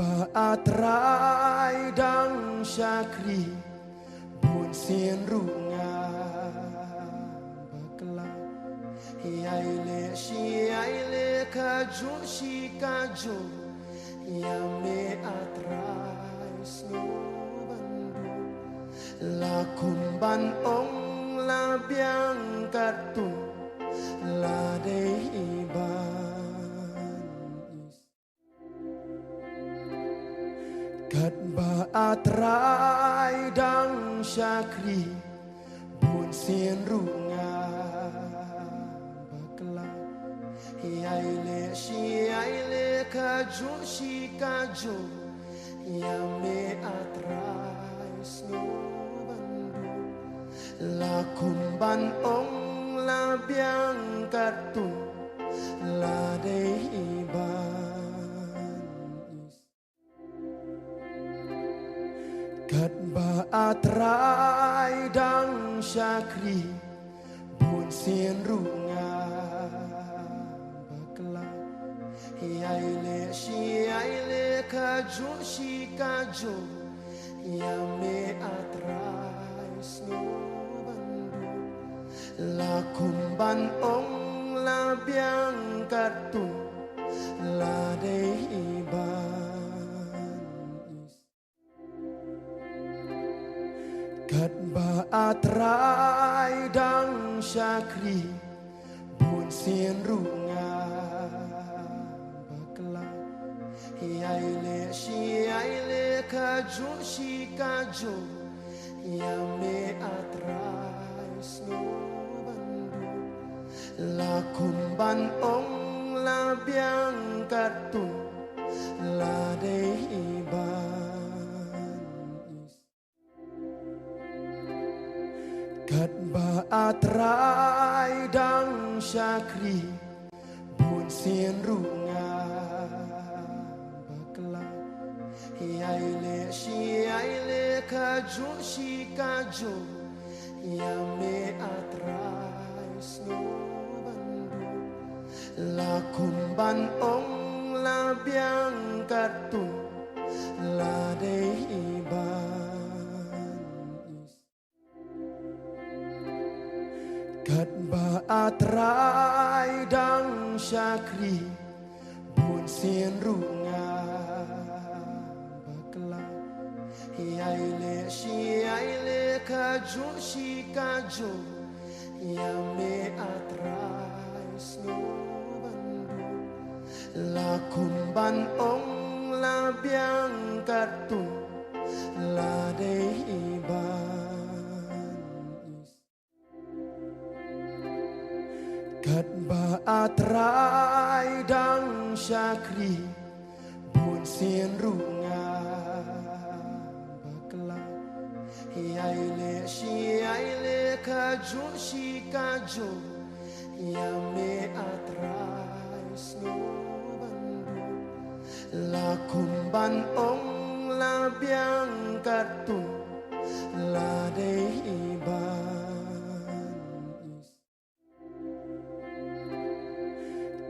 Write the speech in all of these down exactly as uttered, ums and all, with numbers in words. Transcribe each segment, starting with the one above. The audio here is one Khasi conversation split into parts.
Ba A Trai dang shakri, bun sien ruh nga bakla. Ïai leh shi ïai leh, kajuh shi kajuh, ïa me A Trai sngewbha. La kum ban ong la biang katto, la dei hi ban. Katba A Trai dang shakri, bun sien ruh nga bakla. Ïai leh shi ïai leh, kajuh shi kajuh, ïa me A Trai sngewbha. La kum ban ong la biang katto, la dei hi ban. Katba A Trai dang shakri, bun sien ruh nga bakla. Ïai leh shi ïai leh, kajuh shi kajuh, ïa me A Trai sngewbha. La kum ban ong la biang katto, la dei hi ban. Katba A Trai dang shakri, bun sien ruh nga bakla. Ïai leh shi ïai leh, kajuh shi kajuh, ïa me A Trai sngewbha. La kum ban ong la biang katto, la dei hi ban. Katba A Trai dang shakri, bun sien ruh nga bakla. Ïai leh shi ïai leh, kajuh shi kajuh, ïa me A Trai sngewbha. La kum ban ong la biang katto, la dei hi ban. Katba A Trai dang shakri, bun sien ruh nga bakla. Ïai leh shi ïai leh, kajuh shi kajuh, ïa me A Trai sngewbha. La kum ban ong la biang katto, la dei hi ban. Katba A Trai dang shakri, bun sien ruh nga bakla. Ïai leh shi ïai leh, kajuh shi kajuh, ïa me A Trai sngewbha. La kum ban ong la biang katto, la dei hi ban.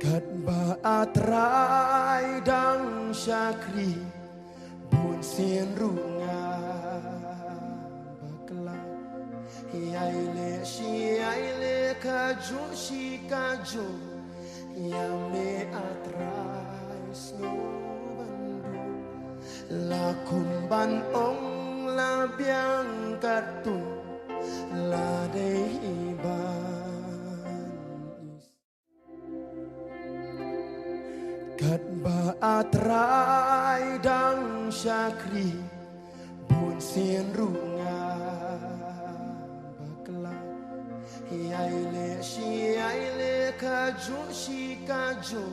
Katba A Trai dang shakri, bun sien ruh nga bakla. Ïai leh shi ïai leh, kajuh shi kajuh, ïa me A Trai sngewbha. La kum ban ong la biang katto, la dei hi ban. Katba A Trai dang shakri, bun sien ruh nga bakla. Ïai leh shi ïai leh, kajuh shi kajuh,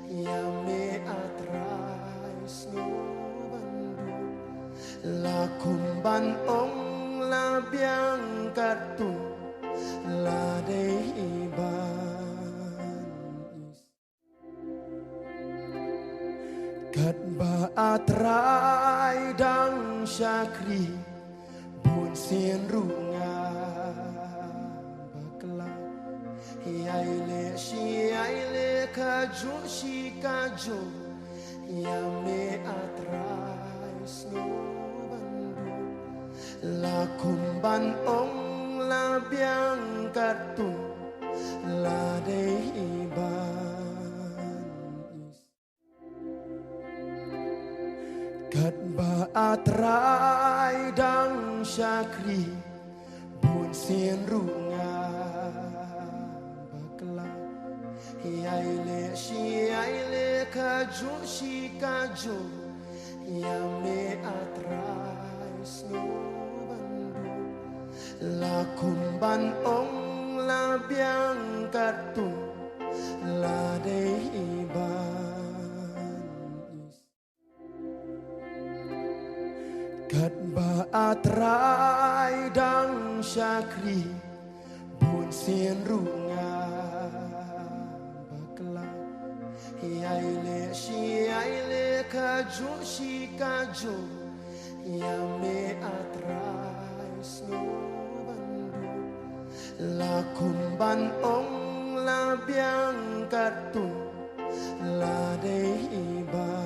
ïa me A Trai sngewbha. La kum ban ong la biang katto, la dei hi ban. Katba A Trai dang shakri, bun sien ruh nga bakla. Ïai leh shi ïai leh, kajuh shi kajuh, ïa me A Kum ban ong la biang katto, la dei ban Katba A Trai dang shakri, bun sien ruh nga bakla. Ïai leh shi ïai leh, kajuh shi kajuh, ïa me A Trai sngewbha ban buh. La kum ban ong la biang katto, la dei ban Katba A Trai dang shakri, bun sien ruh nga bakla. Ïai leh shi ïai leh, kajuh shi kajuh, ïa me A Trai sngewbha ban buh. La kum ban ong la biang katto, la dei ban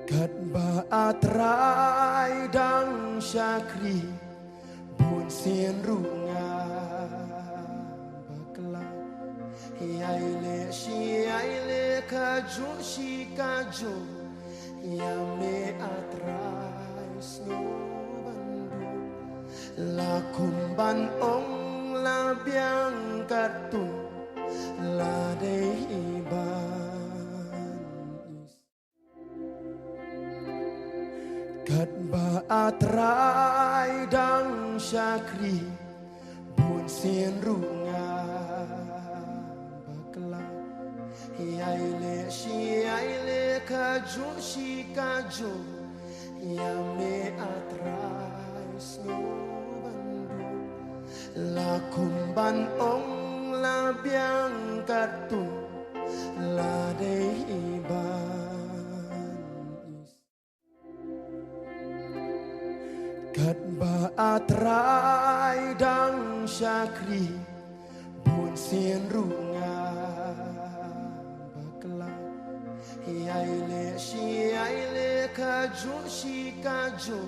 Katba A Trai dang shakri, bun sien ruh nga bakla. Ïai leh shi ïai leh, kajuh shi kajuh, ïa me A Trai sngewbha ban buh. La kum ban ong la biang katto, la dei ban Katba A Trai dang shakri, bun sien ruh nga bakla. Ïai leh shi ïai leh, kajuh shi kajuh, ïa me A Trai sngewbha ban buh. La kum ban ong la biang katto, la dei ban Katba A Trai dang shakri, bun sien ruh nga bakla. Ïai leh shi ïai leh, kajuh shi kajuh,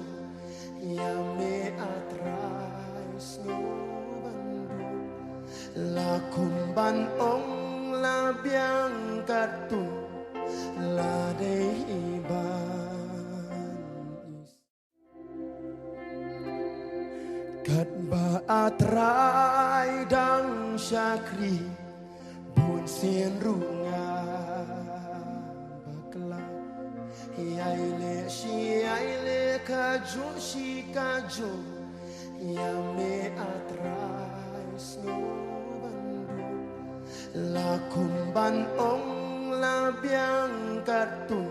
ïa me A Trai sngewbha ban buh. La kum ban ong la biang katto, la dei ban Katba A Trai dang shakri, bun sien ruh nga bakla. Ïai leh shi ïai leh, kajuh shi kajuh, ïa me A Trai sngewbha ban buh. La kum ban ong la biang katto,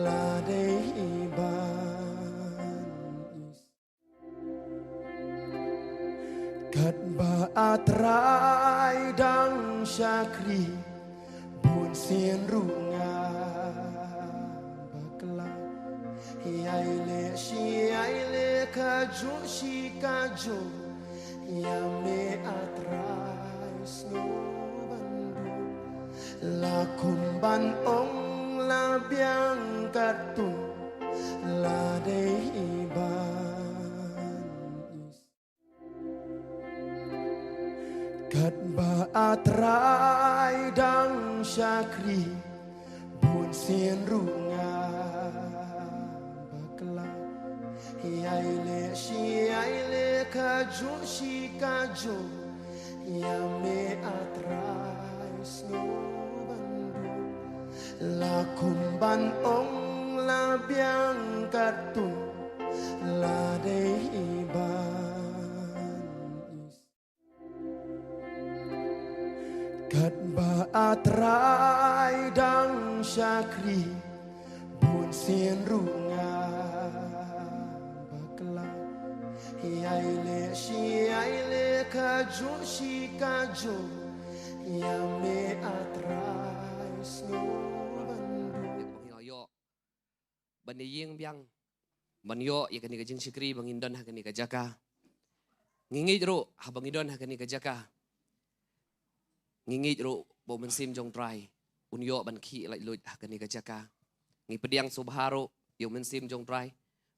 la dei ban Katba A Trai dang shakri, bun sien ruh nga bakla. Ïai leh shi ïai leh, kajuh shi kajuh, ïa me A Trai sngewbha ban buh. La kum ban ong la biang katto, la dei ban Katba A Trai dang shakri, bun sien ruh nga bakla. Ïai leh shi ïai leh, kajuh shi kajuh, ïa me A Trai sngewbha ban buh. La kum ban ong la biang katto, la dei ban Katba A Trai dang shakri, bun sien ruh nga bakla. Ïai leh shi ïai leh, kajuh shi kajuh, ïa me A Trai sngewbha ban buh. Ban ïeng biang ban ïoh ïa kane ka jingshakri ba ngin don ha kane ka jaka. Ngi ngeit ruh haba ngi don ha kane ka jaka, ngi ngeit ruh ba u Mynsiem jong Trai un ïoh ban khih laitluid ha kane ka jaka. Ngi pdiang sngewbha ruh ïa u Mynsiem jong Trai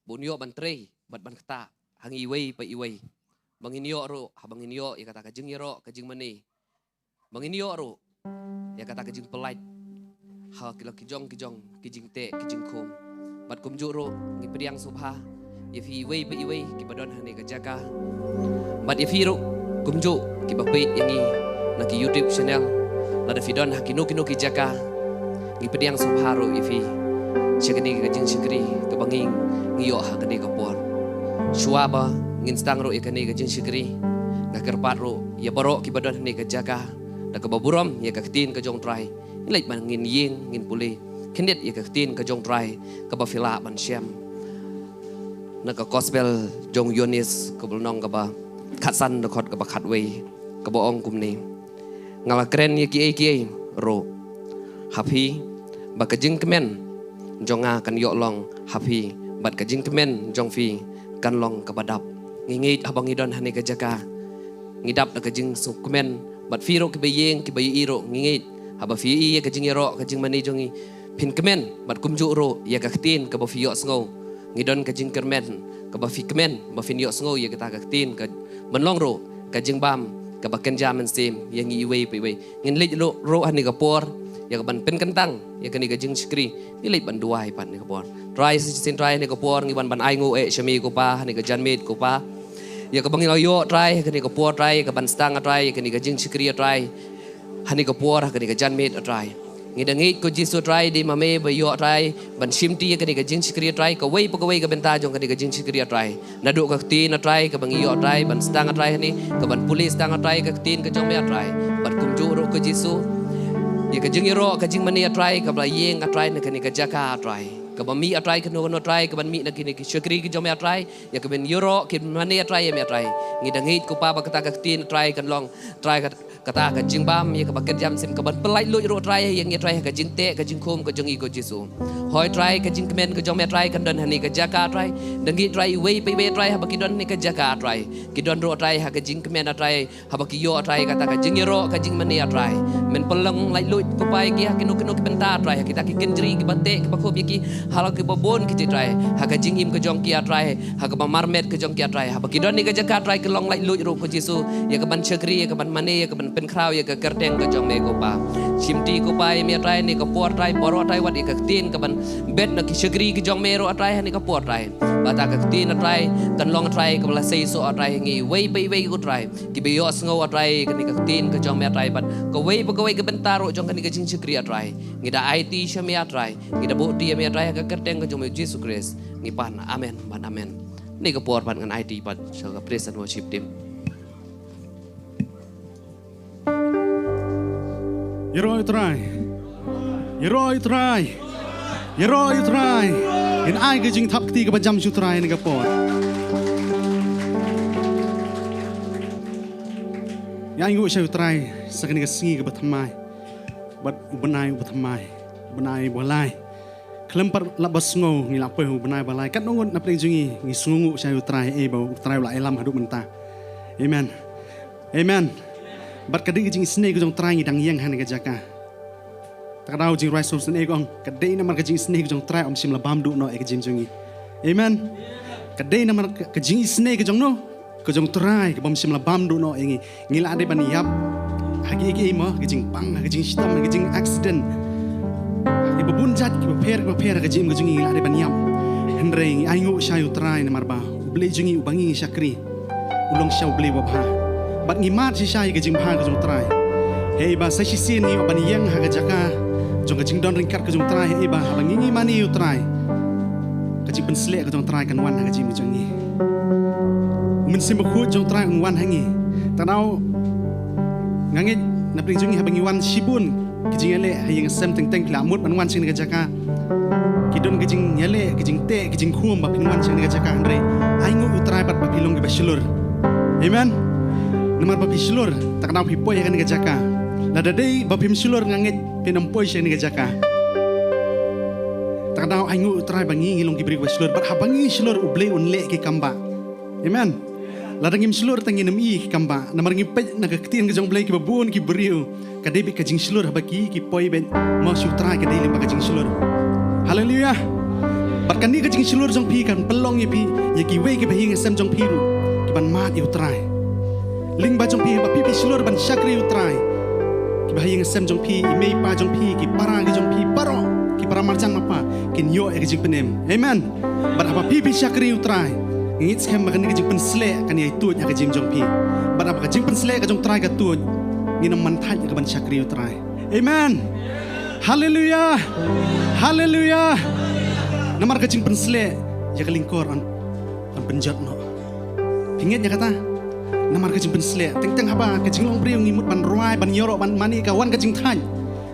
ba un ïoh ban trei bad ban ktah ha ngi iwei pa iwei. Ba ngin ïoh ruh, haba ngin ïoh ïa kata ka jingïaroh, ka jingmane, ba ngin ïoh ruh ïa kata ka jingpyllait ha ki la ki jong ki jong ki jingteh, ki jingkhum. Bad kumjuh ruh ngi pdiang sngewbha ïa phi iwei pa iwei kiba don ha kane ka jaka. Bad ïa phi ruh kumjuh kiba peit ïa ngi na ki YouTube channel, lada phi don ha kino kino ki jaka, ngi pdiang sngewbha ruh ïa phi sha kane ka jingshakri kaba ngi, ngi ïoh ha kane ka por. Shuwa ba ngin sdang ruh ïa kane ka jingshakri, nga kyrpad ruh ïa baroh kiba don ha kane ka jaka, da kaba burom ïa ka ktien ka jong Trai. Ngi leit ban ngin ïeng, ngin pule khyndiat ïa ka ktien ka jong Trai kaba phi lah ban shem na ka Gospel jong u Ïoannis, kaba lynnong kaba khatsan, dkhot kaba khatwei, kaba ong kumne: Nga la kren ïa kiei kiei ruh ha phi, ba ka jingkmen jong nga kan ïoh long ha phi, bad ka jingkmen jong phi kan long kaba dap. Ngi ngeit haba ngi don ha kane ka jaka, ngi dap da ka jingsngewkmen. Bad phi ruh kiba ïeng, kiba ïohi ruh, ngi ngeit haba phi ïohi ïa ka jingïaroh, ka jingmane jong ngi, phin kmen bad kumjuh ruh ïa ka ktien kaba phi ïohsngew. Ngi don ka jingkyrmen kaba phi kmen ba phin ïohsngew ïa kata ka ktien, ka ban long ruh ka jingbam kaba kynja mynsiem ïa ngi iwei pa iwei. Ngin leit ruh, ruh ha kane ka por ïa ka ban pynkyntang ïa kane ka jingshakri. Ngi leit ban duwai pat ha kane ka por. Trai, sa shisien Trai, ha kane ka por ngi wan ban ainguh eh sha me ko Pa ha kane ka janmiet ko Pa, ïa kaba ngi la ïoh Trai ha kane ka por Trai, ïa ka ban sdang ah Trai ïa kane ka jingshakri ah Trai. Ha kane ka por, ha kane ka janmiet ah Trai, ngi da ngeit ko Jisu Trai, dei ma me ba ïoh Trai ban shimti ïa kane ka jingshakri ah Trai, kawei pa kawei ka bynta jong kane ka jingshakri ah Trai. Naduh ka ktien ah Trai kaba ngi ïoh Trai ban sdang ah Trai hangne, ka ban pule sdang ah Trai ka ktien ka jong me ah Trai. Bad kumjuh ruh ko Jisu, ïa ka jingïaroh, ka jingmane ah Trai kaba la ïeng ah Trai na kane ka jaka ah Trai, kaba mih ah Trai kano kano Trai, ka ban mih na kine ki shakri ki jong me ah Trai, ïa ka ban ïaroh, ka ban mane ah Trai ïa me ah Trai. Ngi da ngeit ko Pa ba kata ka ktien ah Trai kan long Trai ka, kata ka jingbam ïa kaba kynja mynsiem, ka ban pyllait luid ruh Trai ïa ngi ah Trai ha ka jingteh, ka jingkhum ka jong ngi ko Jisu. Hooid Trai, ka jingkmen ka jong me ah Trai kan don ha kane ka jaka ah Trai. Da ngeit Trai iwei pa iwei ah Trai haba ki don ha kane ka jaka ah Trai, ki don ruh ah Trai ha ka jingkmen ah Trai, haba ki ïoh ah Trai kata ka jingïaroh, ka jingmane ah Trai. Men pynlong laitluid ko Pa ïa ki ha kino kino ki bynta ah Trai, ha kita ki kynjri kiba teh kiba khum ïa ki, ha la kiba bun ki jait Trai, ha ka jingim ka jong ki ah Trai, ha kaba marmet ka jong ki ah Trai, haba ki don ha kane ka jaka ah Trai, ki long laitluid ruh ko Jisu ïa ka ban shakri, ïa ka ban mane, ïa ka ban pynkhraw ïa ka kyrteng ka jong me ko Pa. Shimti ko Pa ïa me ah Trai ha kane ka por Trai, baroh Trai, wat ïa ka ktien ka ban bet na ki shakri ki jong me ruh ah Trai ha kane ka por Trai. Ba kata ka ktien ah Trai kan long ah Trai kaba la sei soh ah Trai ha ngi iwei pa iwei ko Trai, kiba ïohsngew ah Trai kane ka ktien ka jong me ah Trai, bad kawei pa kawei ka bynta ruh jong kane ka jingshakri ah Trai. Ngi da aiti sha me ah Trai, ngi da buh ti ïa me ah Trai ha ka kyrteng ka jong me Jisu Khrist ngi pan. Amen bad amen. Ha kane ka por pat ngan aiti pat sha ka praise and worship team. Ïaroh ïa u Trai. Ïaroh ïa u Trai. Ïaroh ïa u Trai. Ngin ai ka jingthap kti kaba jam sha u Trai ha kane ka por. Ngi ainguh sha u Trai sa kane ka sngi kaba thymmai, bad u bnai uba thymmai, u bnai ba lai. Khlem pat la ba sngew ngi la poi ha u bnai ba lai. Katno ngut na pdeng jong ngi ngi sngewnguh sha u Trai, eh, ba u Trai u la ïalam haduh mynta. Amen. Amen. Bad ka dei ka jingisynei ka jong u Trai ngi dang ïeng ha kane ka jaka. Te ka daw jingrwai sngewsynei ka ong, ka dei namar ka jingisynei ka jong u Trai ym shym la bam duh noh ïa ka jingim jong ngi. Amen. Ka dei namar ka, ka jingisynei ka jong no, ka jong u Trai, kaba ym shym la bam duh noh ïa ngi. Ngi la dei ban ïap ha ki, ki, ki, mo, ha ka jingpang, ha ka jingshitom, ha ka jingaccident, ha kiba bun jait, kiba pher, kiba pher, ha ka jingim ka jong ngi ngi la dei ban ïap. Hynrei ngi ainguh sha u Trai namar ba U Blei jong ngi uba ngi shakri u long shisha U Blei uba bha. Bad ngi mad shisha ïa ka jingbha ka jong u Trai. Hei ba sa shisien ngi ïoh ban ïeng ha ka jaka jong ka jingdon ryngkat ka jong u Trai, hei ba haba ngi, ngi mane ïa u Trai, ka jingpynshlur ka jong u Trai kan wan ha ka jingim ka jong ngi. U Mynsiem Bakhuid jong u Trai un wan ha ngi. Te ka daw nga ngeit na pdeng jong ngi haba ngi wan shibun ki jingïaleh ha ïing ha sem teng teng ki la mut ban wan sha kane ka jaka. Ki don ki jingïaleh, ki jingteh, ki jingkhum ba phin wan sha kane ka jaka, hynrei ainguh u Trai pat ba phi long kiba shlur. Amen. Namar ba phi shlur, te ka daw phi poi ha kane ka jaka. Lada dei ba phim shlur nga ngeit phin ym poi sha kane ka jaka. Te ka daw ainguh u Trai ba ngi ngi long ki briew kiba shlur, bad haba ngi shlur U Blei un leh ki kambah. Amen. Lada ngim shlur te ngin ym i ki kambah. Namar ngi peit na ka ktien ka jong U Blei kiba bun ki briew ka dei beit ka jingshlur haba ki, ki poi beit, mo, sha u Trai ka dei lyngba ka jingshlur. Haleluya. Bad kane ka jingshlur jong phi kan pynlong ïa phi, ïa kiwei kiba ha ïing ha sem jong phi ruh, kiban mad ïa U Trai. Lyngba jong phi haba phi phi shlur ban shakri U Trai, kiba ha ïing ha sem jong phi, i mei i pa jong phi, ki para ki jong phi baroh, ki para marjan mapa, kin ïoh ïa ka jingpynim. Amen. Bad haba phi phi shakri U Trai, ngeit skhem ba kane ka jingpynsleh kan ïai tuid ha ka jingim jong phi. Bad haba ka jingpynsleh ka jong U Trai ka tuid, ngin ym man thait ïa kaban shakri U Trai. Amen. Haleluya. Haleluya. Namar ka jingpynsleh ïa ka lyngkor yn, yn pynjot noh. Phi ngeit ïa kata? Namar ka jingpynsleh, teng teng haba ka jinglong briew ngi mut ban rwai, ban ïaroh, ban mane, ka wan ka jingthait.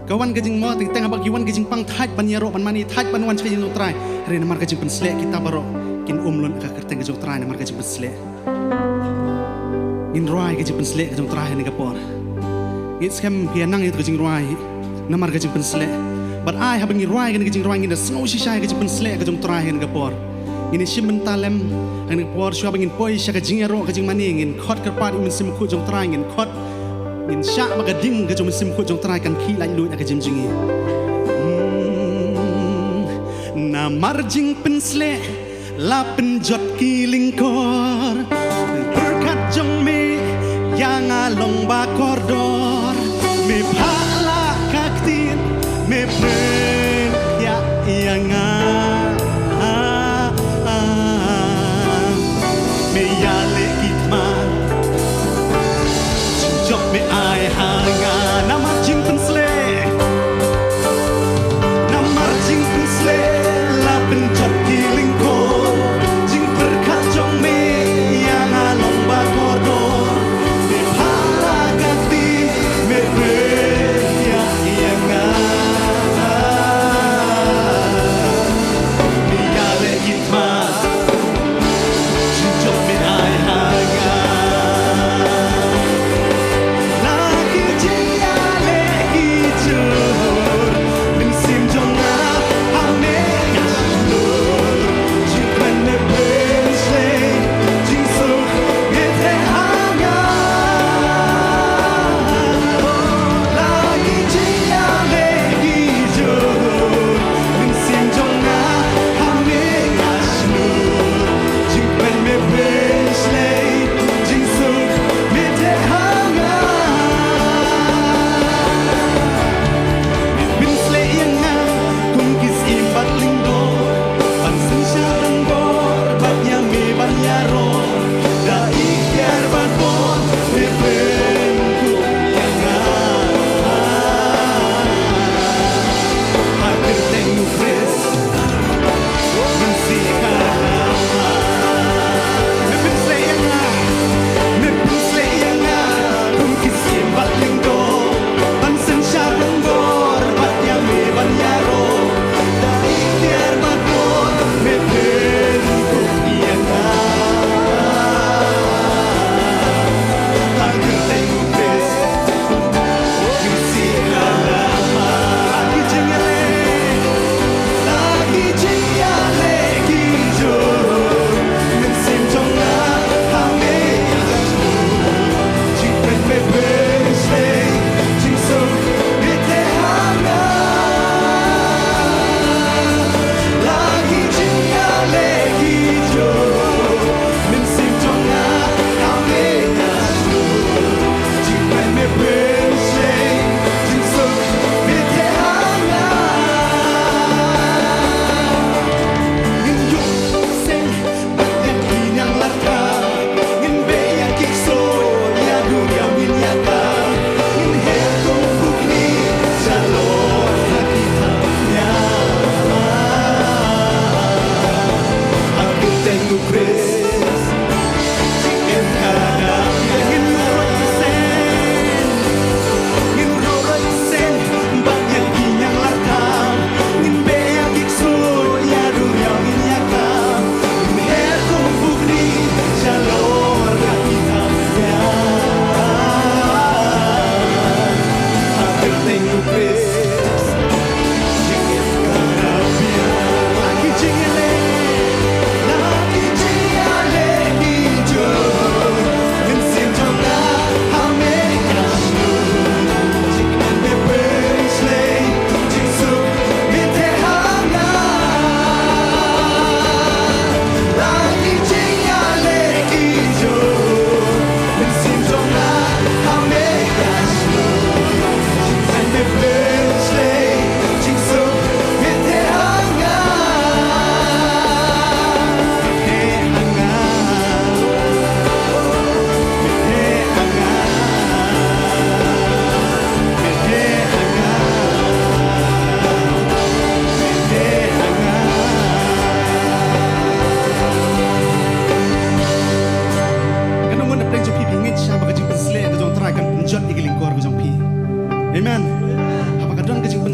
Ka wan ka jingmo, teng teng haba ki wan ka jingpang, thait ban ïaroh, ban mane, thait ban wan sha ïing U Trai. Hynrei namar ka jingpynsleh kita baroh kin um lut ha ka kyrteng ka jong U Trai namar ka jingpynsleh. Ngin rwai ka jingpynsleh ka jong U Trai ha kane ka por. Ngeit skhem phi ïa nang ïa ka jingrwai namar ka jingpynsleh. Bad ai haba ngi rwai kane ka jingrwai ngin da sngew shisha ïa ka jingpynsleh ka jong U Trai ha kane ka por. Ngin ïa shim bynta lem ha kane ka por, shuwa ba ngin poi sha ka jingïaroh ka jingmane, ngin khot kyrpad ïa U Mynsiem Bakhuid jong U Trai, ngin khot, ngin shah ba ka ding ka jong U Mynsiem Bakhuid jong U Trai kan khih laitluid ha ka jingim jong ngi. Hmm, namar jingpynsleh la pynjot ki lyngkor. Pyrkhat jong me ïa nga long ba kordor. Me phah la ka ktien, me pynïap ïa nga. Me ïaleh ki tmar, jingjop me ai ha nga. Namar jingpynsleh, namar jingpynsleh la pynjot ki lyngkor. Jingpyrkhat jong me ïa nga long ba kordor. Me phah la ka ktien, me pynïap ïa nga.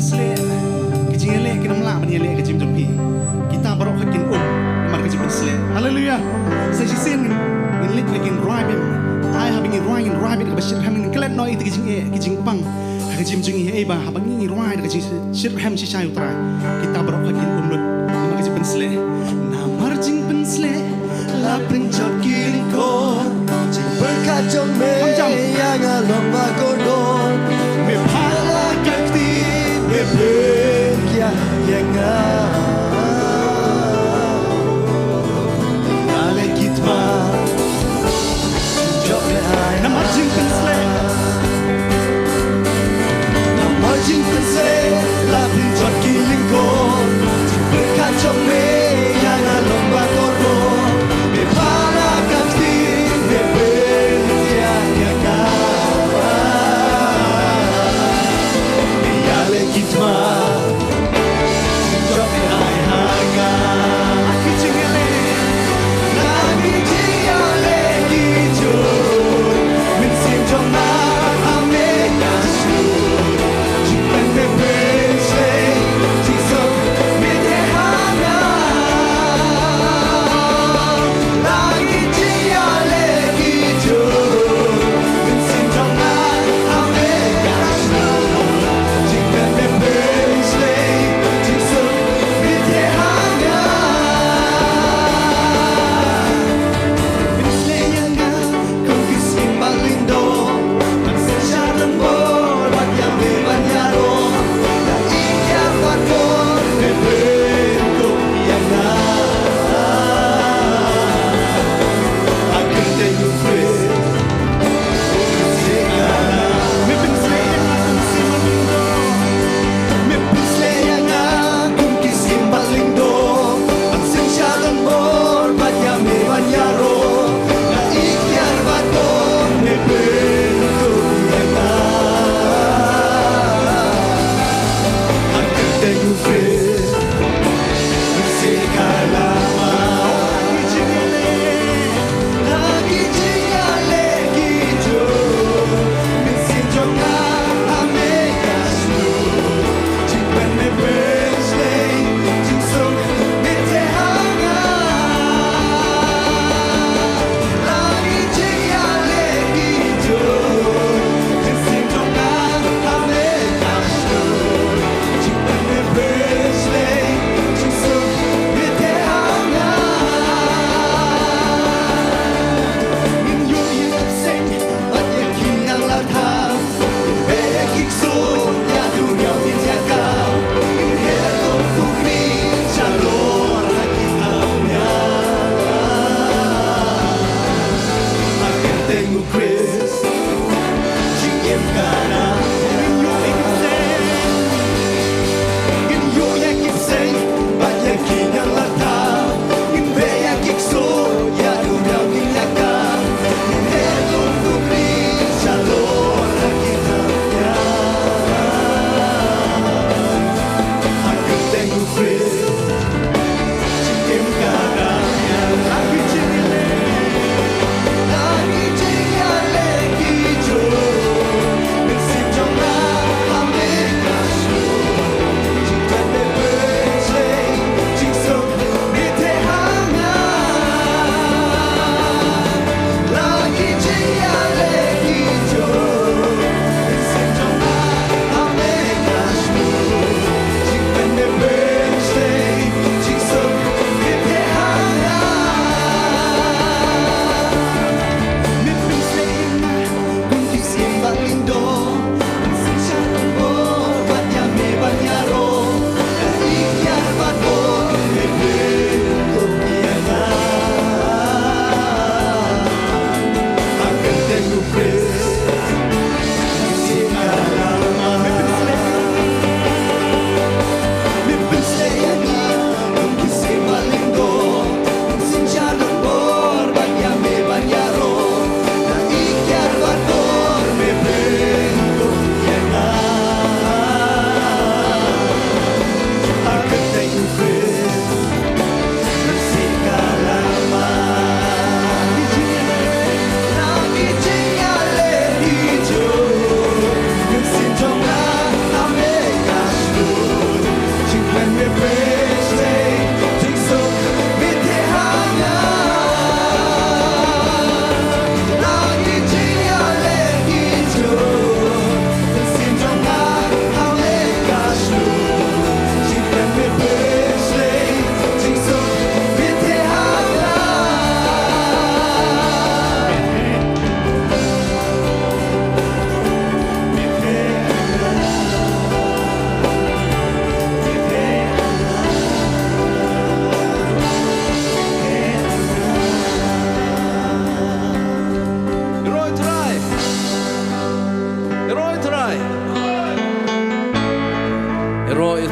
Sleh, ki jingïaleh kin ym lah ban ïaleh ka jingim jong phi. Kita baroh ka kin um namar ka jingpynsleh. Haleluya. Sa shisien ngin, ngin leit ha ka jingrwai biang. Ai haba ngi rwai ngin rwai biang kaba shitrhem, ngin klet noh ïa kita ki jingeh ki jingpang ha ka jingim jong ngi, haba ngi rwai da ka jingshitrhem shisha ïa U Trai. Kita baroh ka kin um lut namar ka jingpynsleh. Namar jingpynsleh la pynjot ki lyngkot. Jingpyrkhat jong me ïa nga long ba kordor. Me pha la ka kti, me pynkhia ïa nga. Nga leh ki thma, jop leh ai. Namar jingpynsleh. Namar jingpynsleh la pynjot ki lyngkor. Jingpyrkhat jong me ïa nga long ba kordor. Me pha la ka kti, me pynkhia ïa nga. Me ïaleh ki thma.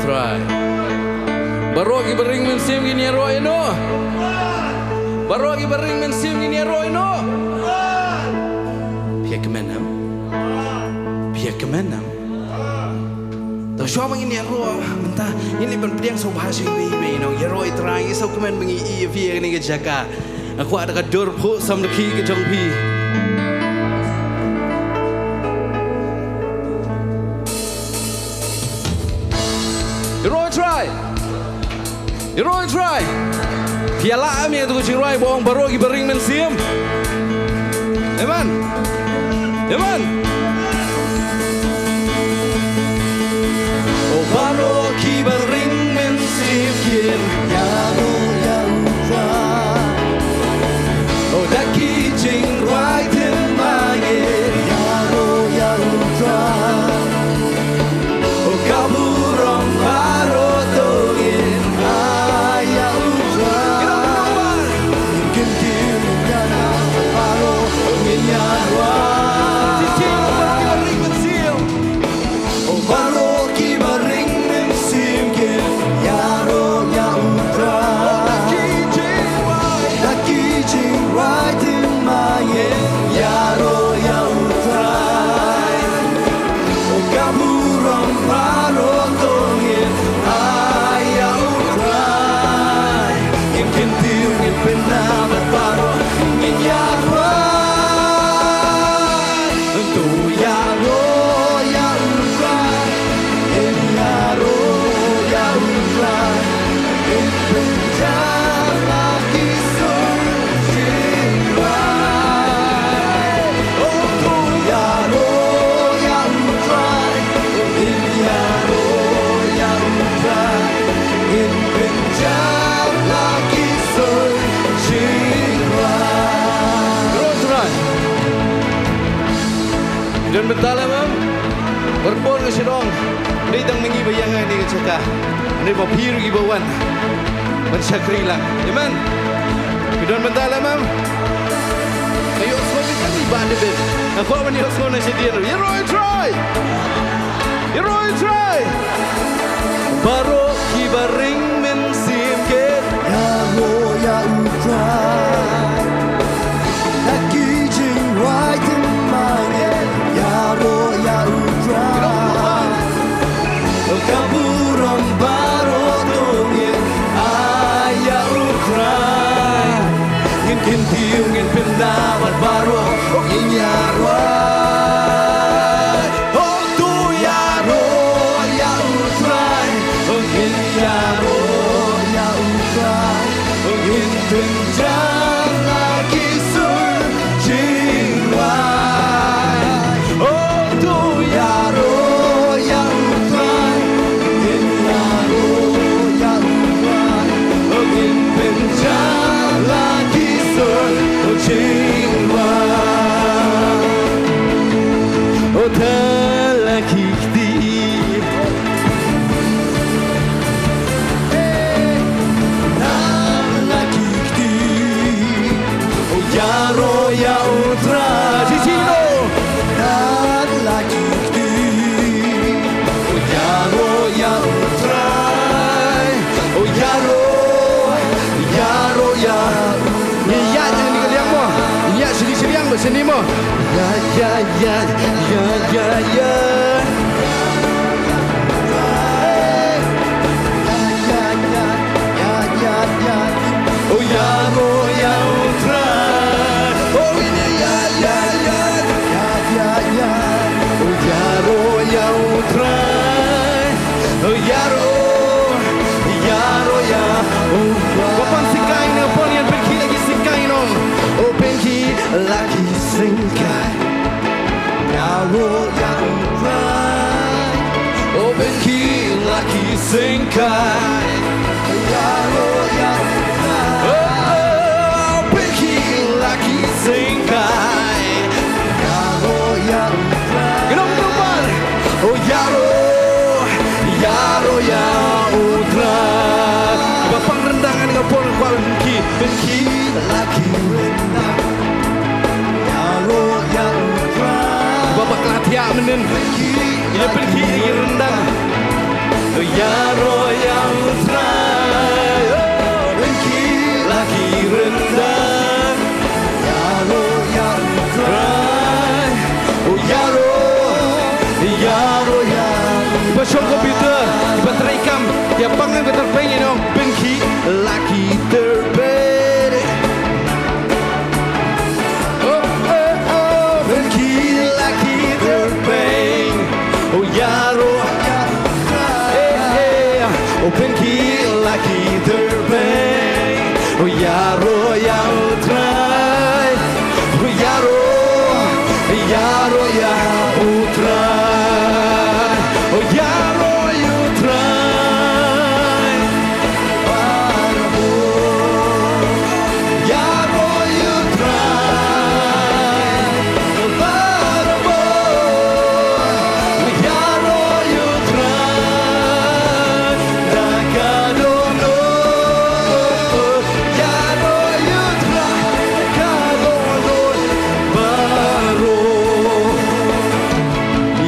Trai. Baroh kiba ring mynsiem kin ïaroh ïa no. Baroh kiba ring mynsiem kin ïaroh ïa no. Phi ïa kmen em? Phi ïa kmen em? To shuwa ba ngin ïaroh mynta, ngin leit ban pdiang sngewbha sha iwei iwei, nong ïaroh ïa u Trai, ngi sngewkmen ba ngi ïohi ïa phi ha kane ka jaka. Nga kwah da ka dur phuh samrkhie ka jong phi. Ïaroh ïa u Trai. Ïaroh ïa u Trai. Phi ïa lah em ïa katu ka jingrwai ba ong baroh kiba ring mynsiem? Amen. Amen. O baroh kiba ring mynsiem kin ïaroh ïa u Trai. O da ki jingrwai thymmai ngin ïaroh ïa u Trai. O ka burom baroh to ngin ai ïa u Trai. Ngin kyntiew ïa u Trai baroh ngin ïaroh. Baroh kiba ring mynsiem kin ïaroh ïa u Trai. Da ki jingrwai thymmai ngin ïaroh ïa u Trai. O ka burom baroh to ngin ai ïa u Trai. Ngin kyntiew, ngin pynïaid bad baroh ngin ïaroh. To ïaroh ïa u Trai, ngin ïaroh ïa u Trai, ngin pynjah la ki sur jingrwai. Oh, to ïaroh ïa u Trai, ngin ïaroh ïa u Trai, ngin pynjah la ki sur jingrwai. Ïaroh Trai. Phi don bynta lem em? Barabor nga sngewdon. Dei tang ma ngi ba ïeng ha kane ka jaka. Dei ma phi ruh kiba wan ban shakri lang. Amen. Phi don bynta lem em? Nga ïohsngew beit tang i Bah David. Nga kwah ban ïohsngew na shadien ruh. Ïaroh ïa u Trai. Ïaroh ïa u Trai. Baroh kiba ring mynsiem kin ïaroh ïa u Trai. Da ki jingrwai thymmai ngin ïaroh ïa u Trai. Ka burom baroh to ngin ai ïa u Trai. Ngin kyntiew, ngin pynïaid bad baroh ngin ïaroh. Oh, to ïaroh ïa u Trai, ngin ïaroh ïa u Trai, ngin pynjah la ki sur jingrwai. Oh, to ïaroh ïa u Trai, ngin ïaroh ïa u Trai, ngin pynjah la ki sur jingrwai. Oh, tang la ki kti. Tang la ki kti. Oh, ïaroh ïa u Trai. Jijino. Tang la ki kti. Oh, ïaroh ïa u Trai. Oh, ïaroh, ïaroh ïa. Ngi ïaid na kane ka liang mo. Ngi ïaid shini shiliang ba shini mo. Ïaid, ïaid, ïaid, ïaid, ïaid, ïaid. Oh, ïaroh ïa u Trai. Oh, ïaid, ïaid, ïaid, ïaid, ïaid. Oh, ïaroh ïa u Trai. Ïaroh, ïaroh ïa u Trai. Ba pang sikai na pon ïa pynkhih la ki sikai nong. O pynkhih la ki sikai. Ïaroh ïa u Trai. O pynkhih la ki sikai. Ïaroh ïa u Trai. O pynkhih la ki sikai. Ïaroh ïa u Trai. Ki nongtyrwa. O ïaroh, ïaroh ïa u Trai. Ba pang ryndang nga pon kwah pynkhih, pynkhih la ki ryndang. Ïaroh ïa u Trai. Ba bakla thiah mynnin. Ïa pynkhih ïa ki ryndang. Ïaroh ïa U Trai, oh, pynkhih la ki ryndang. Ïaroh ïa U Trai, oh, ïaroh, ïaroh ïa. Ba shong computer, ba trei kam, ïa pang ka tyrpeng ïa nong, pynkhih la ki tyrpeng. Oh, oh, oh, pynkhih la ki tyrpeng. Oh, ïaroh. Eh, eh. Oh, pynkhih la ki tyrpeng. Oh, ïaroh ïa U Trai. Oh, ïaroh. Ïaroh ïa U Trai. Oh, ïaroh ïa U Trai.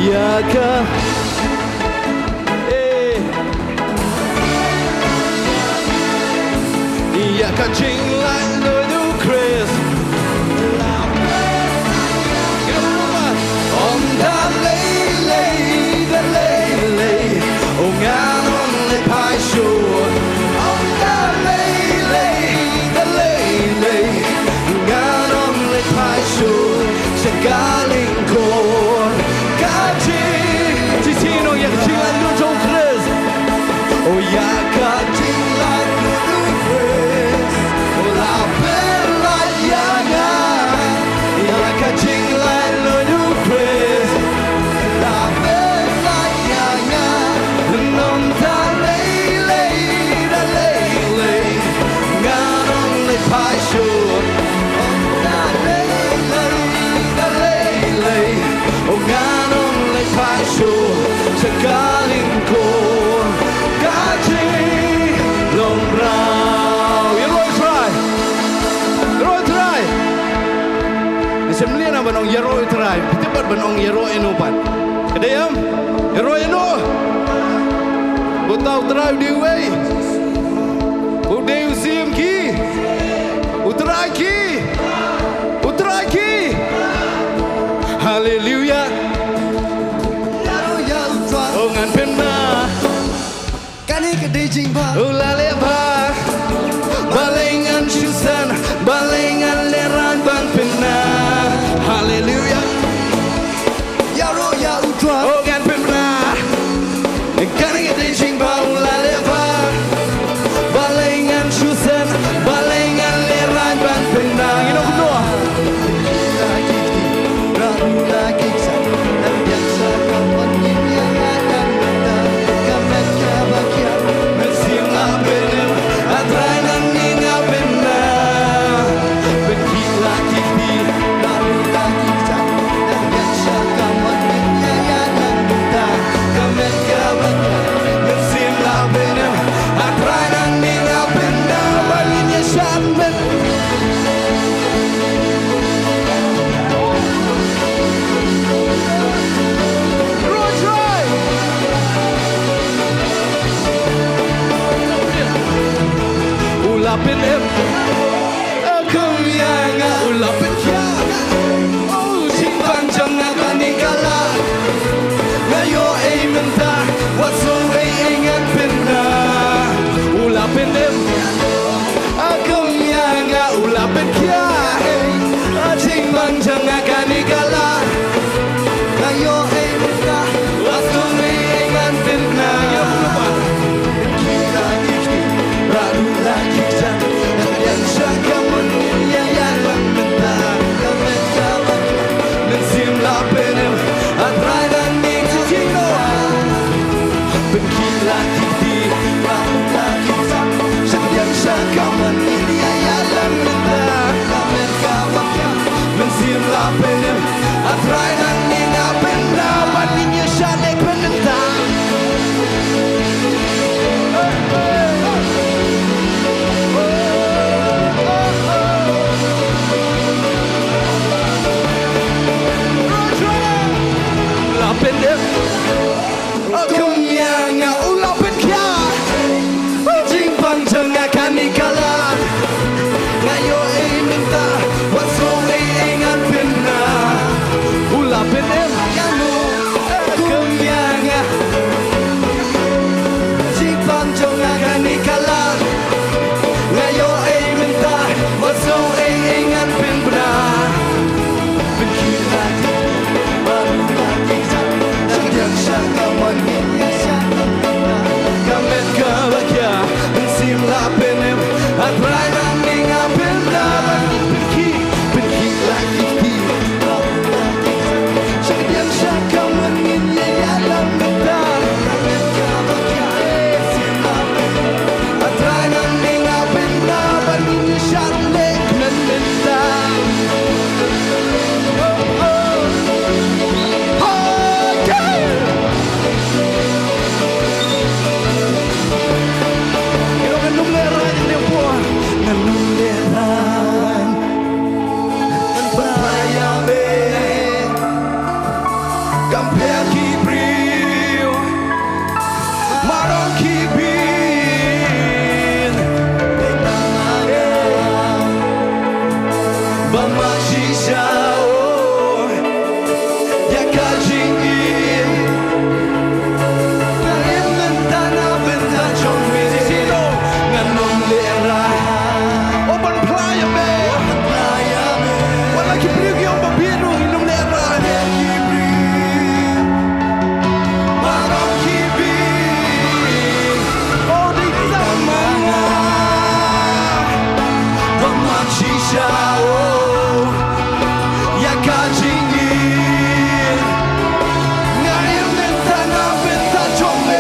Ïa ka, eh. Ïa ka jinglaitluid U Khrist. Ong da lei lei, da lei lei. Ong ngan ong leit phai shuh. Ong da lei lei, da lei lei. Ngan ong leit phai shuh sha ka lyngkor. Ka jing, jing, jing, ong ïa ka jinglaitluid jong U Khrist. Oh, ïa ka jinglaitluid U Khrist. Oh, la pynlait ïa nga. Ïa ka jinglaitluid U Khrist. La pynlait ïa nga. Ong da lei lei, da lei lei. Ngan ong leit phai shuh. Ong da lei lei, da lei lei. Ong ngan ong leit phai shuh sha ka lyngkor ka jingdon raw. Ïaroh U Trai. Ïaroh U Trai. Ngi shem liang ban ong ïaroh U Trai. Phi tip pat ban ong ïaroh ïano pat? Ka dei em? Ïaroh ïano? Uta U Trai u dei uwei. U dei U Syiem ki. U Trai ki. U Trai ki. Haleluya. Ïaroh ïa U Trai. Oh, ngan pynbna. Kane ka dei jingbha. Oh, la leh bha. Balei ngan shu san, balei ngan lehrain ban pynbna. Haleluya. Ïaroh ïa U Trai. Oh, ngan pynbna. Kane ka dei jingbha, u la leh bha. Balei ngan shu san, balei ngan lehrain ban pynbna. Ngi ong kumno? U la pynim kum ïa nga, u la pynkhiah. Oh, jingbang jong nga kane ka la. Nga ïoh ei mynta, wat sngew ei, ei ngan pynbna. U la pynim kum ïa nga, u la pynkhiah. Jingbang jong nga kane ka la. Nga ïoh ei mynta, wat sngew ei, ei ngan pynbna. Ïa u la ba. Ki la ki ki, la du la ki jan. Ïa sha Kam pher ki briew marong ki bieit. Ba ma shisha o ïa ka jingim. Nga im mynta na bynta jong me. Ngan ym lehrain. O ban phla ïa me. Wat la ki briew ki ong ba bieit ruh ngin ym lehrain. Marong ki bieit. O dei tang ma nga. Ba ma shisha o ïa ka jingim. Nga im mynta na bynta jong me.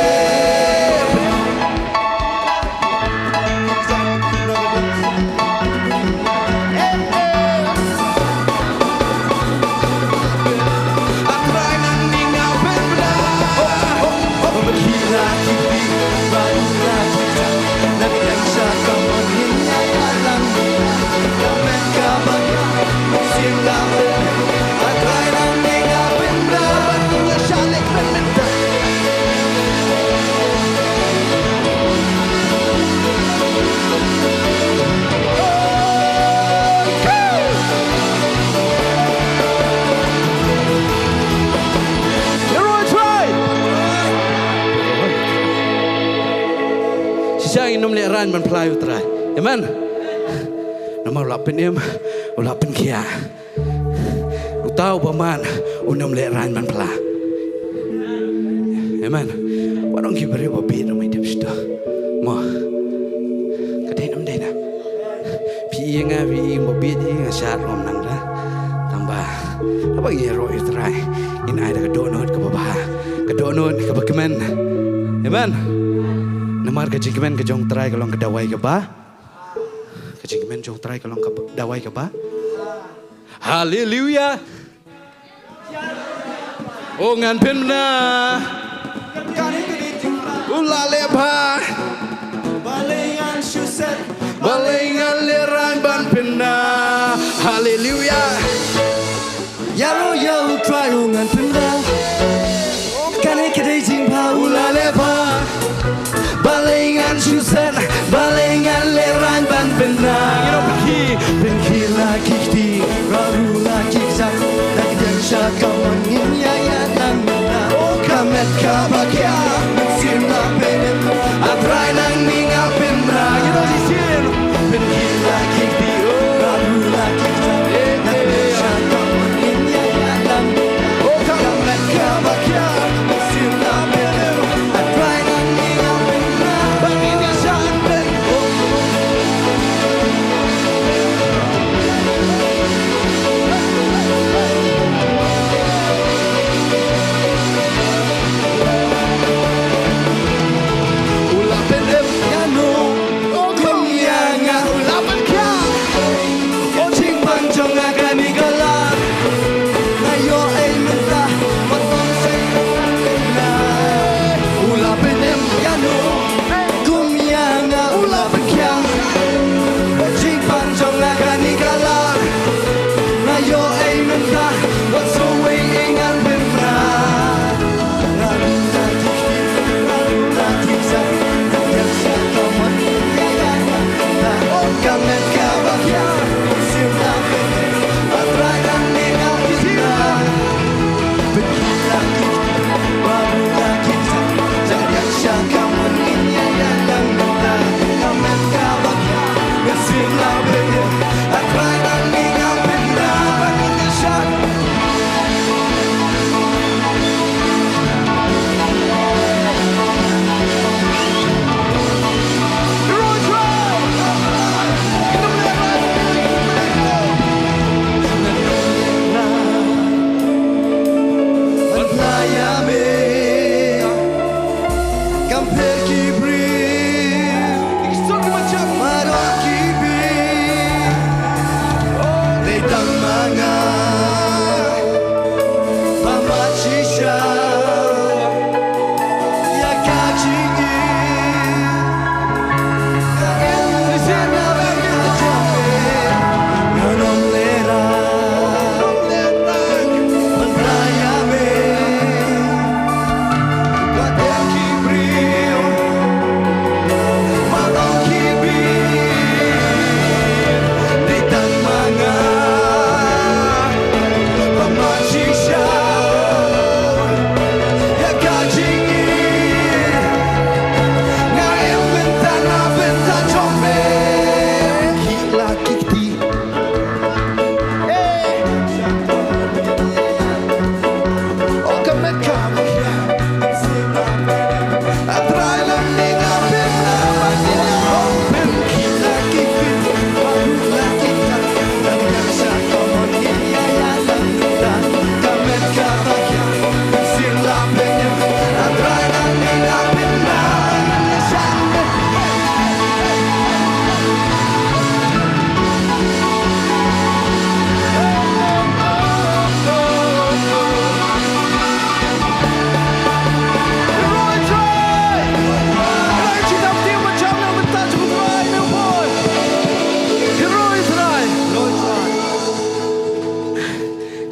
Shisha ngin ym lehrain ban phla ïa u Trai. Amen. Namar u la pynim, u la pynkhiah. Uta u bymman un ym lehrain ban phla. Amen. Wat ong ki briew ba bieit ruh me dep sdang. Mo. Ka dei nam dei na. Phi ïa nga phi ïa ba bieit ïa nga shat ngam nang da. Tang ba haba ngi ïaroh ïa u Trai ngin ai da ka dohnud kaba bha, ka dohnud kaba kmen. Amen. Namar ka jingkmen ka jong u Trai ka long ka dawai kaba Ka jingkmen jong u Trai ka long ka dawai kaba. Haleluya. O ngan pynbna. U la leh bha. Balei ngan shu set? Balei ngan lehrain ban pynbna? Haleluya. Ïaroh ïa u Trai u ngan pynbna. Kane ka dei jingbha u la leh bha. Balei ngan shu set? Balei ngan lehrain ban pynbna? Pynkhih, pynkhih la ki kti, raru la ki kjat. Da ka dang sha ka mon ngin ïa ïaid lang mynta. Ka met kaba khiah, mynsiem la pynim. A Trai nangne nga pynbna. Pynkhih la ki kti, raru la ki kjat.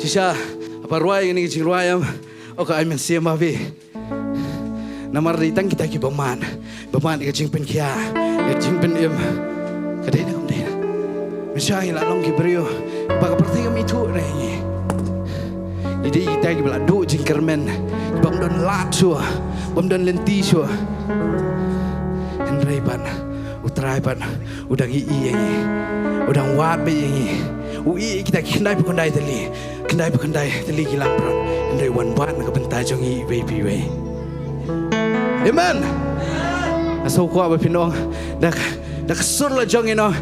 Sha, haba rwai ïa kane ka jingrwai em, oh ka ai mynsiem ba phi. Namar dei tang kita ki bymman, bymman ïa ka jingpynkhia, ïa ka jingpynim. Ka dei ne kam dei? Mynshuwa ngi la long ki briew ba ka pyrthei kam ithuh na ïa ngi. Ngi dei kita kiba la duh jingkyrmen, kibym don lad shuh, bym don lynti shuh. Hynrei pat U Trai pat u dang ïohi ïa ngi, u dang wad beit ïa ngi. U ïohi ïa kita ki khyndai phew khyndai tylli, khyndai phew khyndai tylli ki langbrot. Hynrei u wan wad na ka bynta jong ngi iwei pa iwei. Amen. Nga sngewkwah ba phin ong da, da ka sur la jong ngi, ong: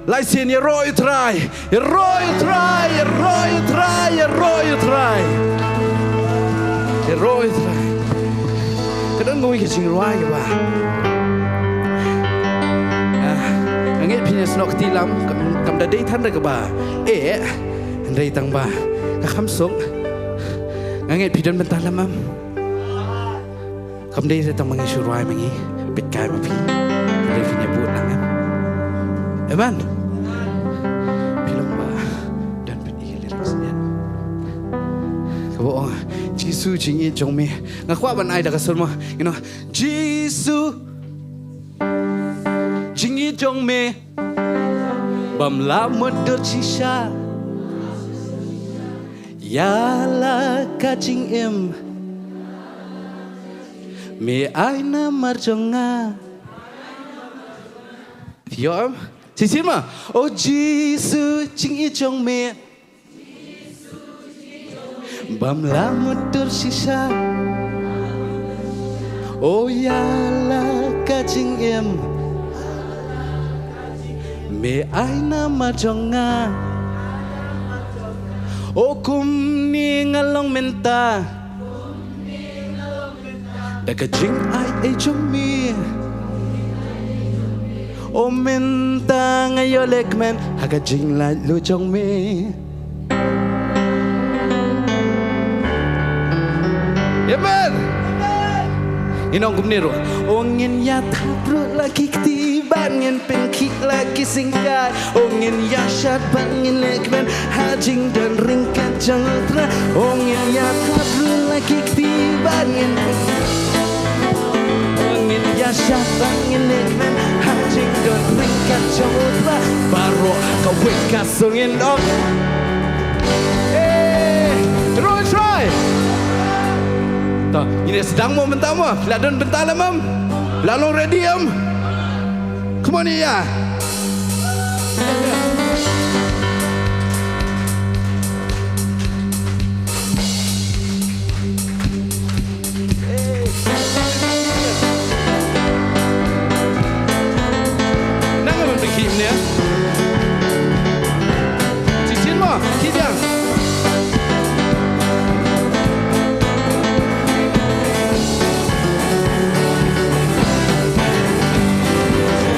Lai sien, ïaroh ïa U Trai, ïaroh ïa U Trai, ïaroh ïa U Trai, ïaroh ïa U Trai. Ïaroh ïa U Trai. Ka don kawei ka jingrwai kaba, ah, nga ngeit phin ïasnoh kti lem, kam, kam da dei than da kaba eh, hynrei tang ba ka kham suk. Nga ngeit phi don bynta lem em? Kam dei re tang ma ngi shu rwai ma ngi, bit kai ma phi. Dei phi ne bud lang em. Amen. Phi long ba don bit i lyrics ne. Kaba ong, Jisu jingïeit jong me. Nga kwah ban ai da ka sur mo, you know, Jisu jingïeit jong me. Bym lah mutdur shisha ïa la ka jingim me ai namar jong nga. Ïoh em? Shisien mo. O Jisu jingïeit jong me. Bym lah mutdur shisha. O ïa la ka jingim me ai namar jong nga. O kumne nga long mynta da ka jingai ei jong me. O mynta nga ïoh leh kmen ha ka jinglaitluid jong me. Amen. Ngin ong kumne ruh. O ngin ïa thap ruh la ki kti bad ngin pynkhih la ki syngkai. O ngin ïa shad bad ngin leh kmen ha jingdon ryngkat jong U Trai. O ngin ïa thap ruh la ki kti bad ngin pyn-, o ngin ïa shad bad ngin leh kmen ha jingdon ryngkat jong U Trai. Baroh ha kawei ka sur ngin ong. Eh, ïaroh ïa U Trai. To, ngin ïa sdang mo mynta mo. La don bynta lem em? La long ready em? Come on, ïa. Nang ban pynkhih ne? Shisien mo, khih biang.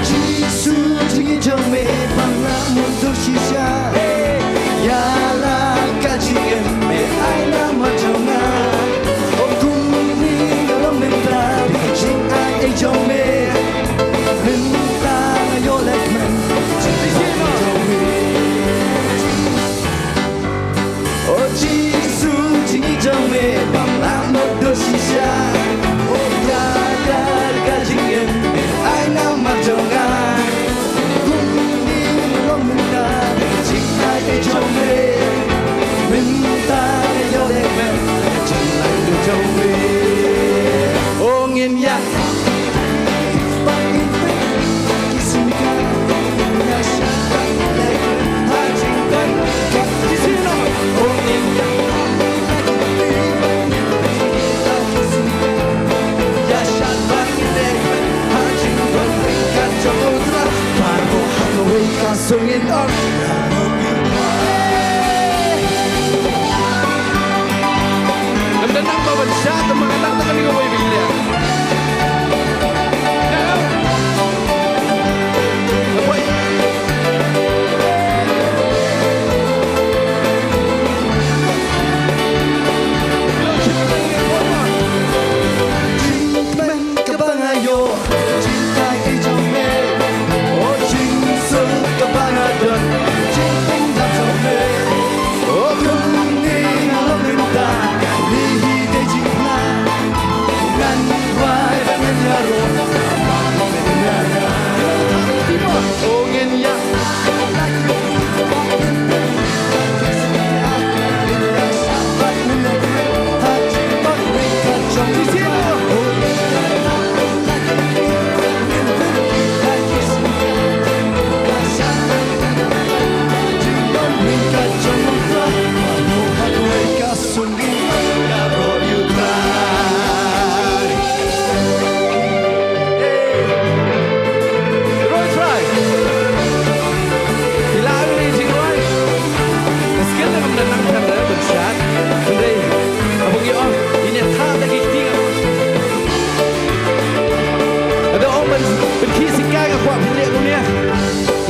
Jisu jingïeit jong me bym lah mutdur shisha. Ïa la ka jingim me ai namar jong nga. O kumne nga long mynta da ka jingai ei jong me. Mynta nga ïoh leh kmen ha ka jingim jong me. O Jisu jingïeit jong me bym lah mutdur shisha. O ïa la ka jingim me ai namar jong nga. Kumne nga long mynta da ka jingai ei jong me. Mynta nga ïoh leh kmen ha ka jinglaitluid jong me. O ngin ïa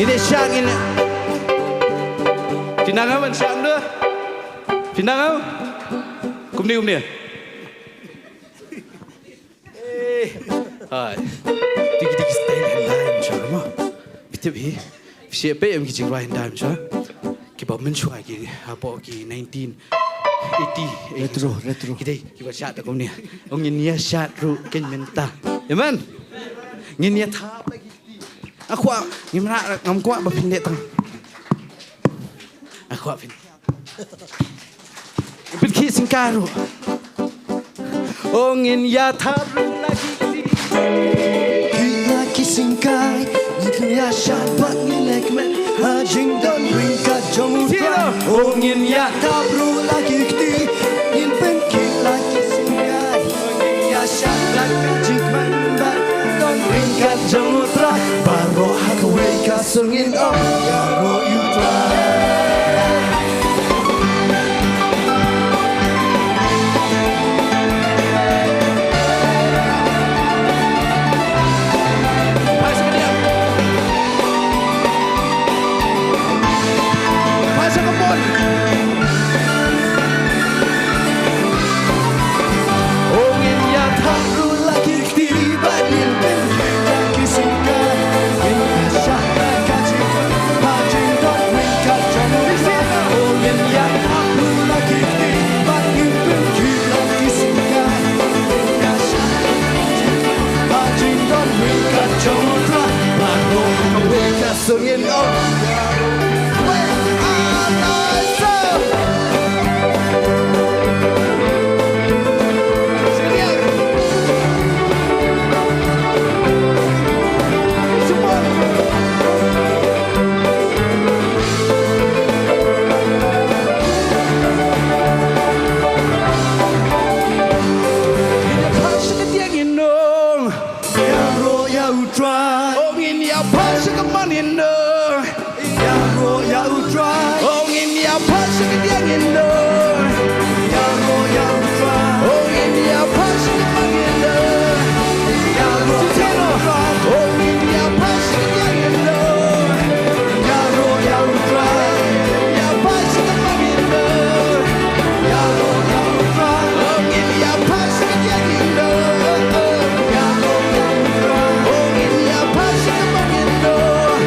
Ngin ïa shad, ngin ïa. Phi nang, ban shad, ïa. Phi nang? Kumne, kumne. Eh. Hai. Dei ki, dei ki style hyndai mynshwa mo. Phi tip hi. Phi sngewbha em ki jingrwai hyndai mynshwa. Kiba mynshwa ki hapoh ki nineteen eighty. Retro, retro. Ki dei kiba shad kumne. Ong ngin ïa shad ruh kein mynta. Amen. Ngin ïa thap lagi. Nga kwah, ngim lah, ngam kwah ba phin leh tang. Nga kwah phin. Pynkhih syngkai ruh. Ong ngin ïa thap ruh la ki kti. Khih la ki syngkai, ngin ïa shad bad ngin leh kmen ha jingdon ryngkat jong U Trai. Ong ngin ïa thap ruh la ki kti, ngin pynkhih la ki syngkai. Ïa shad bad ka jingkmen bad don ryngkat jong U Trai. Baroh ha kawei ka sur ngin ong, ïaroh ïa U Trai. Phai sha ka diang. Phai sha ka mon. Ong ngin ïa thap ruh la ki kti bad ngin pynkhih la ki syngkai. Ngin ïa shad la ka jingkmen ha jingdon ryngkat jong U Trai. Ong ngin ïa thap ruh la ki kti bad ngin pynkhih la ki syngkai. Ngin ïa shad la ka jingkmen ha jingdon ryngkat jong U Trai. Baroh ha kawei ka sur ngin ong. Wei, ar, lai, saw. Ngin ïa phai sha ka diang ngin ong. Ïaroh ïa U Trai. Oh, ngin ïa phai sha ka mon ngin ong. Ïaroh ïa U Trai. Oh, ngin ïa phai sha ka diang ngin ong. Ïaroh ïa U Trai. Oh, ngin ïa phai sha ka mon ngin ong. Ïaroh ïa U Trai. Oh, ngin ïa phai sha ka diang ngin ong. Ïaroh ïa U Trai. Ïa phai sha ka mon ngin ong. Ïaroh ïa U Trai. Oh, ngin ïa phai sha ka diang ngin ong. Ïaroh ïa U Trai. Oh, ngin ïa phai sha ka mon ngin ong.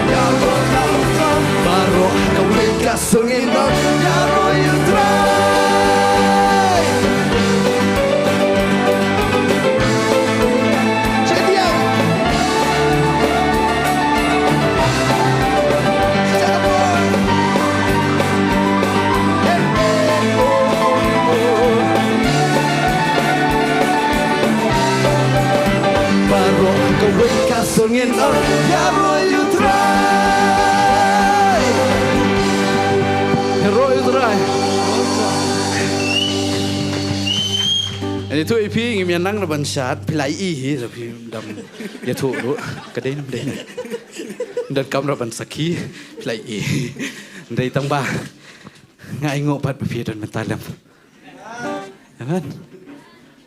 Ïaroh ïa U Trai. Baroh ha kawei ka sur ngin ong, ïaroh ïa U Trai. Sha ka diang. Sha ka mon. Hey. Baroh ha kawei ka sur ngin ong, ïaroh ïa U Trai. Ïaroh ïa U Trai. Ngan ïathuh ïa phi, ngim ïa nang ruh ban shad, phi la ïohi hi, phi dang ïathuh ruh. Ka dei ne ym dei ne. Donkam ruh ban sakhi, phi la ïohi. Hynrei tang ba nga ainguh pat ba phi don mynta lem. Amen.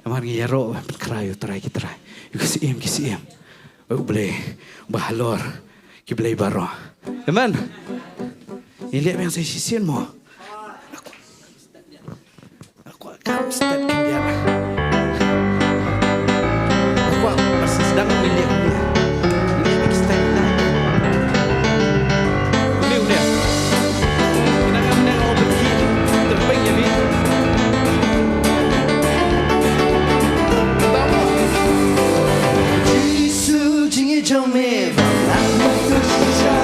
Namar ngi ïaroh ban pynkhreh ïa U Trai ki trai, ïa ki syiem ki syiem. Ïa U Blei uba halor ki blei baroh. Amen. Ngi leh biang sa shisien mo. Kwah kam step khyndiat. Kwah ba sdang ngi leh kumne. Ngi leh step na. Kumne kumne. Ngi nang ngam nang open key. Tyrpeng ïa mi. Jisu jingim jong me. Ba ngan ïa tu shisha.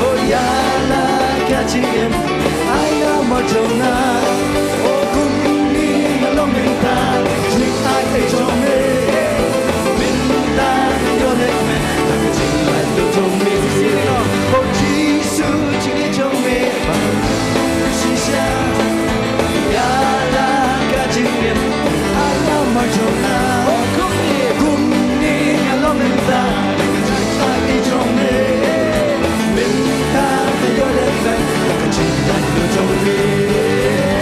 Oh ïa la ka jingim. Ai la ma jong nga. Oh kumne nga long mynta. Jingim ai jong me. Mynta nga ïoh leh me. La ka jingim ai jong me. Oh Jisu jingim jong me. Ba ngan ïa tu shisha. Ïa la ka jingim. Ai la ma jong nga. Oh kumne. Kumne nga long mynta, ka jingim ai jong me. Mynta nga ïoh leh me, ka jingim ai jong me.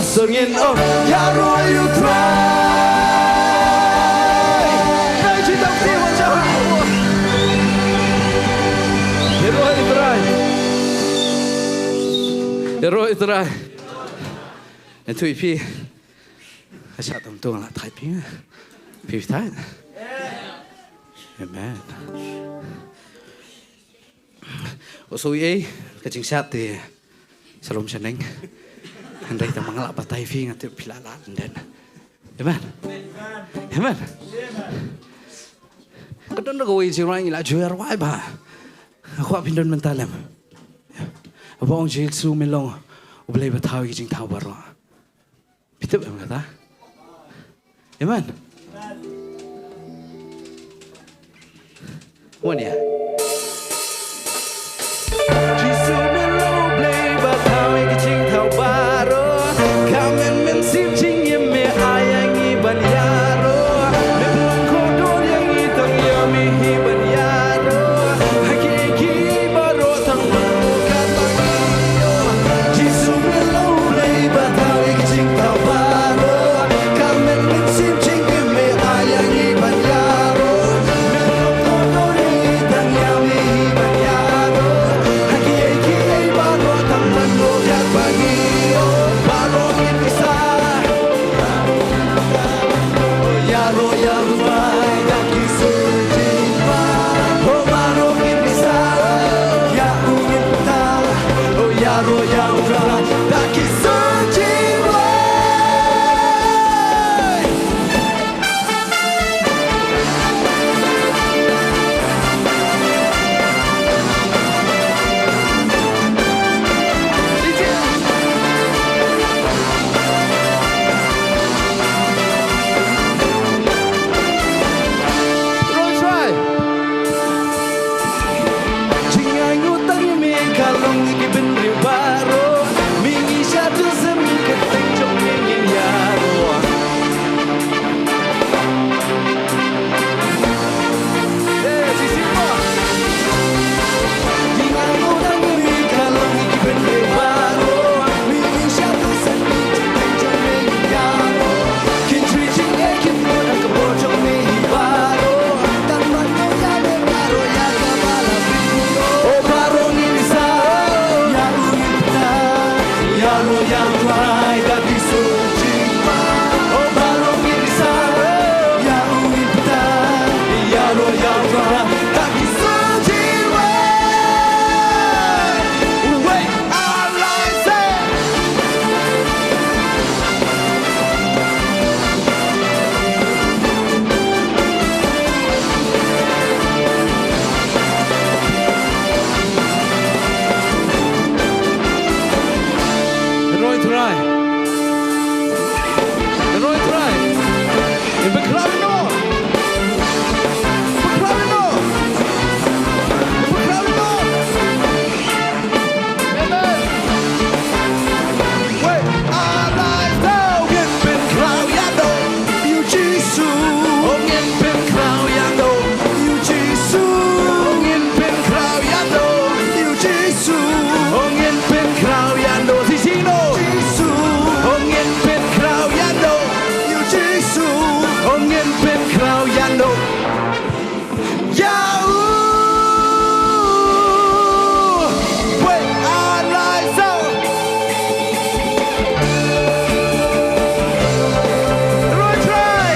Sngin ong, ïaroh ïa u Trai. Trai jingthoh ti wan jong. Ïaroh ïa u Trai. Ïaroh ïa u Trai. Ngan ïathuh ïa phi. Ka shah tam tu la thait phi. Phi thait. Amen. U shu ïa ka jingshad te shalom shaneng. Hynrei te ma nga la batai phi nga tip phi la lah lyndet. Amen. Amen. Ka don da kawei jingrwai ngi la ju rwai ba. Nga kwah phin don mynta lem. Ba ong Jisu me long U Blei ba thaw ïa ki jingthaw baroh. Phi tip em kata? Amen. Wan ïa. Jisu me long U Blei ba thaw ïa ki jingthaw baroh. Ka men mynsiem jingim me ai ïa ngi ban ïaroh. Me pynlong kordor ïa ngi tang ïa me hi ban ïaroh. Ha kiei kiei baroh tang ban mut katba ngi ïoh. Jisu me long U Blei ba thaw ïa ki jingthaw baroh. Ka men mynsiem jingim me ai ïa ngi ban ïaroh. Me pynlong kordor ïa ngi tang ïa me hi ban ïaroh. Ha kiei kiei baroh tang ban mut katba ngi ïoh. Baroh ngin pisa. Roll try. Jingaiñguh tang ïa me ka long ïa ki bynriew baroh. Me ngi shah tu sa me ka teng jong me ngin ïaroh. Roy Trai. Roy Trai. Iba khlaw no. Iba khlaw no. Iba khlaw no. Amen. Wait, arise, thou ngin pynkhraw ïa no. Ïa u Jisu. Oh, ngin pynkhraw ïa no. Ïa u Jisu. Oh, ngin pynkhraw ïa no. Ïa u Jisu. Oh, ngin pynkhraw ïa no. Jisu. Oh, ngin pynkhraw ïa no. Ïa u Jisu. Oh, ngin pynkhraw ïa no. Ïa u. Wei ar lai saw. Roy Trai.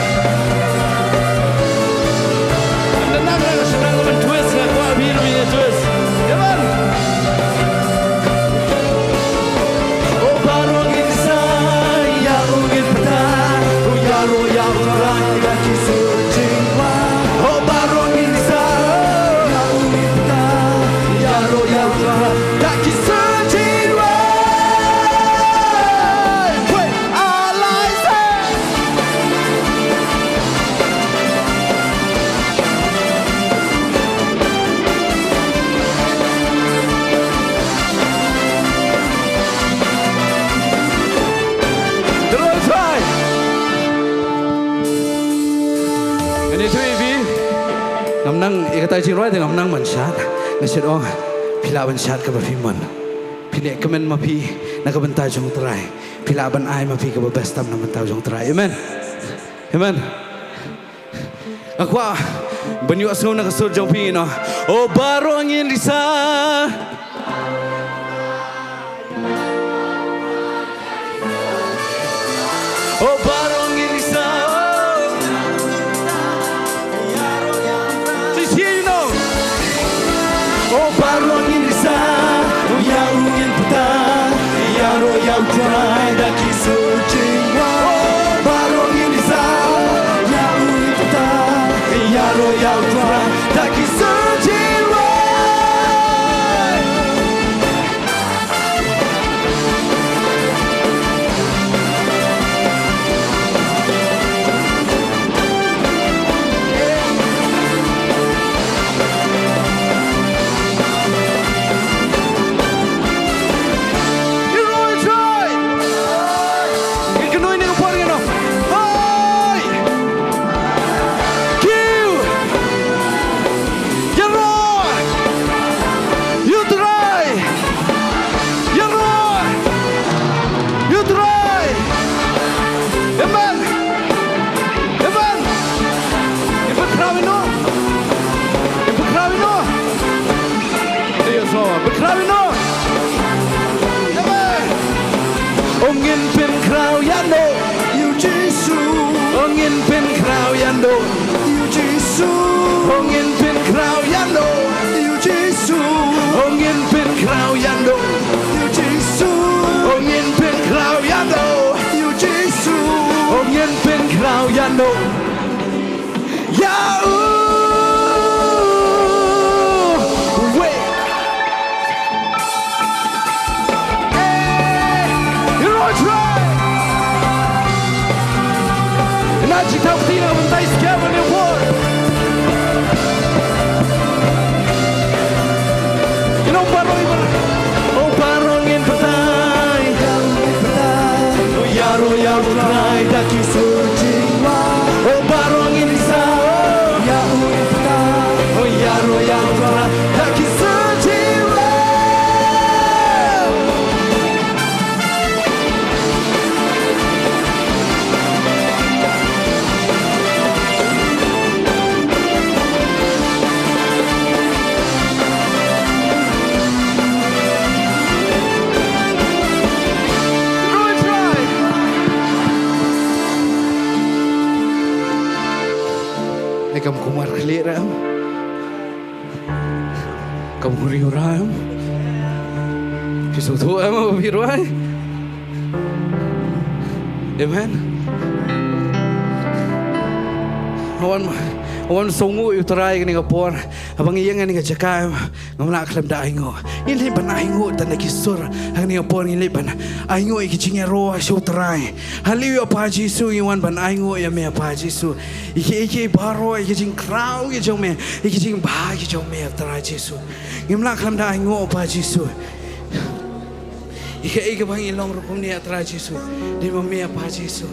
Nang nang nang nang twist, nga kwah phi ruh ïa twist. Come on. Ngan ïathuh ïa phi. Ngam nang ïa kata jingrwai te ngam nang ban shad. Nga shu ong phi lah ban shad kaba phi mon. Phi leh kmen ma phi na ka bynta jong u Trai. Phi lah ban ai ma phi kaba best tam na ka bynta jong u Trai. Amen. Amen. Nga kwah ban ïohsngew na ka sur jong phi, you know. O baroh ngin risa. O baroh ngin risa. Shisien, you know. O baroh ngin risa, ïa u ngin pyrta, ïaroh ïa u Trai da ki sur jingwan. O baroh ngin risa, ïa u ngin pyrta, ïaroh ïa u Trai da ki sur jingwan. Ïaroh ïa u Trai. Ngin kynnoh ïa ka por ngin ong, hooid. Kiew. Ïaroh ïa u Trai. Ïaroh ïa u Trai. Amen. Amen. Ngin pynkhraw ïa u. Ngin pynkhraw ïa u. Ïa u Trai. Pynkhraw ïa u. Amen. O ngin pynkhraw ïa u. Ïa u Jisu. O ngin pynkhraw ïa u. Ïa u Jisu. O ngin pynkhraw ïa u. Ïa u Jisu. O ngin pynkhraw ïa u. Ïa u Jisu. O ngin pynkhraw ïa u. Ïa u Jisu. O ngin pynkhraw ïa u. Ïa u. Wei. Eh, ïaroh ïa u Trai. Ngin ïa jingthaw kti na ka bynta i skhem ïa u Trai. Ïa u baroh, ïa u baroh. O baroh ngin pyrta. Ïaroh ïa u Trai da ki sur jingwan. O baroh ngin risa. Ïa u ngin pyrta. Ïaroh ïa u Trai da ki sur jingwan. Ai kam kumar khlieh ra em. Kam huri ura em. Phi sngewthuh em, phi ruh ai. Amen. Wan, wan sngewnguh ïa u Trai kane ka por. Haba ngi ïeng ha kane ka jaka em, ngam lah khlem da ainguh. Ngin leit ban ainguh tang da ki sur. Ha kane ka por ngin leit ban ainguh ïa ki jingïaroh sha u Trai. Haleluia, Pa Jisu, ngi wan ban ainguh ïa me, Pa Jisu. Ïa ki, ïa ki baroh, ïa ki jingkhraw ki jong me, ïa ki jingbha ki jong me, Trai Jisu. Ngim lah khlem da ainguh, Pa Jisu. Ïa ki, ïa ki ba ngi long ruh kumne, Trai Jisu. Dei ma me, Pa Jisu.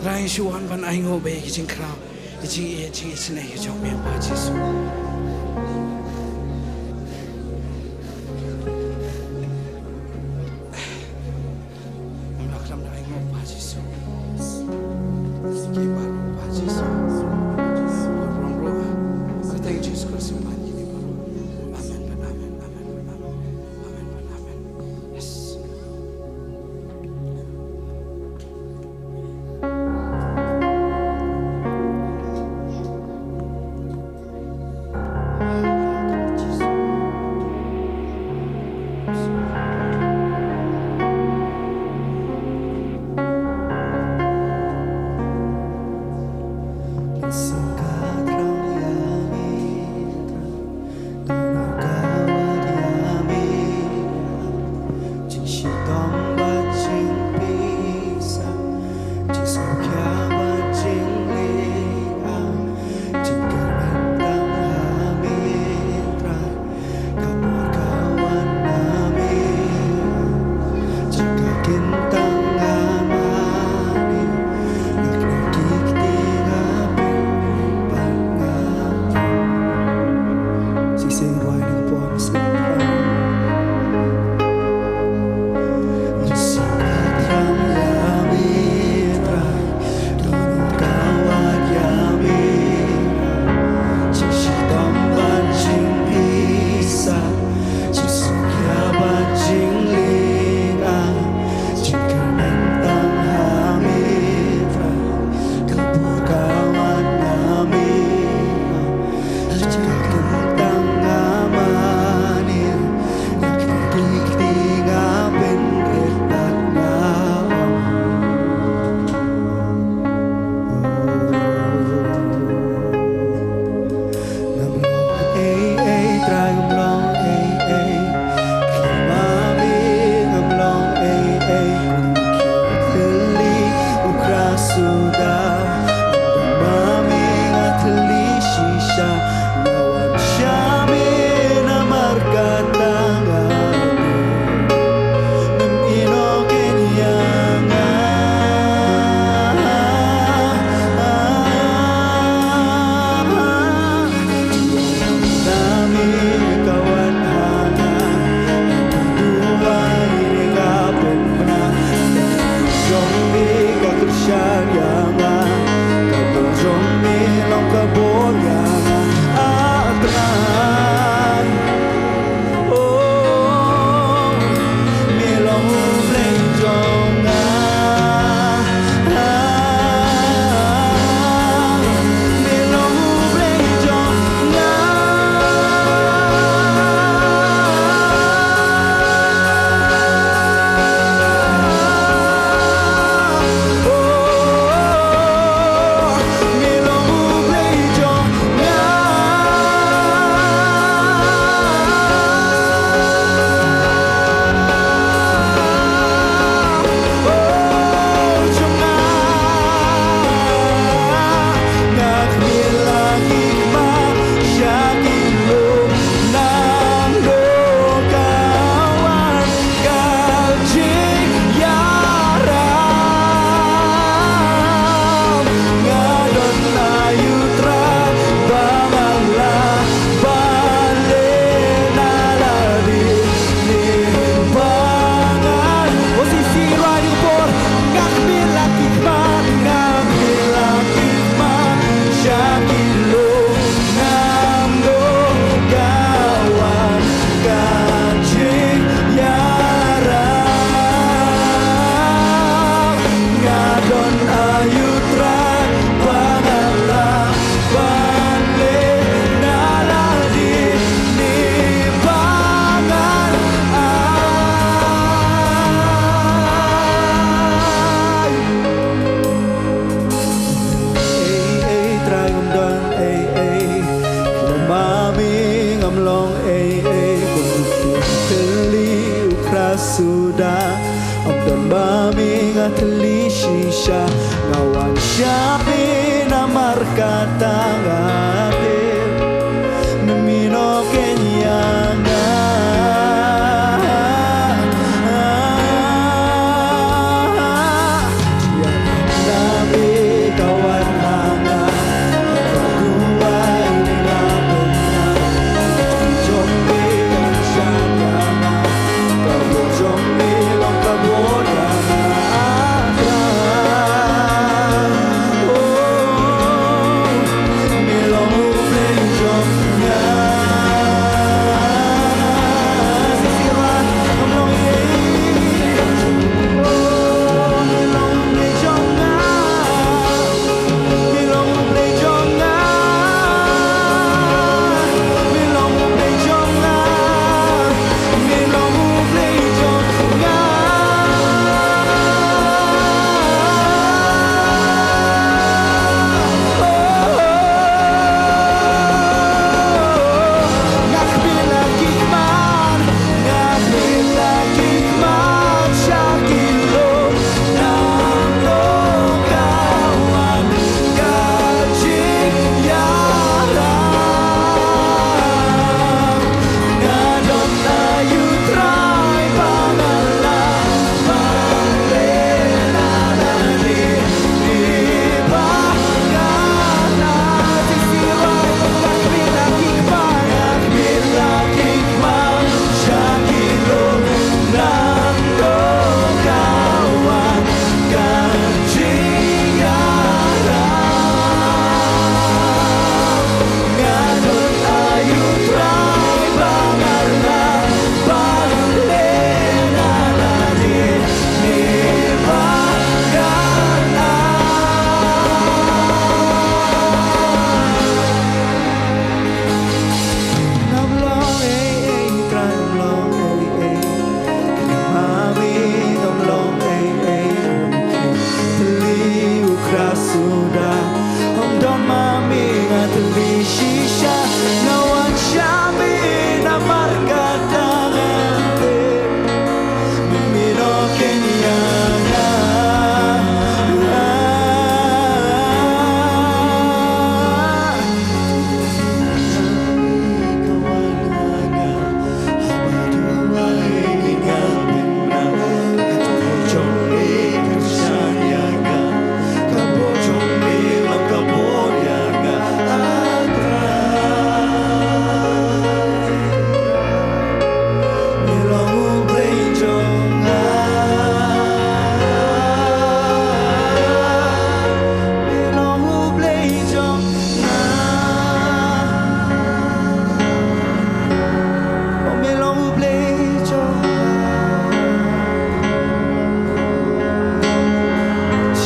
Trai Jisu, wan ban ainguh ba ïa ki jingkhraw, ïa ki jing, ïa ki jingisynei ki jong me, Pa Jisu. Ngim lah khlem da ainguh, Pa Jisu. Ki baroh, Pa Jisu. Baroh ruh. Kyrteng Jisu Khrist ngi pan ki baroh. Amen, amen, amen, amen, amen. Amen, amen, amen. Yes. Ba me nga thli shisha, nga wan sha me namar kata nga tip me, me nohkynja ïa nga.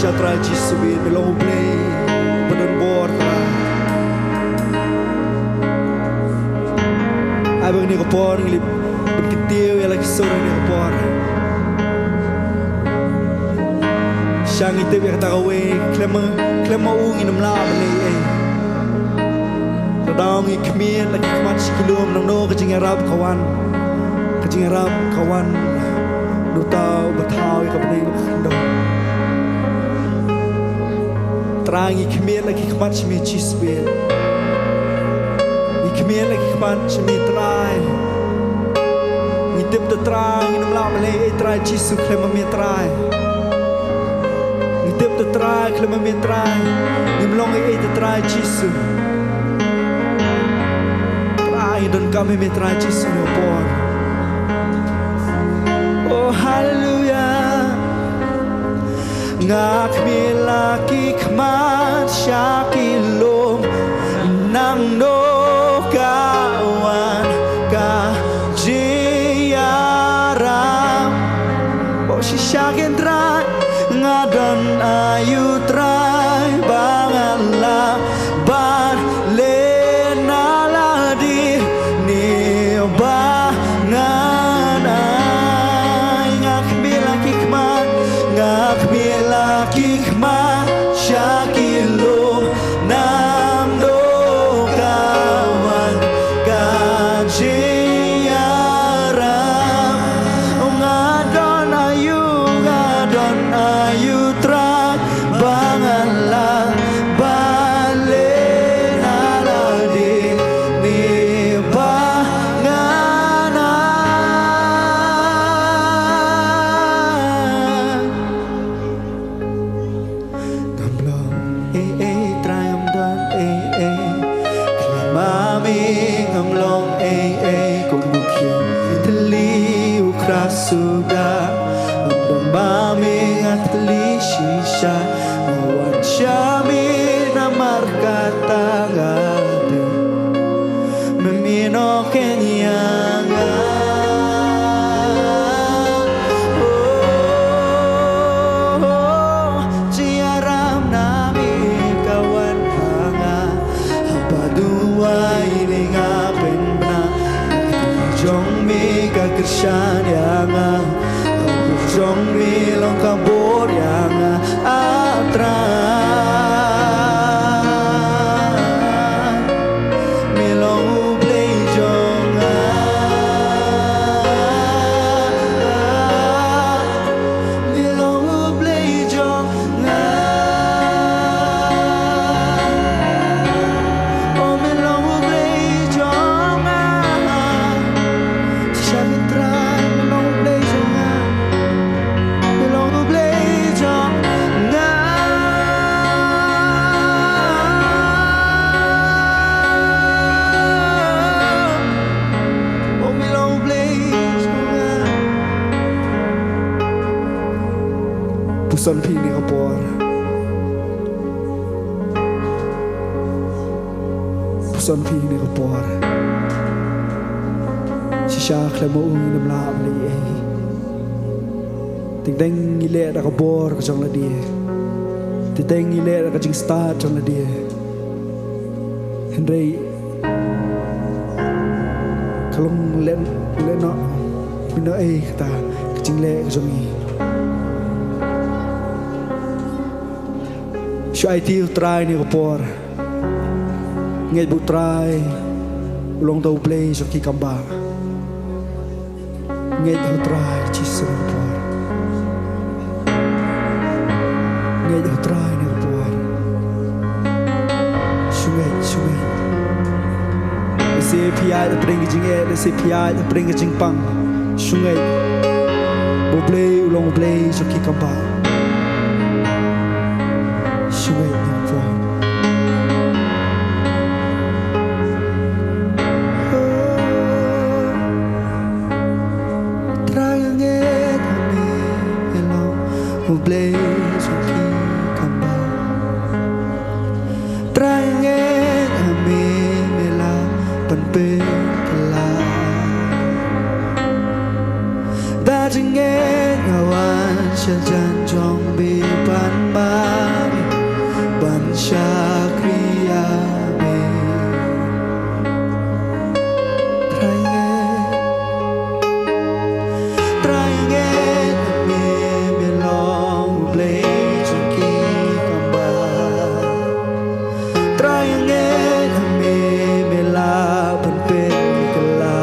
Sha Trai Jisu, me long U Blei uba don bor, Trai. Ai ba kane ka por ngi leit ban kyntiew ïa la ki sur kane ka por. Sha ngi tip ïa kata kawei, khlem ma, khlem ma u ngin ym lah ban leh ei. Ka daw ngi khmied la ki khmat sha ki lum, nangno ka jingïarap ka wan. Ka jingïarap ka wan na uta uba thaw ïa ka bneng bad ka khyndew. Trai, ngi khmied la ki khmat sha me Jisu. Ngi khmied la ki khmat sha me Trai. Ngi tip te Trai ngin ym lah ban leh ei Trai Jisu khlem ma me Trai. Ngi tip te Trai khlem ma me Trai ngim long ei ei te Trai Jisu. Trai ngi donkam ïa me Trai Jisu ha kane ka por. Oh, haleluya. Nga khmied la ki khmat sha ki lum, nangno ka wan ka jingïarap. Oh, shisha kein Trai, nga don aiu Trai ba ngan lah ban leh na lade, ne ba ngan ai. Nga khmied la ki khmat, nga khmied la ki khmat sha ki lum, nangno ka wan ka jingïarap. Nga don aiu, nga Ami nga thli shisha, nga wan sha mi namar kata nga dei. Me mi nohkhiah ïa nga. Oh, oh, oh, jingïalam na mi ka wan ha nga. Haba duwai ïa nga pynbna, jong mi ka kyrshan ïa nga. Jong mi long ka bor ïa nga, ah Trai. Mi long U Blei jong nga. Mi long U Blei jong nga. Oh, mi long U Blei jong nga. Shisha mi Trai, mi long U Blei jong nga. Mi long U Blei jong nga. Oh, mi long U Blei jong nga. Puson phi ïa kane ka por. Puson phi ïa kane ka por. Shisha khlem ma u ngim lah ban leh ei. Teng teng ngi leh da ka bor ka jong lade. Teng teng ngi leh da ka jingstad jong lade. Hynrei ka long leh, leh noh, mih noh ei kata ka jingleh ka jong ngi. Shu aiti ïa U Trai ïa kane ka por. Ngeit ba U Trai u long da U Blei jong ki kambah. Ngeit ha U Trai Jisu ïa kane ka por. Ngeit ha U Trai ïa kane ka por. Shu ngeit, shu ngeit. Lehse phi ïaid hapdeng ki jingeh, lehse phi ïaid hapdeng ki jingpang. Shu ngeit ba U Blei u long U Blei jong ki kambah. Shu ngeit ïa kane ka por. Trai nga ngeit ha me, me long U Blei jong ki kambah. Trai nga ngeit ha me, me la pynpeit kylla. Da jingngeit nga wan sha jan jong me ban mane, ban shakri ïa me. Trai nga ngeit, Trai nga ngeit ha me, me long U Blei jong ki kambah. Trai nga ngeit ha me, me la pynpeit kylla.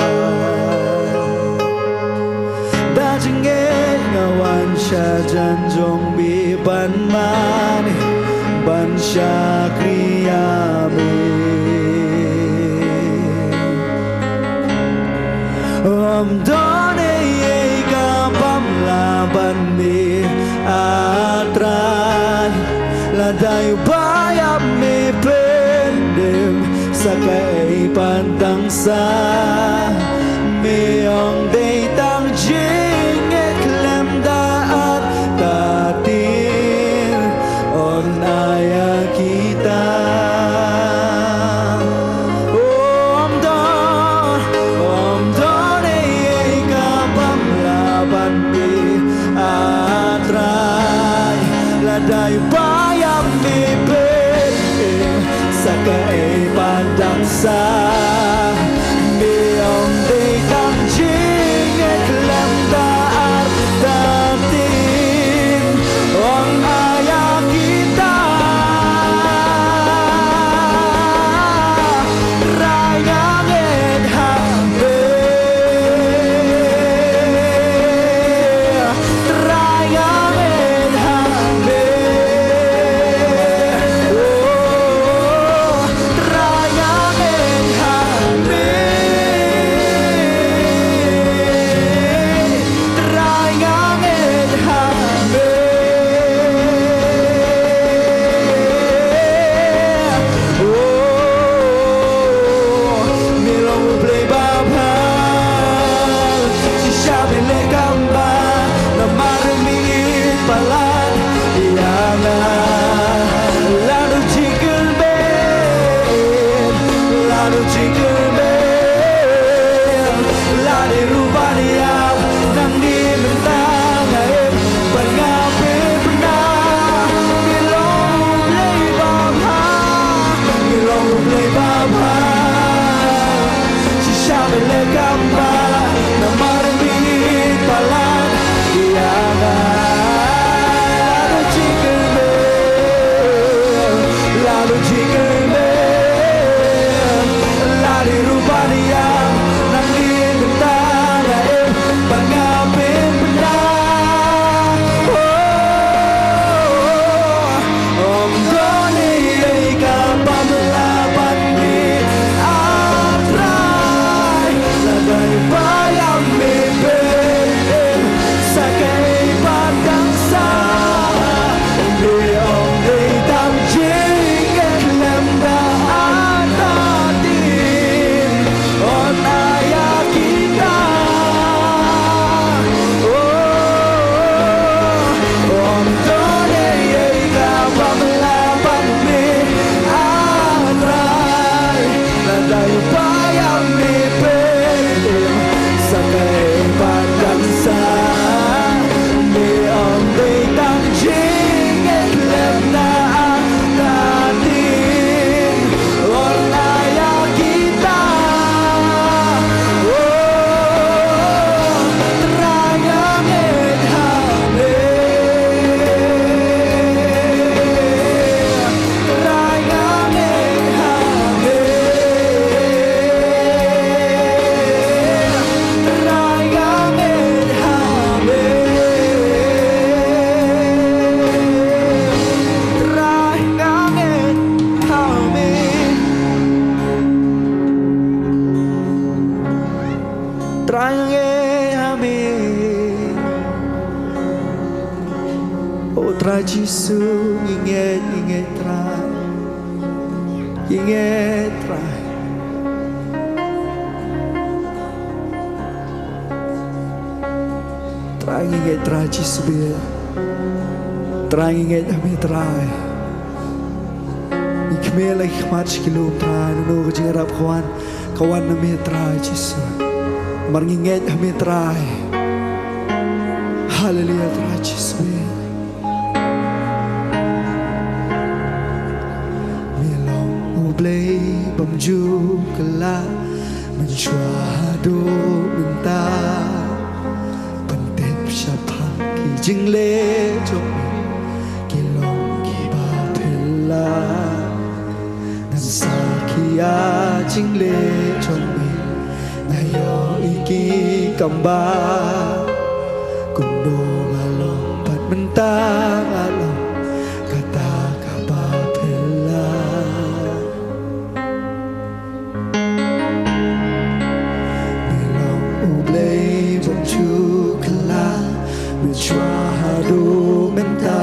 Da jingngeit nga wan sha jan jong me ban mane, ban shakri ïa me. Ym don ei ei kaba ym lah ban mih, ah Trai. Lada ïa u ba ïap me pyndem sa kaei pat tang sa. Me ong dei tang jingngeit khlem da artatien, un ai ïa kita. Ym don, ym don ei ei kaba ym lah ban mih, ah Trai. Lada ïa u ba ïap me pyndem sa kaei pat tang sa. Me ong dei tang jingngeit khlem da artatien, un ai ïa kita. Trai nga ngeit ha me. Trai nga ngeit ha me. Oh, Trai nga ngeit ha O Trai Jisu, ngi ngeit, ngi ngeit Trai. Ngi ngeit Trai. Trai ngi ngeit Trai Jisu bha. Trai ngi ngeit ha me Trai. Ngi khmih la ki khmat sha ki lum Trai, nangno ka jingïarap ka wan, ka wan na me Trai Jisu. Namar ngi ngeit ha me Trai. Haleluya Trai Jisu bha. Me long U Blei bym ju kylla, mynshuwa haduh mynta. Pyntip shaphang ki jingleh jong me, ki long kiba phylla. Ngan sakhi ïa jingleh jong me, nga ïohi ki kam bha. Kumno nga long bad mynta nga long kata kaba phylla. Me long U Blei bym ju kylla, mynshuwa haduh mynta.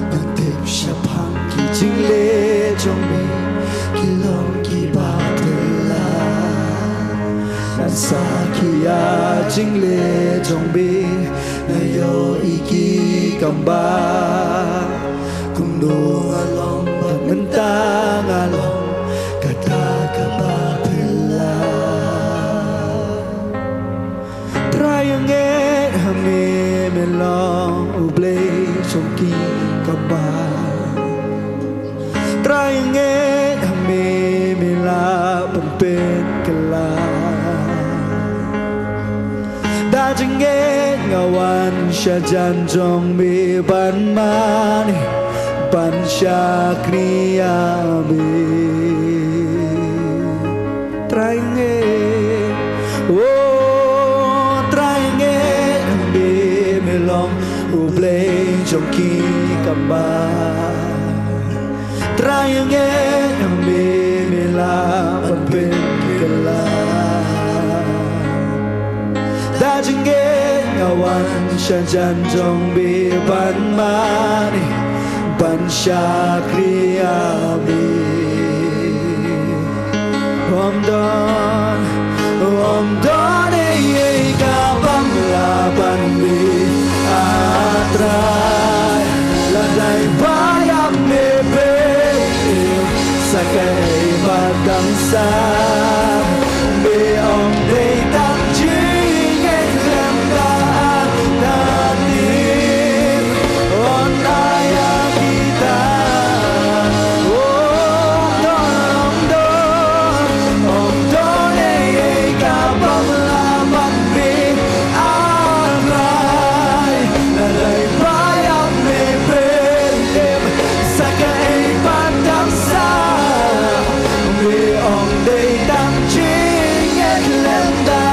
Ngan tip shaphang ki jingleh jong me, ki long kiba phylla. Ngan sakhi ïa jingleh jong me, nga ïohi ki kam bha. Kumno nga long bad mynta nga long kata kaba phylla. Trai ngi ngeit ha me, me long U Blei jong ki kam bha. Trai ngi ngeit ha me, me la pynpeit kylla. Da jingngeit nga wan sha jan jong me ban mane, ban shakri ïa me. Trai ngi ngeit, oh, Trai ngi ngeit ha me, me long U Blei jong ki kam bha. Trai ngi ngeit ha me, me la pynpeit kylla. Da jingngeit nga wan sha jan jong me ban mane, ban shakri ïa me. Ym don, ym don ei ei kaba ym lah ban mih, ah Trai. Lada ïa ba ïa me peit im sa kaei pat dang sah, me ym dei tang jingeh lem da, da tip. Ym don ei ei kaba ym lah ban mih, ah Trai. Lada ïa ba ïa me peit im sa kaei pat dang sah, me ym dei tang jingeh lem da,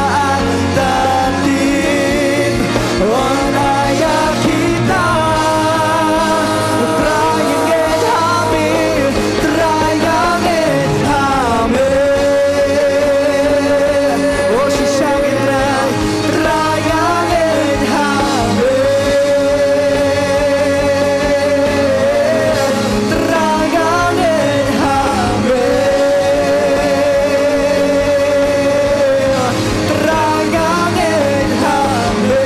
da tip. Wan ïa kita. Trai ngi ngeit ha me, Trai ngi ngeit ha me. Oh, shisha ngi Trai, Trai ngi ngeit ha me. Trai ngi ngeit ha me. Trai ngi ngeit ha me.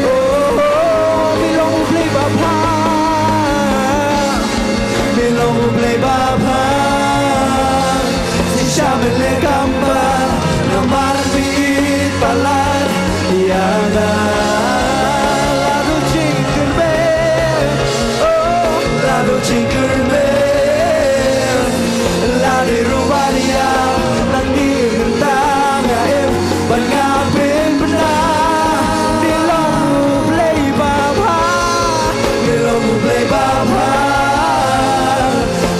Oh, me long U Blei babha. Me long U Blei babha. Shisha me leh kam bha namar me ïeit palat ïa nga. Lada u jingkyrmen, oh, lada u jingkyrmen, lada ruh ban ïap, nangne mynta nga im bad nga pynbna. Me long U Blei babha, me long U Blei babha.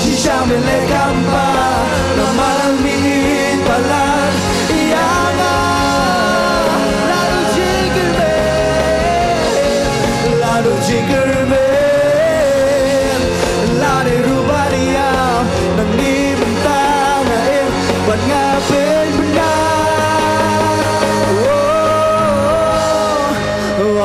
Shisha me leh kam bha namar me ïeit palat ïa nga. Lada u jingkyrmen, lada u jingkyrmen, lada ruh ban ïap, nangne mynta nga im bad nga pynbna. Oh, oh, oh.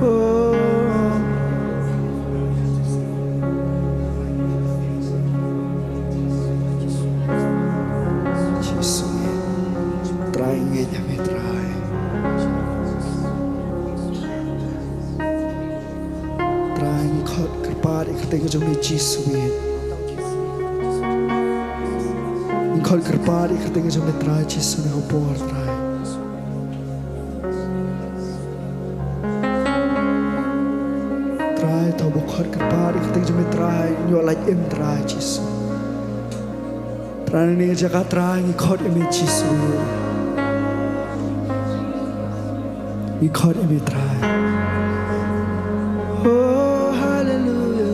Oh. Jisu. Trai, ngeit ïa me Trai. Trai, ngi khot kyrpad ïa ka kyrteng jong me Jisu. Ngi khot kyrpad ïa ka kyrteng jong me Trai Jisu na ka por Trai. Trai, to ba khot kyrpad ïa ka kyrteng jong me Trai, ngi ïoh lait im Trai Jisu. Trai, na kane ka jaka Trai ngi khot ïa me Jisu. Ngi khot ïa me Trai. Oh, haleluya.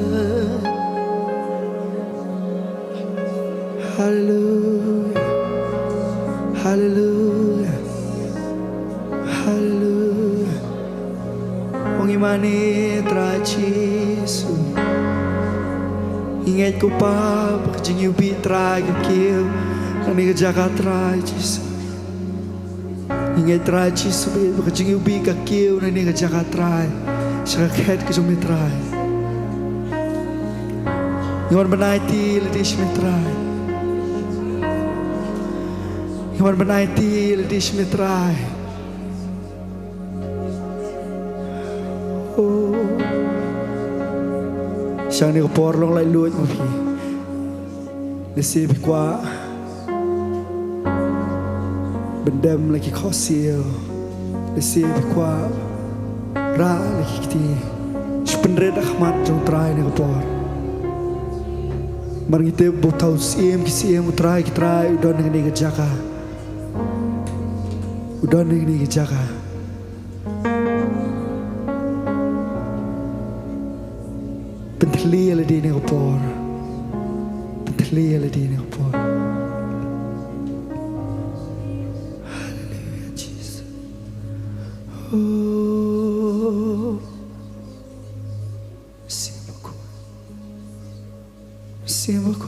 Haleluya. Haleluya. Haleluya. Ong ïa mane Trai Jisu. Ngi ngeit ko Kpa ba ka jingïewbih Trai ka kiew na kane ka jaka Trai Jisu. Ngi ngeit Trai Jisu ba ka jingïewbih ka kiew na kane ka jaka Trai. Sha ka khet ka jong me Trai. Ngi wan ban aiti lade sha me Trai. Ngi wan ban aiti lade sha me Trai. Oh. Sha kane ka por long laitluid ma phi. Lehse phi kwah ban dem la ki khohsiew. Lehse phi kwah rah la ki kti. Shu pynrit ha khmat jong u Trai na ka por. Namar ngi tip ba uta u Syiem ki syiem, u Trai ki trai u don ha kane ka jaka. U don ha kane ka jaka. Pynthylli ïa lade na ka por. Pynthylli ïa lade na ka por. Haleluya, Jisu. Oh. Sibuk. Sibuk.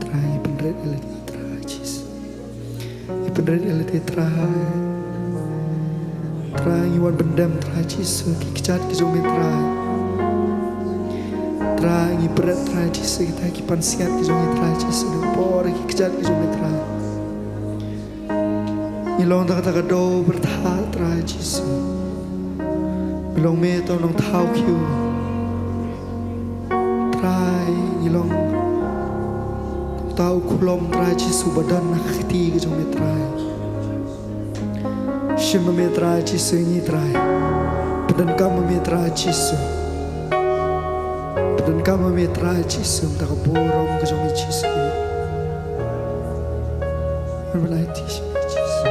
Trai, pynrit ïa lade Trai Jisu. Pynrit ïa lade Trai. Trai, ngi wan ban dem Trai Jisu ki kjat ki jong me Trai. Trai, ngi pynrit Trai Jisu kita ki pansngiat ki jong me Trai Jisu, na ka por ki kjat ki jong me Trai. Ngi long tang kata ka doh byrtha Trai Jisu. Ngi long me to nongthaw khiew. Trai, ngi long tang uta u khlem Trai Jisu ba don ha ka kti ka jong me Trai. Shim ma me Trai Jisu ngi Trai. Pyndonkam ma me Trai Jisu. Pyndonkam ma me Trai Jisu, mynta ka burom ka jong me Jisu. Ngan ban aiti sha me Jisu.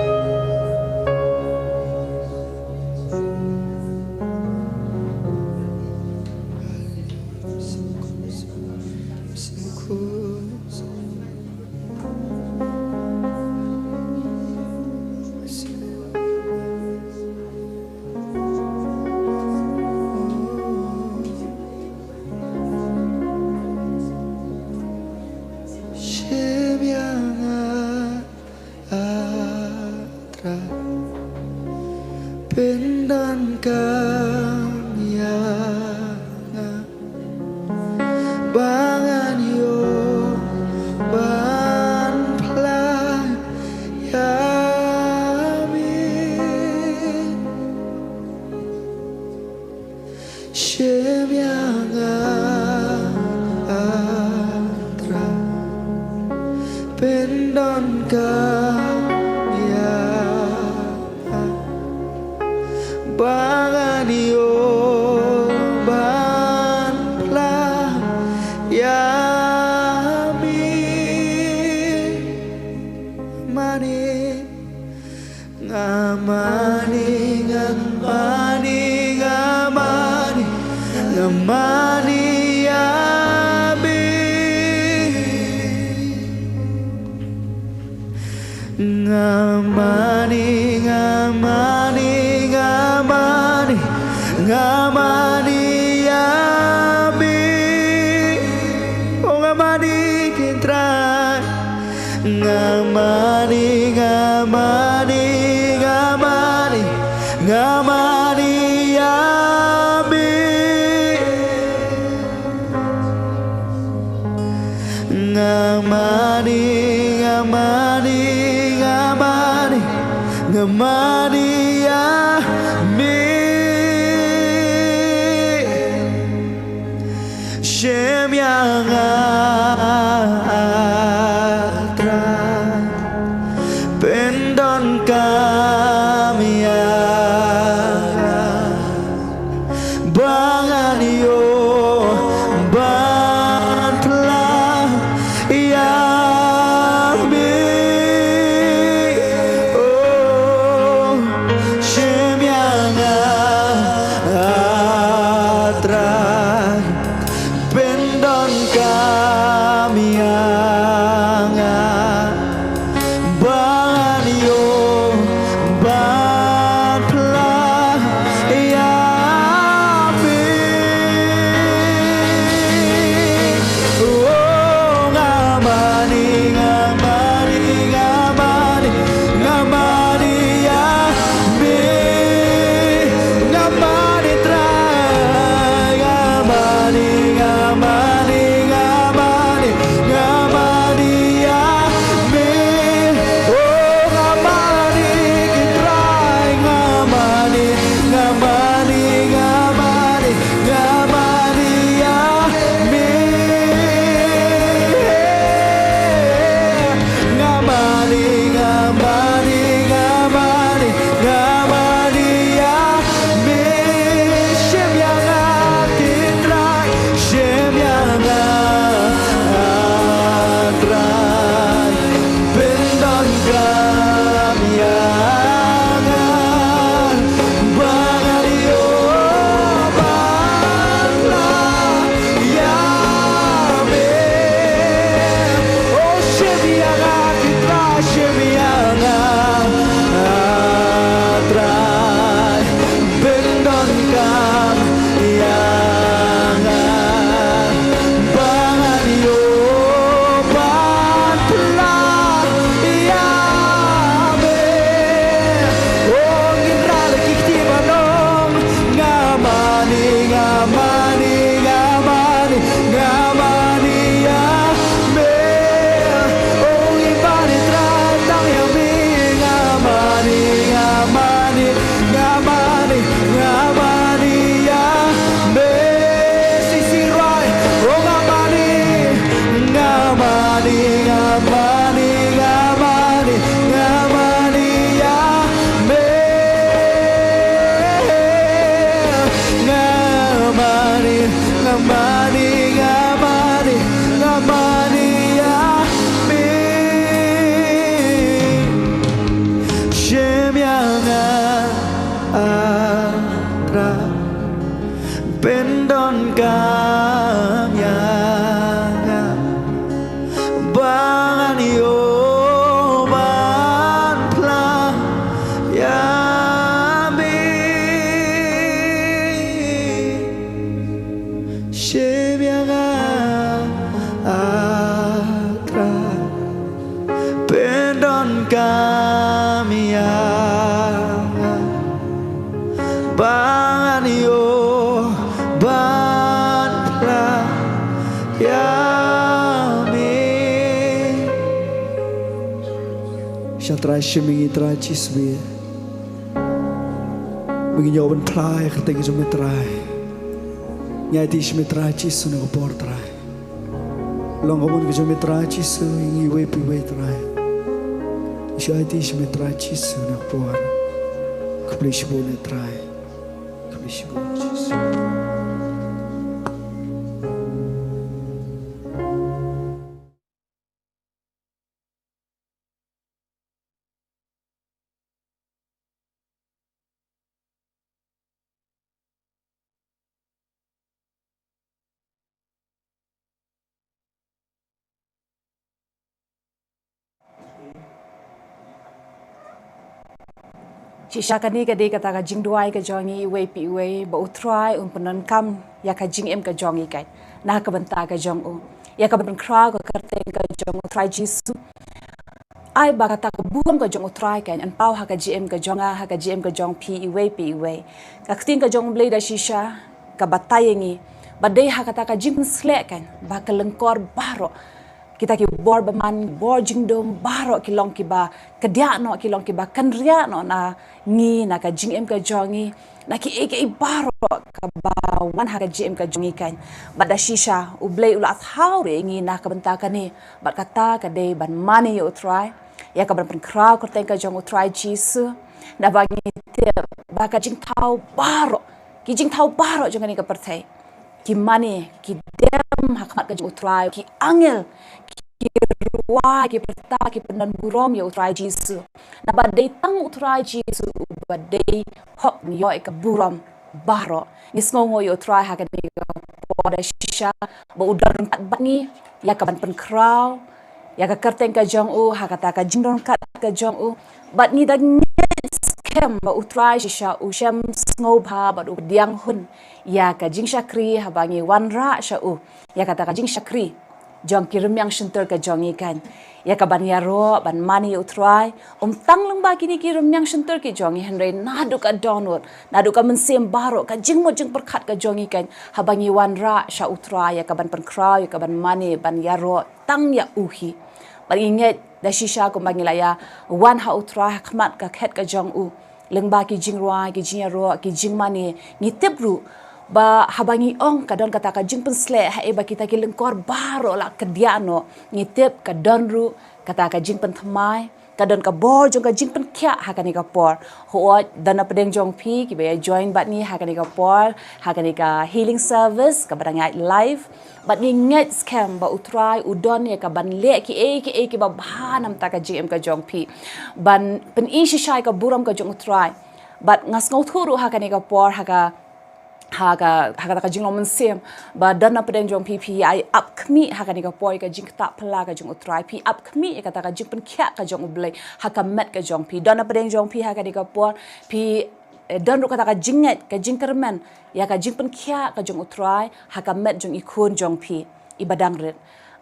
Shim ïa nga, ah, Trai. Pyndonkam ïa nga. Ba ngan ïoh ban phla ïa me. Shim ïa nga, ah, Trai. Pyndonkam ïa nga. Ba ngan ïoh ban phla ïa me. Mane, nga mane, nga mane, nga mane, nga mane ïa me. Nga mane, nga mane, nga mane, nga Mane ïa me. Oh, nga mane, ki Trai. Nga mane, nga mane, nga mane, nga mane ïa me. Nga mane, nga mane, nga mane, nga mane ïa me. Shim ïa nga, Trai, pyndonkam ïa nga. Ba ngan ïoh ban phla ïa me. Oh, shim ïa nga, ah, Trai, pyndonkam ïa nga. Ba ngan ïoh ban phla ïa me. Oh, nga mane, nga mane, nga mane, nga mane ïa me. Nga mane, Trai, nga mane, nga mane, nga mane, nga mane ïa me. Oh, nga mane, ki Trai, nga mane, nga mane, nga mane, nga mane ïa me. Nga mane, nga mane, nga mane, nga mane ïa me. Shim ïa nga, ki Trai, shim ïa nga, ah, Trai, pyndonkam ïa nga. Ba ngan ïoh ban phla ïa me. Oh, shim ïa nga, ki Trai, shim ïa nga, ah, Trai, pyndonkam ïa nga. Ba ngan ïoh ban phla ïa me. Oh, ngin rah da ki kti ban ong. Nga mane, nga mane, nga mane, nga mane ïa me. Oh, ngi mane, Trai, tang ïa me. Nga mane, nga mane, nga mane, nga mane ïa me. Sisi rwai, oh, nga mane, nga mane, nga mane, nga mane, nga mane ïa me. Nga mane, nga mane, nga mane, nga mane ïa me. Shim ïa nga, ah, Trai, pyndonkam ïa nga. Ba ngan ïoh ban phla ïa me. Shim ïa nga, ah, Trai, pyndonkam ïa nga. Ba ngan ïoh ban phla ïa me. Sha Trai, shim ïa ngi, Trai Jisu. Ba ngin ïoh ban phla ïa ka kyrteng jong me, Trai. Ngi aiti sha me, Trai Jisu, na ka por, Trai. Long ka mon ka jong me, Trai Jisu, ïa ngi iwei pa iwei, Trai. Ngi shu aiti sha me, Trai Jisu, na ka por. Khublei shibun, Trai. Khublei shibun, Jisu. Shisha kane ka dei kata ka jingduwai ka jong ngi iwei pa iwei, ba U Trai un pyndonkam ïa ka jingim ka jong ngi keiñ na ka bynta ka jong u. Ïa ka ban pynkhraw ka kyrteng ka jong U Trai Jisu. Ai ba kata ka burom ka jong U Trai keiñ yn paw ha ka jingim ka jong nga, ha ka jingim ka jong phi iwei pa iwei. Ka ktien ka jong U Blei da shisha ka batai ïa ngi ba dei ha kata ka jingpynsleh keiñ ba ka lyngkor baroh, kita ki bor bymman, bor jingdum baroh ki long kiba kdiah noh, ki long kiba kynriah noh na ngi, na ka jingim ka jong ngi, na kiei kiei baroh kaba wan ha ka jingim ka jong ngi keiñ. Bad da shisha U Blei u la thaw ruh ïa ngi na ka bynta kane. Bad kata ka dei ban mane ïa U Trai, ïa ka ban pynkhraw kyrteng ka jong U Trai Jisu. Naba ngi tip ba ka jingthaw baroh, ki jingthaw baroh jong kane ka pyrthei, ki mane, ki dem ha khmat ka jong U Trai, ki angel ki rwai, ki pyrta, ki pyndon burom ïa U Trai Jisu. Naba dei tang U Trai Jisu uba dei hok ban ïoh ïa ka burom baroh. Ngi sngewnguh ïa U Trai ha kane ka por da shisha ba u don ryngkat bad ngi ïa ka ban pynkhraw ïa ka kyrteng ka jong u ha kata ka jingdon ryngkat ka jong u. Bad ngi da ngeit skhem ba U Trai shisha u shem sngewbha bad u pdiang hun ïa ka jingshakri haba ngi wanrah sha u ïa kata ka jingshakri jong ki rymmiang shyntur ka jong ngi keiñ. Ïa ka ban ïaroh ban mane ïa U Trai, ym tang lyngba kine ki rymmiang shyntur ki jong ngi, hynrei naduh ka dohnud, naduh ka mynsiem baroh, ka jingmut jingpyrkhat ka jong ngi keiñ, haba ngi wanrah sha U Trai ïa ka ban pynkhraw, ïa ka ban mane, ban ïaroh tang ïa u hi. Bad ngi ngeit da shisha kumba ngi la ïa wan ha U Trai ha khmat ka khet ka jong u, lyngba ki jingrwai, ki jingïaroh, ki jingmane, ngi tip ruh ba haba ngi ong ka don kata ka jingpynsleh haei ba kita ki lyngkor baroh la kdiah noh, ngi tip ka don ruh kata ka jingpynthymmai, ka don ka bor jong ka jingpynkhiah ha kane ka por. Hooid, don na pdeng jong phi kiba ïa join bad ngi ha kane ka por, ha kane ka healing service kaba dang ïaid live. Bad ngi ngeit skhem ba U Trai u don ïa ka ban leh kiei kiei kiba bha na ka bynta ka jingim ka jong phi, ban pyni shisha ïa ka burom ka jong U Trai. Bad nga sngewthuh ruh ha kane ka por, ha ka, ha ka, ha kata ka jinglong mynsiem, ba don na pdeng jong phi, phi ïa ap khmih ha kane ka por ïa ka jingktah phylla ka jong U Trai, phi ap khmih ïa kata ka jingpynkhiah ka jong U Blei ha ka met ka jong phi. Don na pdeng jong phi ha kane ka por, phi, eh, don ruh kata ka jingngeit, ka jingkyrmen ïa ka jingpynkhiah ka jong U Trai ha ka met jong i khun jong phi iba dang rit.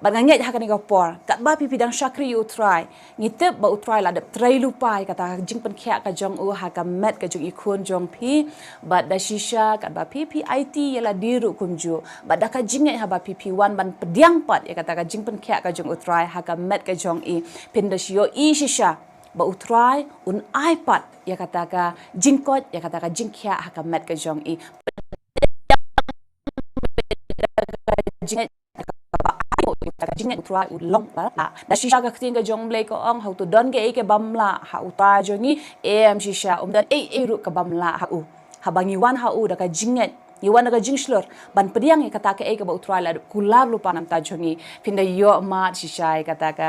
Bad nga ngeit ha kane ka por, katba phi, phi dang shakri ïa U Trai, ngi tip ba U Trai la dep trei lypa ïa kata ka jingpynkhiah ka jong u ha ka met ka jong i khun jong phi. Bad da shisha katba phi, phi aiti ïa lade ruh kumjuh, bad da ka jingngeit haba phi, phi wan ban pdiang pat ïa kata ka jingpynkhiah ka jong U Trai ha ka met ka jong i, phin da ïohi shisha ba U Trai un ai pat ïa kata ka jingkoit, ïa kata ka jingkhiah ha ka met ka jong i. Jingngeit, kaba ai ïa kata ka jingngeit U Trai u long ba lah. Da shisha ka ktien ka jong U Blei ka ong, hato don kaei kaba bym lah ha U Trai jong ngi? Em shisha, ym don ei ei ruh kaba bym lah ha u. Haba ngi wan ha u da ka jingngeit, ngi wan da ka jingshlur ban pdiang ïa kata kaei kaba U Trai la kular lypa na ka bynta jong ngi, phin da ïoh mad shisha ïa kata ka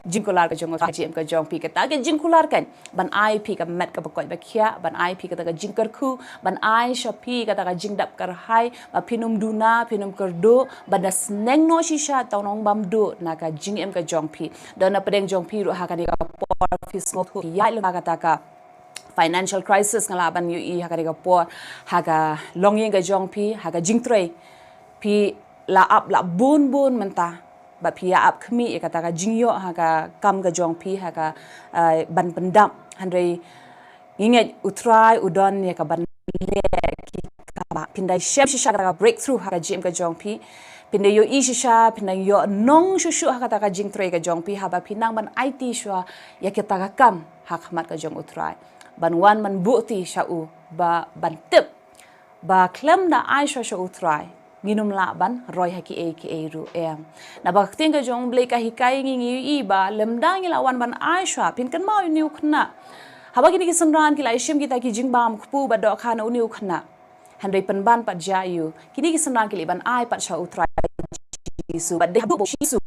jingkular ka jong U Trai ha ka jingim ka jong phi. Kata ka jingkular keiñ ban ai phi ka met kaba koit ba khiah, ban ai phi kata ka jingkyrkhu, ban ai sha phi kata ka jingdap kyrhai, ba phin ym duna, phin ym kyrduh, ban da sneng noh shisha tang nongbamduh na ka jingim ka jong phi. Don na pdeng jong phi ruh ha kane ka por, phi sngewthuh ïa lem kata ka financial crisis, nga lah ban ïohi ha kane ka por, ha ka longïing ka jong phi, ha ka jingtrei, phi la ap la bun bun mynta, ba phi ïa ap khmih ïa kata ka jingïoh ha ka kam ka jong phi, ha ka, eh, ban pyndap. Hynrei ngi ngeit U Trai u don ïa ka ban leh ki kaba, phin da shem shisha kata ka breakthrough ha ka jingim ka jong phi. Phin da ïohi shisha, phin da ïoh nong shuh shuh ha kata ka jingtrei ka jong phi, haba phi nang ban aiti shuwa ïa kata ka kam ha khmat ka jong U Trai, ban wan ban buhti sha u, ba ban tip ba khlem da ai shuwa sha U Trai, ngin ym lah ban roi ha kiei kiei ruh, em. Naba ka ktien ka jong U Blei ka hikai ngi, ngi ïohi ba lymda ngi la wan ban ai shuwa, phin kynmaw ïa une u khynnah. Haba kine ki synran ki la ïashim kita ki jingbam kpu bad dohkha na une u khynnah, hynrei pynban pat jia ïa u, kine ki synran ki leit ban ai pat sha U Trai Jisu, bad dei haduh ba U Jisu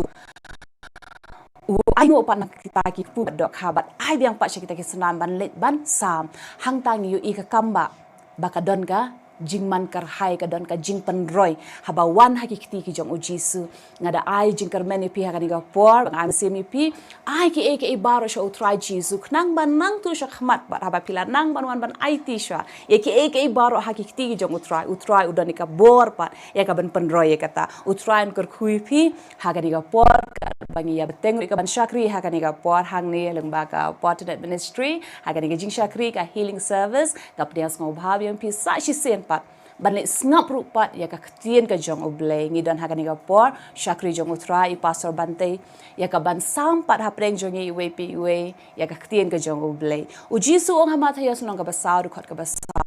u ainguh pat na kita ki kpu bad dohkha, bad ai biang pat sha kita ki synran ban leit ban sam. Hangta ngi ïohi ka kam ba, ba ka don ka jingman kyrhai, ka don ka jingpynroi haba wan ha ki kti ki jong u Jisu. Nga da ai jingkyrmen ïa phi ha kane ka por, nga ai mynsiem ïa phi, ai kiei kiei baroh sha u Trai Jisu, khnang ban nang tu sha khmat, bad haba phi la nang ban wan ban aiti sha ïa kiei kiei baroh ha ki kti ki jong u Trai, u Trai u don ïa ka bor pat ïa ka ban pynroi ïa kata. U Trai un kyrkhu ïa phi ha kane ka por, katba ngi ïa bteng ruh ïa ka ban shakri ha kane ka por hangne lyngba ka Portinet Ministry, ha kane ka jingshakri ka healing service. Nga pdiang sngewbha biang phi sa shisien pat ban leit sngap ruh pat ïa ka ktien ka jong u Blei. Ngi don ha kane ka por shakri jong u Trai, i Pastor Bante ïa ka ban sam pat hapdeng jong ngi iwei pa iwei ïa ka ktien ka jong u Blei. U Jisu u ong ha Mathaios lynnong kaba saw, dkhot kaba saw,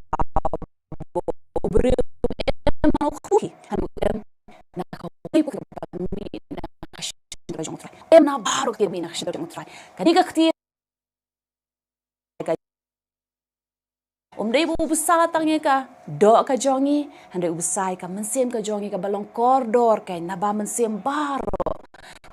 u briew em u khuhi, han u em na kawei pat ka mih na ka shyntur jong u Trai. Em na baroh ka mih na ka shyntur jong u Trai. Kane ka ktien, um dei ba u bsa tang ïa ka doh ka jong ngi, hynrei u bsa ïa ka mynsiem ka jong ngi kaba long kordor, ka naba mynsiem baroh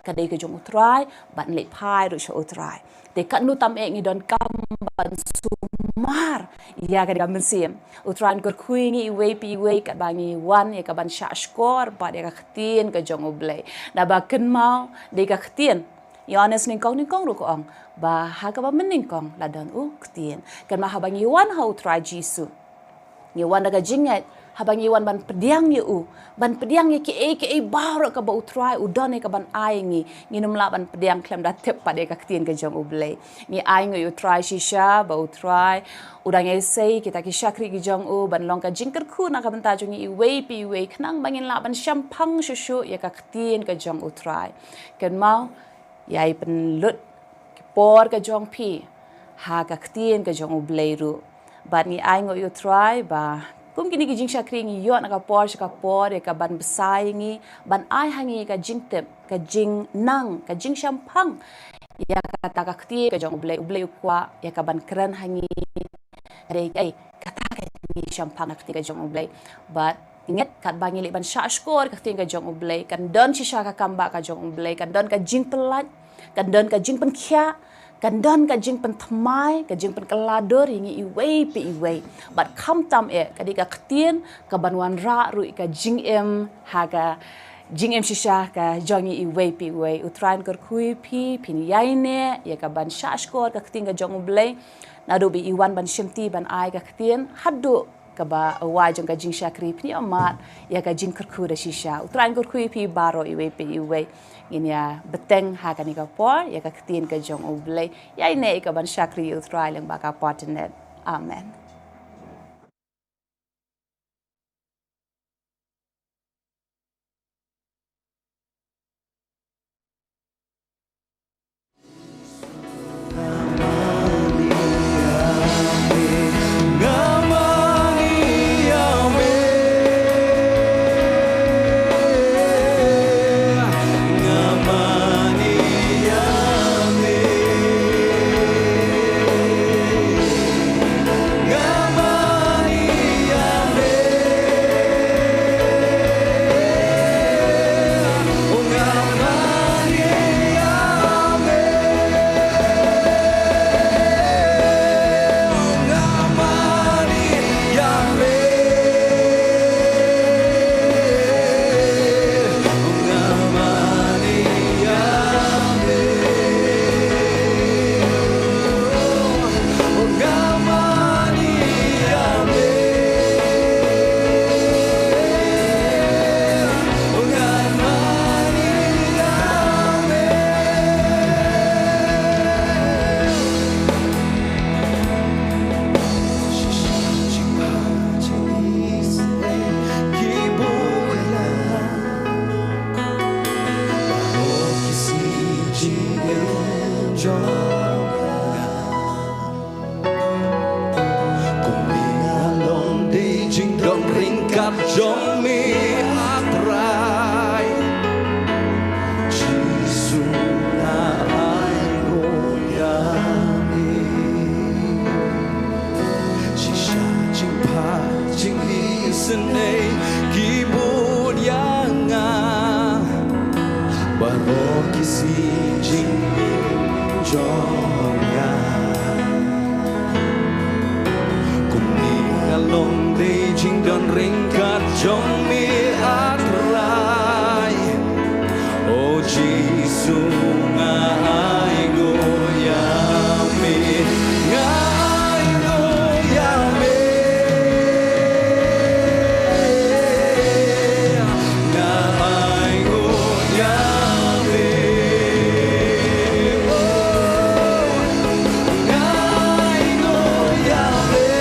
ka dei ka jong u Trai, bad ngi leit phai ruh sha u Trai. Te katno tam eh ngi donkam ban sumar ïa ka mynsiem. U Trai un kyrkhu ïa ngi iwei pa iwei katba ngi wan ïa ka ban shah shkor bad ïa ka ktien ka jong u Blei. Naba kynmaw, dei ka ktien. Ïoannis nyngkong nyngkong ruh ka ong ba ha kaba mynnyngkong la don u ktien. Kynmaw, haba ngi wan ha u Trai Jisu, ngi wan da ka jingngeit, haba ngi wan ban pdiang ïa u, ban pdiang ïa kiei kiei baroh kaba u Trai u don ïa ka ban ai ngi, ngin ym lah ban pdiang khlem da tip pat ïa ka ktien ka jong u Blei. Ngi ai nguh ïa u Trai shisha ba u Trai u dang ïai sei kita ki shakri ki jong u ban long ka jingkyrkhu na ka bynta jong ngi iwei pa iwei, khnang ba ngin lah ban shemphang shuh shuh ïa ka ktien ka jong u Trai. Kynmaw, ïai pynlut ki por ka jong phi ha ka ktien ka jong u Blei ruh. Bad ngi ai nguh ïa u Trai ba kum kine ki jingshakri ngi ïoh na ka por sha ka por ïa ka ban bsa ïa ngi, ban ai ha ngi ka jingtip, ka jingnang, ka jingshemphang ïa kata ka ktien ka jong u Blei. U Blei u kwah ïa ka ban kren ha ngi. Ka dei kaei kata ka jingshemphang na ka ktien ka jong u Blei? Bad ngi ngeit katba ngi leit ban shah shkor ka ktien ka jong u Blei, kan don shisha ka kambah ka jong u Blei, kan don ka jingpyllait, kan don ka jingpynkhiah, kan don ka jingpynthymmai, ka jingpynkylla dur ïa ngi iwei pa iwei. Bad khamtam eh ka dei ka ktien ka ban wanrah ruh ïa ka jingim ha ka jingim shisha ka jong ngi iwei pa iwei. U Trai un kyrkhu ïa phi, phin ïaineh ïa ka ban shah shkor ka ktien ka jong u Blei. Naduh ba i wan ban shimti ban ai ka ktien haduh kaba wai jong ka jingshakri, phin ïohmad ïa ka jingkyrkhu da shisha. U Trai un kyrkhu ïa phi baroh iwei pa iwei. Ngin ïa bteng ha kane ka por ïa ka ktien ka jong u Blei. Ïaineh ïa ka ban shakri ïa u Trai lyngba ka Portinet. Amen. Kumne nga long dei jingdon ryngkat jong me, A Trai. Jisu, nga ai nguh ïa me. Shisha jingpha jingisynei ki bud ïa nga. Baroh ki sngi jingim jong nga. Kumne nga long Dei jingdon ryngkat jong me, A Trai. O Jisu, nga ainguh ïa me, nga ainguh ïa me, nga ainguh ïa me. Oh, nga ainguh ïa me.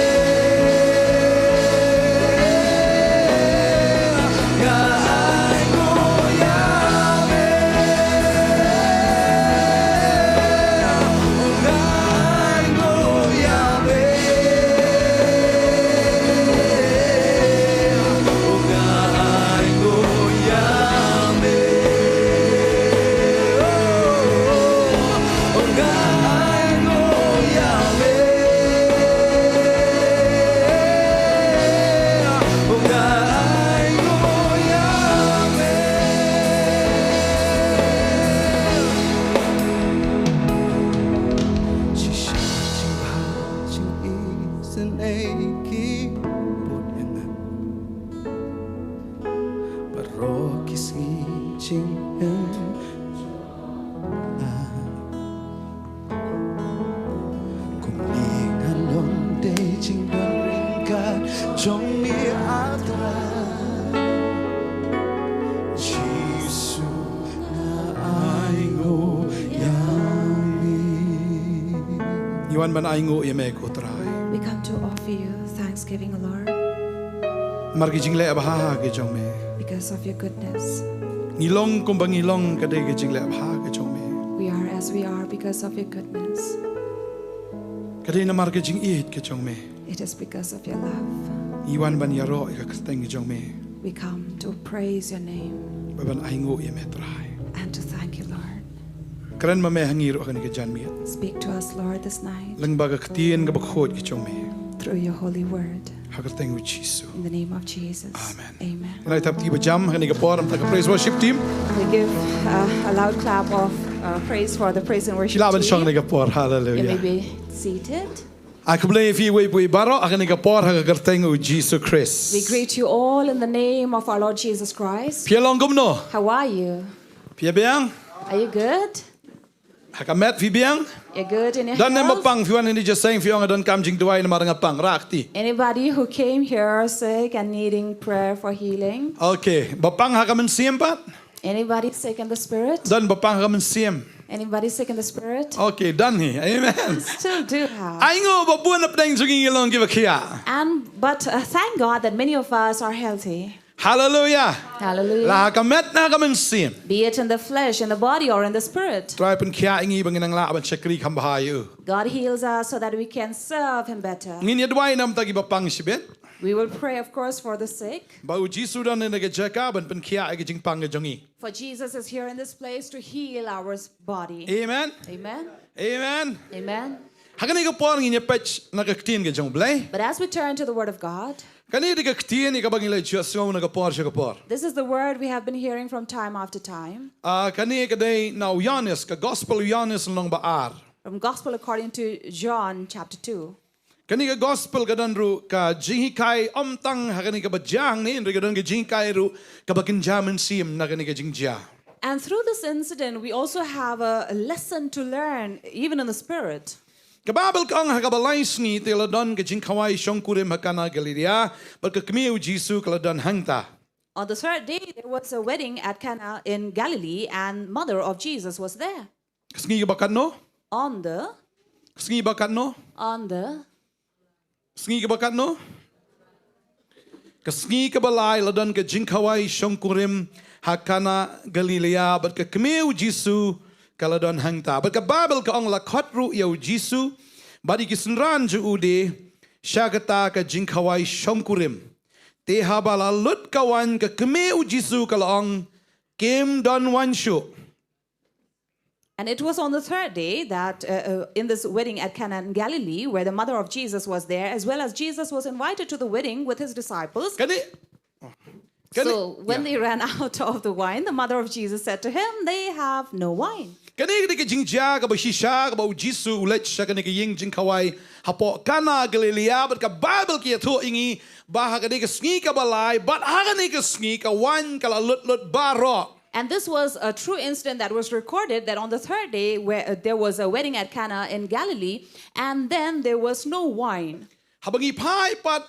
Baroh ki sngi jingim. Kumne nga long dei jingdon ryngkat jong me, A Trai. Jisu, nga ainguh ïa me. Ngi wan ban ainguh ïa me ko Trai. We come to offer you thanksgiving, O Lord, namar ki jingleh bha ki jong me. Because of your goodness. Ngi long kumba ngi long ka dei ka jingleh bha ka jong me. We are as we are because of your goodness. Ka dei namar ka jingïeit ka jong me. It is because of your love. Ngi wan ban ïaroh ïa ka kyrteng ka jong me. We come to praise your name. Bad ban ainguh ïa me Trai. And to thank you, Lord. Kren ma me ha ngi ruh ha kane ka janmiet. Speak to us, Lord, this night. Lyngba ka ktien kaba khuid ka jong me. Through your holy word. Ha ka kyrteng u Jisu. In the name of Jesus. Amen. Amen. Ngi la thap kti ba jam ha kane ka por, namar ka praise worship team. We give uh, a loud clap of uh, praise for the praise and worship team. Ki la ban shong ha kane ka por. Hallelujah. You may be seated. Ai khublei ïa phi uwei pa uwei baroh ha kane ka por ha ka kyrteng u Jisu Khrist. We greet you all in the name of our Lord Jesus Christ. Phi ïa long kumno? How are you? Phi ïa biang? Are you good? Ha ka met phi biang? You're good in your health? Don ne ba pang, phi wan hangne jingïaseng, phi ong don kam jingduwai namar nga pang, rah kti. Anybody who came here sick and needing prayer for healing? Okay, ba pang ha ka mynsiem pat? Anybody sick in the spirit? Don ba pang ha ka mynsiem? Anybody sick in the spirit? Okay, don hi. Amen. Still do have. Ainguh ba bun na pdeng jong ngi ngi long kiba khiah. And but uh, thank God that many of us are healthy. Hallelujah. Hallelujah. La ha ka met ne ha ka mynsiem. Be it in the flesh, in the body, or in the spirit. Trai pynkhiah ïa ngi ba ngin nang lah ban shakri kham bha ïa u. God heals us so that we can serve Him better. Ngin ïa duwai namar ki ba pang shibit. We will pray, of course, for the sick. Ba u Jisu don ha kane ka jaka ban pynkhiah ïa ka jingpang ka jong ngi. For Jesus is here in this place to heal our s- body. Amen. Amen. Amen. Amen. Ha kane ka por ngin ïa peit na ka ktien ka jong u Blei. But as we turn to the Word of God, kane dei ka ktien ïa kaba ngi la ïohsngew na ka por sha ka por. This is the word we have been hearing from time after time. Ah, kane ka dei na u Ïoannis, ka Gospel u Ïoannis lynnong ba ar. From Gospel according to John chapter two. Kane ka Gospel ka don ruh ka jinghikai, ym tang ha kane kaba jia hangne, hynrei ka don ka jinghikai ruh kaba kynja mynsiem na kane ka jingjia. And through this incident, we also have a, a lesson to learn, even in the spirit. Ka Baibl ka ong ha kaba lai sngi te la don ka jingkhawai shongkurim ha Kana Galilea, bad ka kmie u Jisu ka la don hangta. On the third day, there was a wedding at Cana in Galilee, and mother of Jesus was there. Ka sngi kaba katno? On the, ka sngi kaba katno? On the, sngi kaba katno? Ka sngi kaba lai la don ka jingkhawai shongkurim ha Kana Galilea, bad ka kmie u Jisu ka la don hangta. Bad ka Baibl ka ong la khot ruh ïa u Jisu bad ïa ki synran jong u de sha kata ka jingkhawai shongkurim. Te haba la lut ka waiñ, ka kmie u Jisu ka la ong, kim don waiñ shuh. And it was on the third day that uh, uh, in this wedding at Cana in Galilee, where the mother of Jesus was there, as well as Jesus was invited to the wedding with his disciples. Kane, kane, so when, yeah, they ran out of the wine, the mother of Jesus said to him, "They have no wine." Kane ka dei ka jingjia kaba shisha kaba u Jisu u leit sha kane ka ïing jingkhawai hapoh Kana Galilea, bad ka Baibl ka ïathuh ïa ngi ba ha kane ka sngi kaba lai bad ha kane ka sngi ka waiñ ka la lut lut baroh. And this was a true incident that was recorded, that on the third day where, uh, there was a wedding at Cana in Galilee, and then there was no wine. Haba ngi phai pat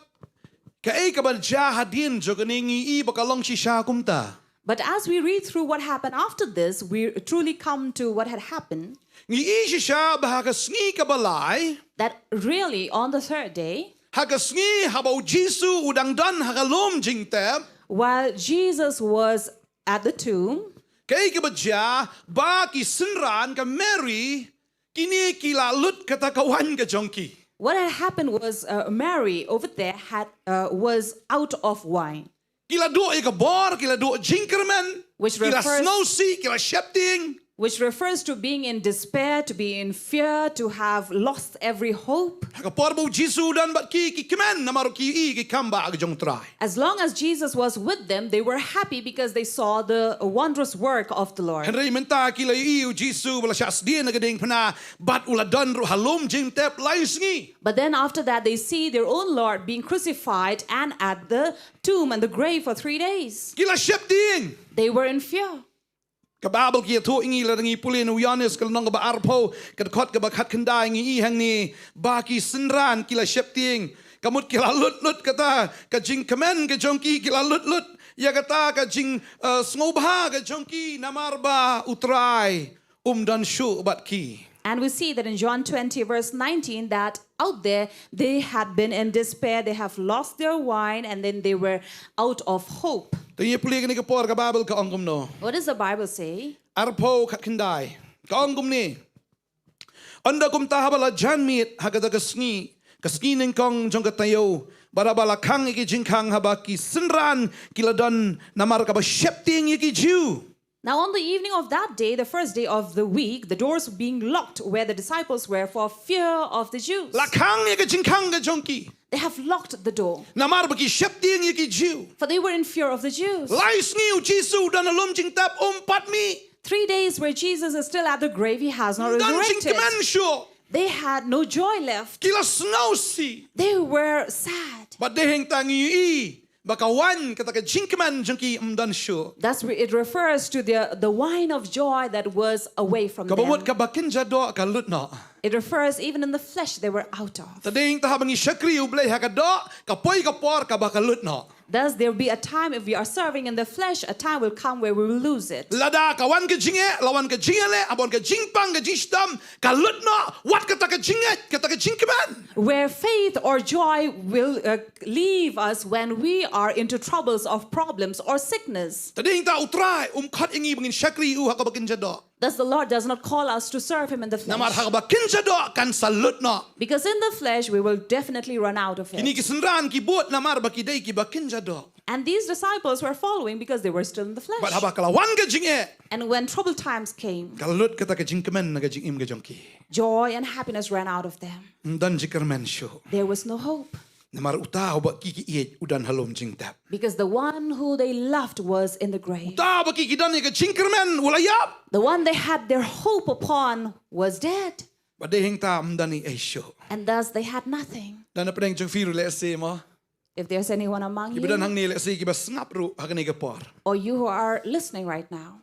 kaei kaba jia hadien jong kane, ngi i ba ka long shisha kumta. But as we read through what happened after this, we truly come to what had happened. Ngi i shisha ba ha ka sngi kaba lai, that really on the third day, ha ka sngi haba u Jisu u dang don ha ka lum jingtep, while Jesus was at the tomb, kaei kaba jia, ba ki synran ka Mary, kine ki la lut kata ka waiñ ka jong ki. What had happened was, uh, Mary over there had, uh, was out of wine. Ki la duh ïa ka bor, ki la duh jingkyrmen, which ki la refers, sngewsih, ki la sheptieng. Which refers to being in despair, to be in fear, to have lost every hope. Ha ka por ba u Jisu u don bad ki, ki kmen namar ki i ki kam ba ka jong u Trai. As long as Jesus was with them, they were happy because they saw the wondrous work of the Lord. Hynrei mynta ki la i u Jisu ba la shah sdien ha ka diengphna bad u la don ruh ha lum jingtep lai sngi. But then after that, they see their own Lord being crucified and at the tomb and the grave for three days. Ki la sheptieng. They were in fear. Ka Baibl ka ïathuh ïa ngi, lada ngi pule na u Ïoannis ka lynnong kaba arphew, ka dkhot kaba khatkhyndai, ngi i hangne ba ki synran ki la sheptieng. Ka mut ki la lut lut kata ka jingkmen ka jong ki, ki la lut lut ïa kata ka jing, eh, sngewbha ka jong ki namar ba u Trai um don shuh bad ki. And we see that in John twenty, verse nineteen, that out there they had been in despair, they have lost their wine, and then they were out of hope. Te ngi pule kane ka por ka Baibl ka ong kumno. What does the Bible say? Arphew khatkhyndai. Ka ong kumne. Ynda kumta haba la jan miet ha kata ka sngi, ka sngi nyngkong jong ka taïew, bad haba la khang ïa ki jingkhang, haba ki synran ki la don namar kaba sheptieng ïa ki Jiw. Now on the evening of that day, the first day of the week, the doors being locked where the disciples were for fear of the Jews. La khang ïa ka jingkhang ka jong ki. They have locked the door. Namar ba ki sheptieng ïa ki Jiw. For they were in fear of the Jews. Lai sngi u Jisu u don ha lum jingtep, um pat mih. Three days where Jesus is still at the grave, he has not resurrected. Um don jingkmen shuh. They had no joy left. Ki la sngewsih. They were sad. Bad dei hangta ngi i ba ka waiñ kata ka jingkmen jong ki um don shuh. Thus re-, it refers to the, the wine of joy that was away from them. Kaba mut kaba kynja doh ka lut noh. It refers even in the flesh they were out of. Te dei hangta haba ngi shakri U Blei ha ka doh, ka poi ka por kaba ka lut noh. Thus there will be a time, if we are serving in the flesh, a time will come where we will lose it. Lada ka wan ka jingeh, la wan ka jingeh leh, haba wan ka jingpang ka jingshitom, ka lut noh wat kata ka jingngeit, kata ka jingkmen. Where faith or joy will, uh, leave us when we are into troubles of problems or sickness. Te dei hangta u Trai um khot ïa ngi ba ngin shakri ïa u ha kaba kynja doh. Thus the Lord does not call us to serve him in the flesh. Namar ha kaba kynja doh kan sa lut noh. Because in the flesh we will definitely run out of it. Kine ki synran ki bud namar ba ki dei kiba kynja doh. And these disciples were following because they were still in the flesh. Bad haba ka la wan ka jingeh, and when troubled times came, ka lut kata ka jingkmen na ka jingim ka jong ki. Joy and happiness ran out of them. Um don jingkyrmen shuh. There was no hope. Namar uta uba ki ki ïeit u don ha lum jingtep. Because the one who they loved was in the grave. Uta uba ki ki don ïa ka jingkyrmen u la ïap. The one they had their hope upon was dead. Bad dei hangta um don ei ei shuh. And thus they had nothing. Don na pdeng jong phi ruh lehse mo. If there's anyone among you, kiba don hangne lehse kiba sngap ruh ha kane ka por, or you who are listening right now,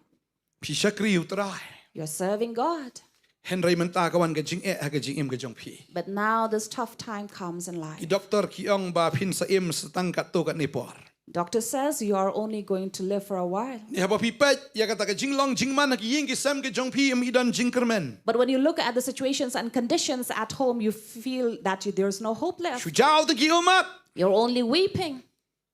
phi shakri U Trai. You're serving God. Hynrei mynta ka wan ka jingeh ha ka jingim ka jong phi. But now this tough time comes in life. Ki doktor ki ong ba phin sa im sa tang katto katne por. Doctor says you are only going to live for a while. Hynrei haba phi peit ïa kata ka jinglong jingman ha ki ïing ki sem ka jong phi, ym i don jingkyrmen. But when you look at the situations and conditions at home, you feel that you, there's no hope left. Shu jaw tang ki ummat. You're only weeping.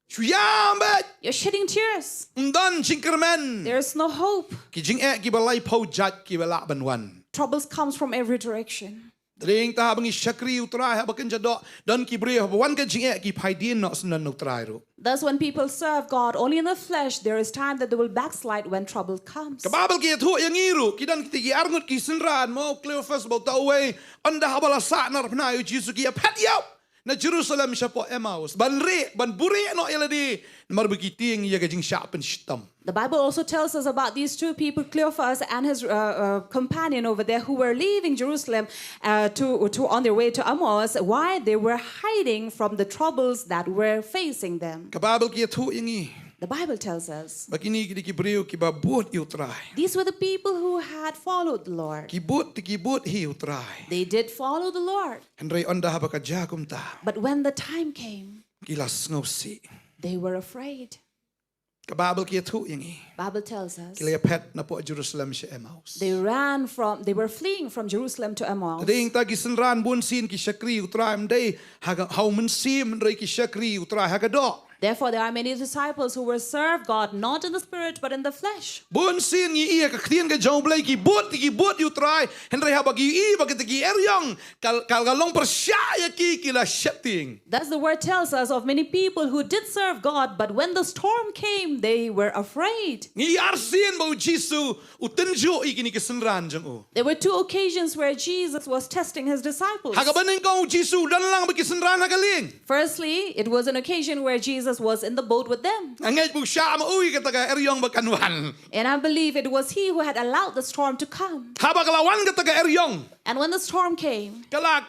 Shu ïam beit. You're shedding tears. Ym don jingkyrmen. There is no hope. Ki jingeh kiba laiphew jait kiba lah ban wan. Troubles comes from every direction. Te dei hangta haba ngi shakri U Trai ha kaba kynja doh, don ki briew haba wan ka jingeh ki phai dien noh syndon U Trai ruh. Thus, when people serve God only in the flesh, there is time that they will backslide when trouble comes. Ka Baibl ka ïathuh ïa ngi ruh, ki don kita ki arngut ki synran mo, Cleophas bad uta uwei, ynda haba la sah narphna ïa U Jisu ki ïaphet ïap. na Jerusalem shapoh Emmaus ban rieh, ban buhrieh noh ïa lade, namar ba ki tieng ïa ka jingshah pynshitom. The Bible also tells us about these two people, Cleophas and his uh, uh, companion over there, who were leaving Jerusalem uh, to, to on their way to Emmaus. Why? They were hiding from the troubles that were facing them. Ka Baibl ka ïathuh ïa ngi. The Bible tells us. Ba kine ki dei ki briew kiba bud ïa u Trai. These were the people who had followed the Lord. Ki bud, ki bud hi ïa u Trai. They did follow the Lord. Hynrei ynda haba ka jia kumta, but when the time came, ki la sngewsih. They were afraid. Ka Baibl ka ïathuh ïa ngi. Bible tells us. Ki la ïaphet napoh Jerusalem sha Emmaus. They ran from, they were fleeing from Jerusalem to Emmaus. Te dei ïa kata ki synran bun sien ki shakri u Trai ym dei ha ka, ha u mynsiem, hynrei ki shakri u Trai ha ka doh. Therefore, there are many disciples who were serve God not in the spirit but in the flesh. Bun sien ngi ïohi ha ka ktien ka jong u Blei ki bud, ki bud ïa u Trai, hynrei haba ki ïohi ba kita ki eriong ka, ka, ka long pyrshah ïa ki, ki la sheptieng. Thus, the word tells us of many people who did serve God, but when the storm came, they were afraid. Ngi ïohi arsien ba u Jisu u tynjuh ïa kine ki synran jong u. There were two occasions where Jesus was testing his disciples. Ha kaba nyngkong u Jisu u don lang bad ki synran ha ka lieng. Firstly, it was an occasion where Jesus was in the boat with them. Nga ngeit ba u shah ma u ïa kata ka eriong ba kan wan. And I believe it was he who had allowed the storm to come. Haba ka la wan kata ka eriong, and when the storm came, ka la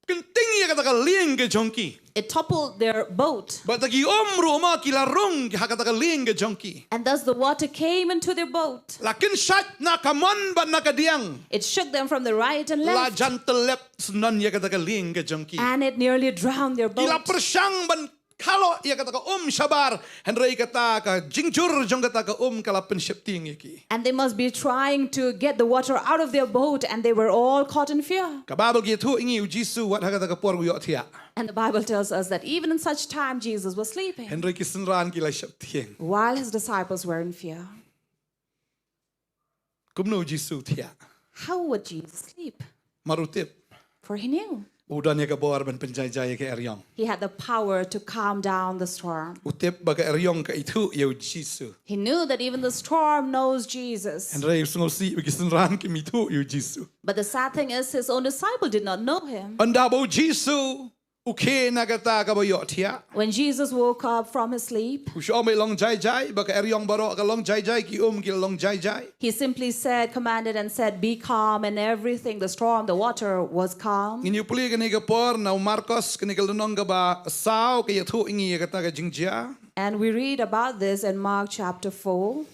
kynting ïa kata ka lieng ka jong ki. It toppled their boat. Bad kita ki um ruh ma ki la rung ha kata ka lieng ka jong ki. And thus the water came into their boat. La kynshait na ka mon bad na ka diang. It shook them from the right and left. La jan tyllep syndon ïa kata ka lieng ka jong ki. And it nearly drowned their boat. Ki la pyrshang ban khalok ïa kata ka um shabar, hynrei kata ka jingjur jong kata ka um ka la pynsheptieng ïa ki. And they must be trying to get the water out of their boat, and they were all caught in fear. Ka Baibl ka ïathuh ïa ngi u Jisu wat ha kata ka por u ïohthiah. And the Bible tells us that even in such time, Jesus was sleeping. Hynrei ki synran ki la sheptieng. While his disciples were in fear. Kumno u Jisu u thiah? How would Jesus sleep? Namar u tip. For he knew. U don ïa ka bor ban pynjai jai ïa ka eriong. He had the power to calm down the storm. U tip ba ka eriong ka ithuh ïa u Jisu. He knew that even the storm knows Jesus. Hynrei u sngewsih ba ki synran kim ithuh ïa u Jisu. But the sad thing is, his own disciple did not know him. Ynda ba u Jisu u khie na kata kaba u ïohthiah. When Jesus woke up from his sleep, u shu ong ba long jai jai, ba ka eriong baroh ka long jai jai, ki um ki la long jai jai. He simply said, commanded and said, "Be calm," and everything, the storm, the water was calm. Ngin ïa pule kane ka por na u Markos, kane ka lynnong kaba saw, ka ïathuh ïa ngi ïa kata ka jingjia. And we read about this in Mark chapter four.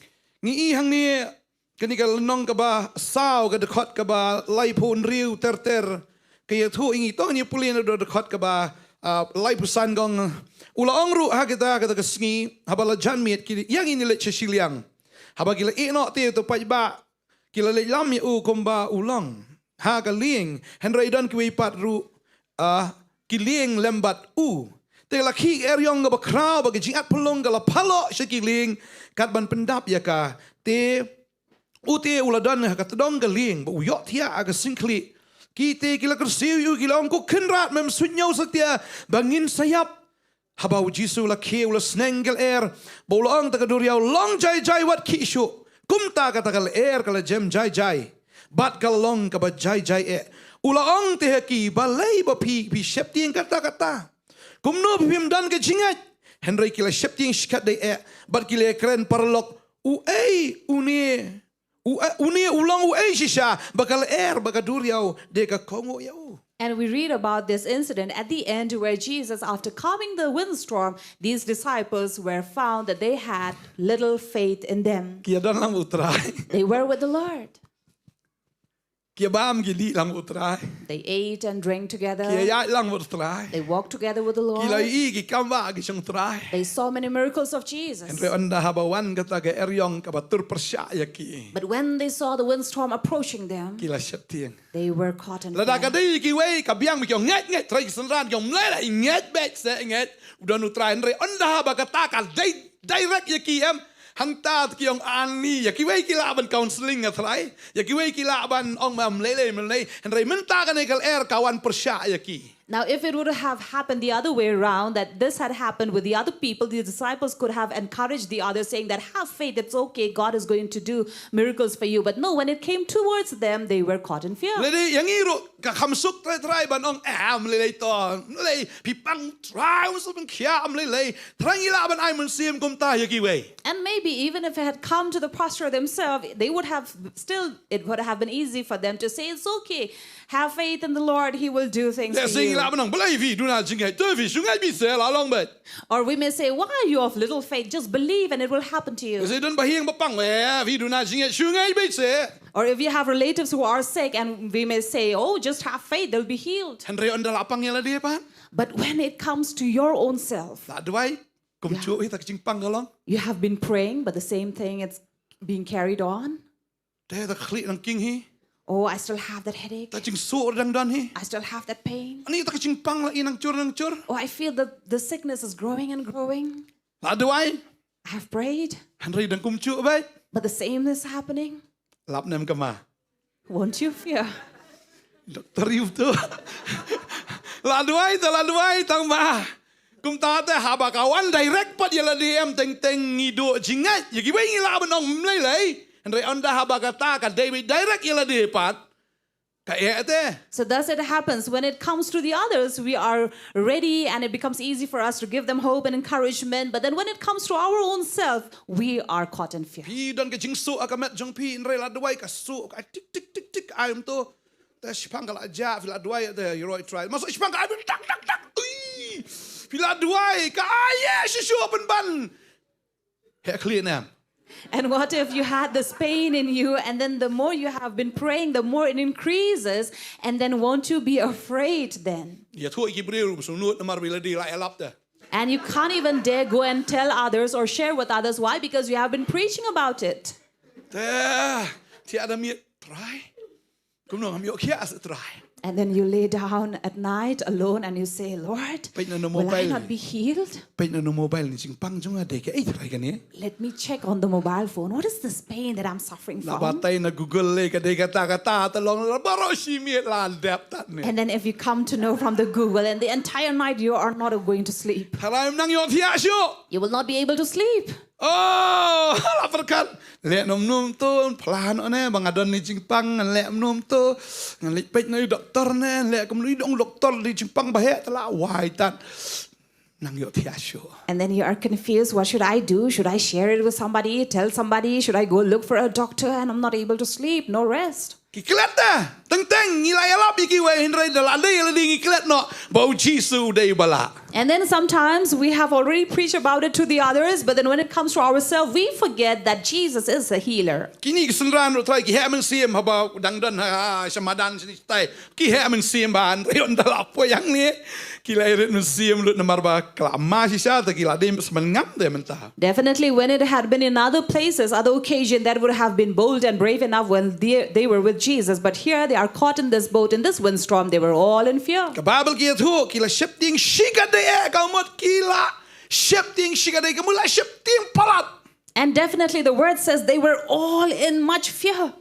Ngi i hangne kane ka lynnong kaba saw, ka dkhot kaba laiphew hynriew ter ter, ka ïathuh ïa ngi, to ngin ïa pule na ka dkhot kaba, ah, laiphew san, ka ong: U la ong ruh ha kita, kata ka sngi, haba la jan miet, ki ïa ngi ngin leit sha shiliang. Haba ki la ïeh noh te u paidbah, ki la leit lam ïa u kumba u long ha ka lieng, hynrei don kiwei pat ruh, ah, ki lieng lem bad u. Te la khih eriong kaba khraw, bad ka jingat pynlong ka la phalok sha ki lieng kat ban pyndap ïa ka. Te u te u la don ha ka tdong ka lieng, ba u ïohthiah ha ka shyngkhlieh. Ki te ki la kyrsiew ïa u, ki la ong: Ko Kynrad, mem suidñiew satia ba ngin sa ïap? Haba u Jisu u la khie, u la sneng ïa ka lyer, bad u la ong: Ta ka duriaw, long jai jai wat khih shuh. Kumta kata ka lyer ka la jem jai jai, bad ka la long kaba jai jai eh. U la ong te ha ki: Balei ba phi, phi sheptieng katta katta? Kumno ba phim don ka jingngeit? Hynrei ki la sheptieng shikatdei eh, bad ki la ïakren paralok: Uei une, u, eh, une u long uei shisha, ba ka lyer bad ka duriaw de ka kohnguh ïa u? And we read about this incident at the end, where Jesus, after calming the windstorm, these disciples were found that they had little faith in them. Ki ïadon lang bad u Trai. They were with the Lord. Ki ïabam ki dih lang bad u Trai. They ate and drank together. Ki ïaid lang bad u Trai. They walked together with the Lord. Ki la ïohi ki kam ba ki shong Trai. They saw many miracles of Jesus. Hynrei ynda haba wan kata ka eriong kaba tur pyrshah ïa ki, but when they saw the windstorm approaching them, ki la sheptieng. They were caught in fear. Lada ka dei kiwei ka biang ba ki ong: Ngeit, ngeit, Trai, ki synran ki ong: Ym lei la, ngeit beit se, ngeit, u don u Trai. Hynrei ynda haba kata ka dei direct ïa ki, em, hangta ki ong: Ani, ïa kiwei ki lah ban counselling, nga Trai. Ïa kiwei ki lah ban ong ba ym lei lei, ym lei. Hynrei mynta kane ka lyer ka wan pyrshah ïa ki. Now, if it would have happened the other way around, that this had happened with the other people, the disciples could have encouraged the others, saying that, "Have faith, it's okay, God is going to do miracles for you." But no, when it came towards them, they were caught in fear. Lei dei ïa ngi ruh, Ka kham suk trai trai ban ong, eh, ym lei lei to. Ym lei, phi pang trai, ym suk pang khia, ym lei lei. Trai ngi lah ban ai mynsiem kumta ïa kiwei. And maybe even if it had come to the pastor themselves, they would have still, it would have been easy for them to say, "It's okay. Have faith in the Lord. He will do things for you." Lehse ngi lah ban ong, balei phi duna jingngeit, to phi shu ngeit beit seh la long beit. Or we may say, "Why are you of little faith? Just believe and it will happen to you." Lehse don ba hiang ba pang, eh, phi duna jingngeit, shu ngeit beit seh. Or if you have relatives who are sick, and we may say, "Oh, just have faith, they'll be healed." Hynrei ynda la pang ïa lade pat, but when it comes to your own self, la duwai, kumjuh hi ta ka jingpang ka long. You have been praying, but the same thing, it's being carried on. Te ta ka khlieh nang king hi. "Oh, I still have that headache. Ta jingsuh dang don hi. I still have that pain. Ani ta ka jingpang la i nang jur nang jur. Oh, I feel that the sickness is growing and growing. La duwai. I have prayed, hynrei dang kumjuh beit. But the same is happening." Lap ne em kama? Won't you fear? Doktor ïuh tu. La duwai te la duwai tang ba. Kumta te haba ka wan direct pat ïa lade, em teng teng ngi duh jingngeit ïa kiwei, ngi lah ban ong ym lei lei. Hynrei ynda haba kata ka dei beit direct ïa lade pat, ka eh te. So thus it happens, when it comes to the others, we are ready and it becomes easy for us to give them hope and encouragement. But then when it comes to our own self, we are caught in fear. Phi don ka jingsuh ha ka met jong phi, hynrei la duwai ka suh ka tik tik tik tik, ai ym to. Te shipang ka la jah, phi la duwai te ïaroh trai. Masoh shipang ka ai tak tak tak. Ui! Phi la duwai ka ai ïa shisha pynban. Heh khlieh ne em? And what if you had this pain in you, and then the more you have been praying, the more it increases, and then won't you be afraid then? Ïathuh ïa ki briew ruh sngewnud namar ba ïa lade la ïalap te. And you can't even dare go and tell others or share with others. Why? Because you have been preaching about it. Te, thiah da miet trai. Kumno ngam ïoh khiah seh trai. And then you lay down at night alone and you say, "Lord, will I not be healed?" Peit na mobile. Peit na mobile, ni jingpang jong nga dei kaei trai kane? Let me check on the mobile phone. What is this pain that I'm suffering from? La batai na Google lei ka dei kata kata, te long la baroh shi miet la dep tat ne. And then if you come to know from the Google, and the entire night you are not going to sleep. Tharai ym nang ïoh thiah shuh. You will not be able to sleep. Oh, la pyrkhat. Leh ym num to, phla noh ne, ba nga don ni jingpang, ngan leh ym num to. Ngan leit peit na u doktor ne, leh kumno, i dong doktor ni jingpang ba heh, te la wai tat. Nang ïoh thiah shuh. And then you are confused. What should I do? Should I share it with somebody? Tell somebody? Should I go look for a doctor? And I'm not able to sleep, no rest. Ki klet te, teng teng ngi la ïalap ïa kiwei, hynrei da la dei ïa lade ngi klet noh ba u Jisu u dei uba lah. And then sometimes we have already preached about it to the others, but then when it comes to ourselves, we forget that Jesus is a healer. Kine ki synran ruh trai ki heh mynsiem haba dang don ha, ha, sha madan shane shatai. Ki heh mynsiem ban, hynrei ynda la poi hangne, ki la rit mynsiem lut namar ba ka la ma shisha, te ki la dei symbai ngam te mynta. Definitely, when it had been in other places, other occasion, that would have been bold and brave enough when they, they were with Jesus. But here they are caught in this boat, in this windstorm. They were all in fear. Ka Bible ki ïathuh, ki la sheptieng shikatdei, eh, ka mut ki la sheptieng shikatdei, ka mut la sheptieng palat. And definitely, the word says they were all in much fear.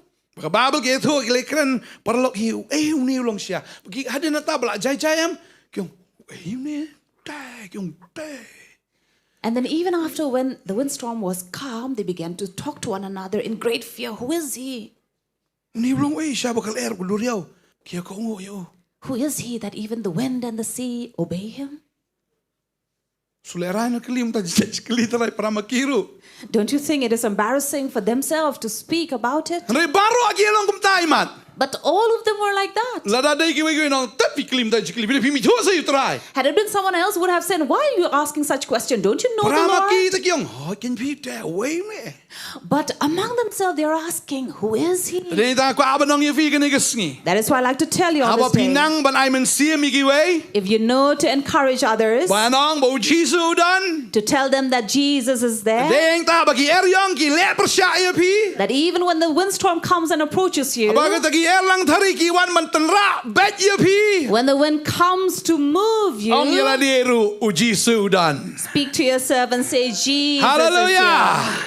Ka Bible ki ïathuh, ki la kren paralok hi, "Uei une u long shisha?" Ki hadien nangta ba la jai jai em, ki ong, "Uei une?" Te, ki ong, "Te." And then even after, when the windstorm was calm, they began to talk to one another in great fear. "Who is he?" Une u long uei shisha ba ka lyer ka duriaw ki ïa kohnguh ïa u? "Who is he that even the wind and the sea obey him?" Shu lehrain na kylli mynta, jingkylli trai para ma ki ruh. Don't you think it is embarrassing for themselves to speak about it? Hynrei baroh ki long kumta, imat. But all of them were like that. Lada dei kiwei kiwei nong, tep phi kylli mynta jingkylli, phi mih thuh sa ïa u Trai. Had it been someone else, would have said, "Why are you asking such question? Don't you know the Lord?" Para ma ki te ki ong, "Hooid, kin phi te, uei me." But among themselves, they are asking, "Who is he?" Te dei ta kwah ban ong ïa phi kane ka sngi. That is why I like to tell you on this day. Haba phi nang ban ai mynsiem ïa kiwei, if you know to encourage others, ban ong ba u Jisu u don, to tell them that Jesus is there, dei ta ba ki eriong ki leh pyrshah ïa phi, that even when the windstorm comes and approaches you, haba kita ki erlangthari ki wan ban tynrah beit ïa phi, when the wind comes to move you, ong ïa lade ruh, "U Jisu u don." Speak to yourself and say, "Jesus is here." Hallelujah.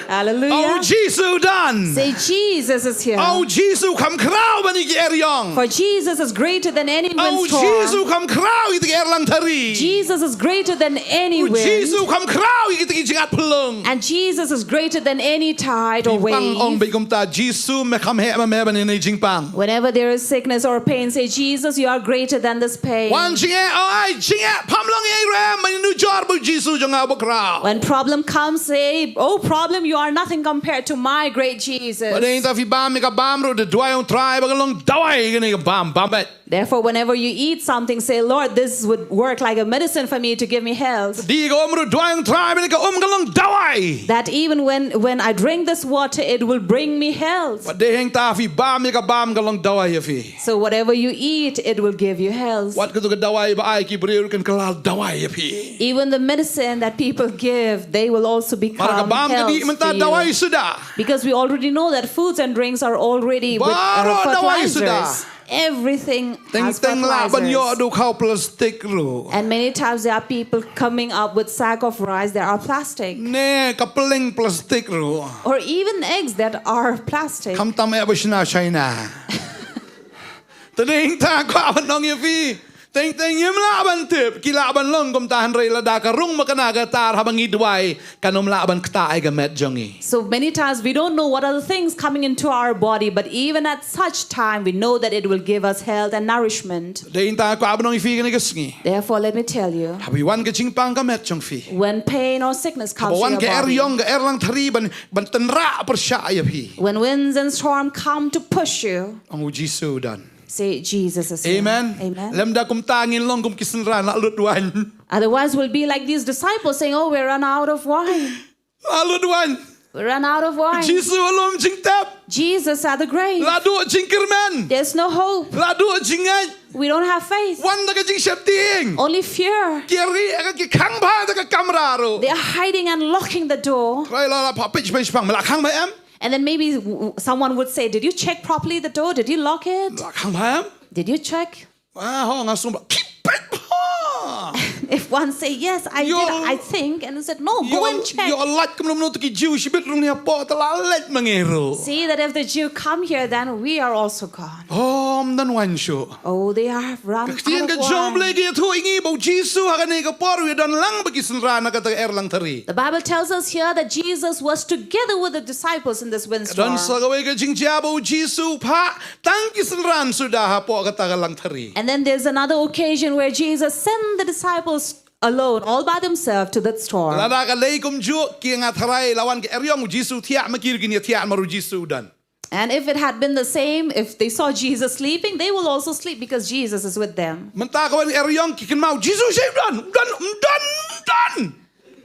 Hallelujah. "U Jisu u don." Say, "Jesus is here." "U Jisu u kham khraw ban ïa ki eriong." For Jesus is greater than any windstorm. "U Jisu u kham khraw ïa kita ki erlangthari." Jesus is greater than any wind. "U Jisu u kham khraw ïa kita ki jingat phyllung." And Jesus is greater than any tide or wave. Phi pang, ong beit kumta, "Jisu, me kham heh ma me ban ïa kane ka jingpang." When Whenever there is sickness or pain, say, "Jesus, you are greater than this pain." Wan jingeh, oh ai jingeh, pham lang ïa i re, mynta u jor ba u Jisu jong nga u bakhraw. When problem comes, say, "Oh problem, you are nothing compared to my great Jesus." Ba dei ta phi bam ïa ka bam ruh, da duwai ong Trai ba kan long dawai kane ka bam, bam beit. Therefore, whenever you eat something, say, "Lord, this would work like a medicine for me to give me health." Di ka um ruh duwai ong Trai ba kane ka um kan long dawai. That even when, when I drink this water, it will bring me health. Ba dei hangta phi bam ïa ka bam kan long dawai ïa phi. So whatever you eat, it will give you health. Wat katto ka dawai ba ai ki briew ruh kan kylla dawai ïa phi. Even the medicine that people give, they will also become health. Mar ka bam ka dih mynta dawai suda. Because we already know that foods and drinks are already with, uh, fertilizers. Baroh dawai suda. Everything has fertilizers. Teng teng lah ban ïoh da u khaw plastik ruh. And many times there are people coming up with sack of rice that are plastic. Ne ka pylleng plastik ruh. Or even eggs that are plastic. Khamtam eh ba shna China. Te dei hangta kwah ban ong ïa phi. Teng teng ngim lah ban tip ki lah ban long kumta, hynrei lada ka rung makna ka tar haba ngi duwai, kan ym lah ban ktah ïa ka met jong ngi. So many times we don't know what are the things coming into our body, but even at such time we know that it will give us health and nourishment. Dei hangta kwah ban ong ïa phi kane ka sngi. Therefore, let me tell you, haba wan ka jingpang ka met jong phi, when pain or sickness comes to your body, haba wan ka er ïong, ka er langthari ban, ban tynrah pyrshah ïa phi, when winds and storm come to push you, ong u Jisu u don. Say, "Jesus is here." Amen. Amen. Lymda kumta ngin long kum ki synran, la lut wine. Otherwise, we'll be like these disciples saying, "Oh, we're run out of wine." La lut wine. We run out of wine. Jisu u lum jingtep. Jesus at the grave. La duh jingkyrmen. There's no hope. La duh jingngeit. We don't have faith. Wan da ka jingsheptieng. Only fear. Ki ri, ki khang bha da ka kamra ruh. They are hiding and locking the door. Trai la, la pha peit, peit shipang, me la khang bha em? And then maybe w-, w-, someone would say, "Did you check properly the door? Did you lock it? La khang bha em? Did you check?" Ah, ho, nga sngew ba ki peit bha. If one say, "Yes, I did, I think," and he said, "No, go and check." Ïoh lait kumno kumno te ki Jiw shibit rung ne hapoh, te la leit ma ngi ruh. See that if the Jew come here, then we are also gone. Oh, ym don wine shuh. Oh, they have run out of wine. Ka ktien ka jong U Blei ka ïathuh ïa ngi ba u Jisu ha kane ka por u ïadon lang bad ki synran ha kata ka er langthari. The Bible tells us here that Jesus was together with the disciples in this windstorm. Ka don sa kawei ka jingjia ba u Jisu u phah tang ki synran suda hapoh kata ka langthari. And then there's another occasion where Jesus sent the disciples alone, all by themselves, to that storm. Lada ka dei kumjuh, ki nga tharai la wan ka er ïong, u Jisu thiah ma ki ruh kin ïa thiah namar u Jisu u don. And if it had been the same, if they saw Jesus sleeping, they will also sleep because Jesus is with them. Mynta ka wan er ïong, ki kynmaw, Jisu shaei u don, u don, u don, u don.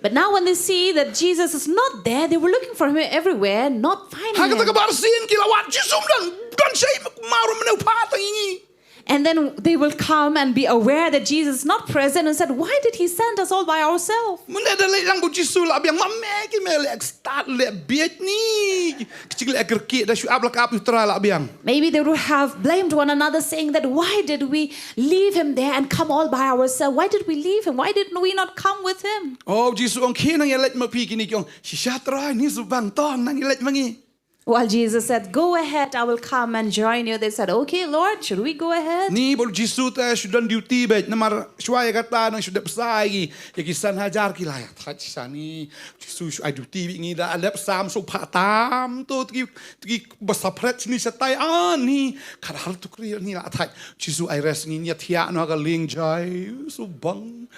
But now when they see that Jesus is not there, they were looking for him everywhere, not finding him. Ha kata ka barsien ki la wad, Jisu u don, u don shaei, kumno ruh mynne u phah tang ïa ngi. And then they will come and be aware that Jesus is not present and said, "Why did he send us all by ourselves?" Mynne da leit lang ba u Jisu la biang, ma me ki me leh stad leh bieit ni. Ki jing leh kyrkieh da shu ap la ka ap u Trai la biang. Maybe they would have blamed one another, saying that, "Why did we leave him there and come all by ourselves? Why did we leave him? Why did we not come with him?" Oh, Jisu ong, khie nang ïaleit ma phi, kine ki ong, shisha Trai, ngi shu bang, to nang ïaleit ma ngi. While Jesus said, "Go ahead, I will come and join you," they said, "Okay, Lord, should we go ahead?" Ni ba u Jisu te shu don duty beit, namar shuwa ïa kata nang shu dep sa ïa ki, ïa ki san hajar ki la ïa thait shisha ni. Jisu shu ai duty beit, ngi da dep sam shu phah tam to, te ki, te ki ba sa pret shini shatai, ah, ni, khadar tukri ni la thait. Jisu ai rest, ngi ïa thiah noh ha ka lieng jai, shu bang.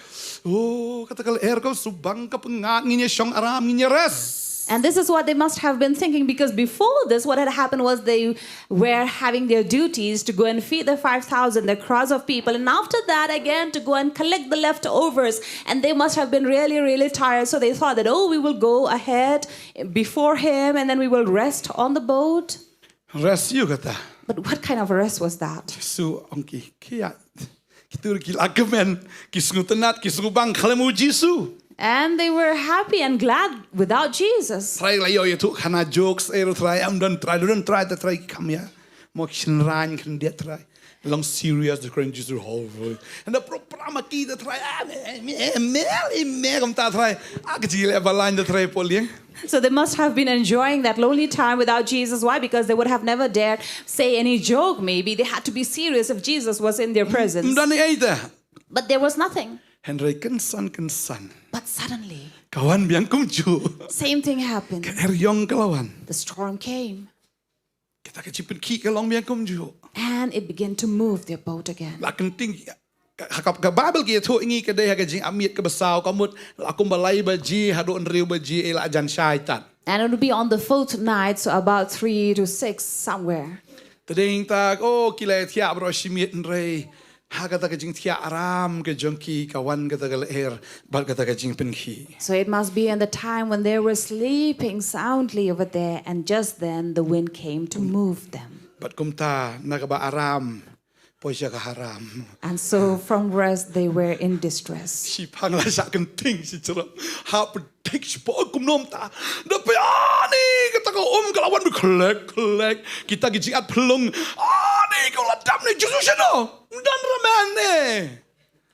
Oh, kata ka lyer ka shu bang, ka pyngngad, ngin ïa shong aram, ngin ïa rest. And this is what they must have been thinking, because before this, what had happened was they were having their duties to go and feed the five thousand, the crowds of people, and after that, again, to go and collect the leftovers. And they must have been really, really tired. So they thought that, "Oh, we will go ahead before him, and then we will rest on the boat." Rest ïa u kata. But what kind of a rest was that? Jisu ong ki, ki ïa, kito ruh ki la kmen, ki sngewtynnat, ki sngewbang khlem u Jisu. And they were happy and glad without Jesus. Trai la ïoh ïathuh khana jokes, eh, Trai, ym don Trai, don Trai, te Trai kam ïa. Mo ki shynrang khyndiat Trai. Long serious, te kren Jisu, ho, ho. And the program ki te Trai, ah, me, me, me, me, kumta Trai. Ah, ka jingïaleh balang te Trai hapoh lieng. So they must have been enjoying that lonely time without Jesus. Why? Because they would have never dared say any joke, maybe. They had to be serious if Jesus was in their presence. Ym don ei ei te. But there was nothing. Hynrei kynsan kynsan. But suddenly, ka wan biang kumjuh. Same thing happened. Ka er ïong ka la wan. The storm came. Ka Ta ka jingpynkhih ka long biang kumjuh. And it began to move their boat again. La kynting ha ka, ka Bible ki ïathuh ïa ngi ka dei ha ka jingapmiet kaba saw, ka mut la kumba lai baje haduh hynriew baje, eh, la jan shai tad. And it would be on the fourth night, so about three to six somewhere. Te dei ta, oh, ki la thiah baroh shi miet, hynrei ha kata ka jingthiah aram ka jong ki ka wan kata ka lyer bad kata ka jingpynkhih. So it must be in the time when they were sleeping soundly over there, and just then the wind came to move them. Bad kumta na kaba aram poi sha ka haram. And so from rest they were in distress. Shiphang la shah kynting shi jrong. Hap pynthik shi poi kumno mynta. Da phi, ani kata ka um ka la wan bi khlek khlek. Kita ki jingat phlung. Ani ka la dap ne, Jisu shano? Ym don ruh man ne.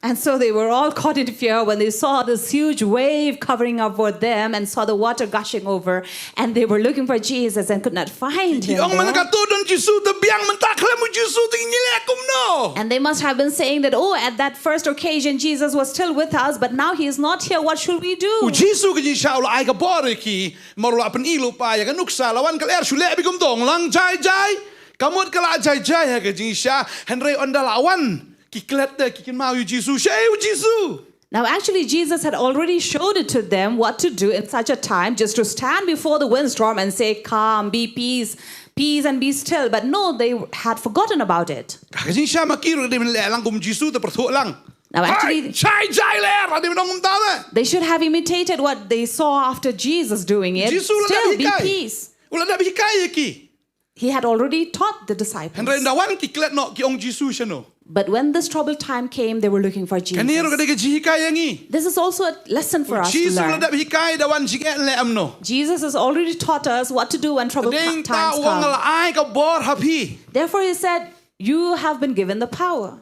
And so they were all caught in fear when they saw this huge wave covering over them and saw the water gushing over, and they were looking for Jesus and could not find Ki him ong man there. Kato don Jisu, te biang mynta khlem u Jisu te ngi leh kumno? And they must have been saying that, "Oh, at that first occasion Jesus was still with us, but now he is not here. What should we U do?" Jisu ka jingshisha u la ai ka bor ïa ki. Mar u la pyni lypa ïa ka nuksa, la wan ka lyer, shu leh beit kumto, ong lang jai jai. Ka mut ka la jai jai ha ka jingshisha, hynrei ynda la wan ki klet te, ki kynmaw ïa u Jisu, shaei u Jisu. Now, actually, Jesus had already showed it to them what to do in such a time, just to stand before the windstorm and say, "Calm, be peace, peace, and be still." But no, they had forgotten about it. Ka jingshisha ma ki ruh dei ban leh lang kum u Jisu, te pyrthuh lang. Now, Hai, actually, jai jai lyer, dei ban ong kumta te. They should have imitated what they saw after Jesus doing it. Jisu u la Still, dep be hikai. Peace. U la dep hikai ïa ki. He had already taught the disciples. Hynrei ynda wan ki klet noh, ki ong Jisu shano? But when this troubled time came, they were looking for Jesus. Kane ruh ka dei ka jinghikai ïa ngi. This is also a lesson for us to learn. Jisu u la dep hikai da wan jingeh leh kumno. Jesus has already taught us what to do when troubled Dei ta times u ong come. La ai ka bor ha phi. Therefore, he said, "You have been given the power."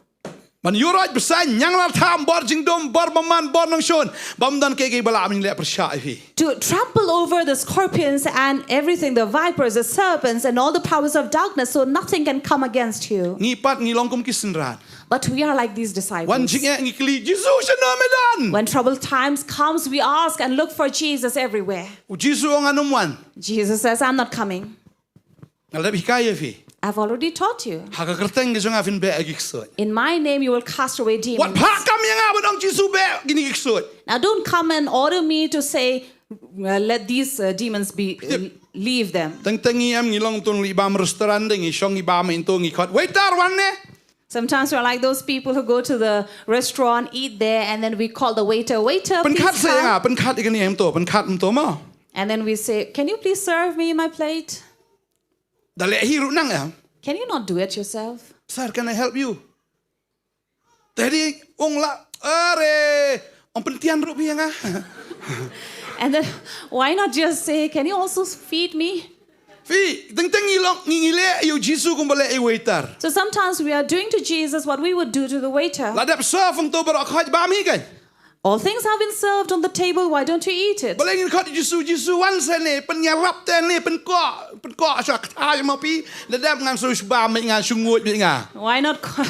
Ban ïuh roit bseiñ, ñianglar tham, bor jingdum, bor bymman, bor nongshun. Bym don kiei kiei ba lah ban leh pyrshah ïa phi. To trample over the scorpions and everything, the vipers, the serpents, and all the powers of darkness, so nothing can come against you. Ngi pat ngi long kum ki synran. But we are like these disciples. Wan jingeh ngi kylli, Jisu shano me don? When troubled times comes, we ask and look for Jesus everywhere. U Jisu ong ngan ym wan. Jesus says, "I'm not coming." Nga la dep hikai ïa phi. I've already taught you. Ha ka kyrteng ka jong nga phin beh ïa ki ksuid. In my name, you will cast away demons. Wat phah kam ïa nga ban ong Jisu beh kine ki ksuid. Now, don't come and order me to say, uh, "Let these uh, demons be, uh, leave them." Teng teng ngi em, ngi long tun li bam restaurant de, ngi shong ngi bam ïa ngi to, ngi khot, "Waiter, wan ne." Sometimes we're like those people who go to the restaurant, eat there, and then we call the waiter, "Waiter, please come." Pynkhat sa ïa nga, pynkhat ïa kane em to, pynkhat em to mo. And then we say, "Can you please serve me my plate?" Da leh hi ruh nang em. Can you not do it yourself? "Sir, can I help you?" Te dei ong la, "Are, ong pyntian ruh phi ïa nga." And then why not just say, "Can you also feed me?" Phi, teng teng ngi long, ngi, ngi leh ïa u Jisu kumba leh ïa u waiter. So sometimes we are doing to Jesus what we would do to the waiter. La dep serve, ong to baroh khot, bam hi kein. All things have been served on the table, why don't you eat it? Balei ngin khot Jisu, Jisu wan sa ne, pynïarap te ne, pynkoh, pynkoh sha kata ma phi, la dep ngan shu bam, ngan shu nguid nga. Why not co-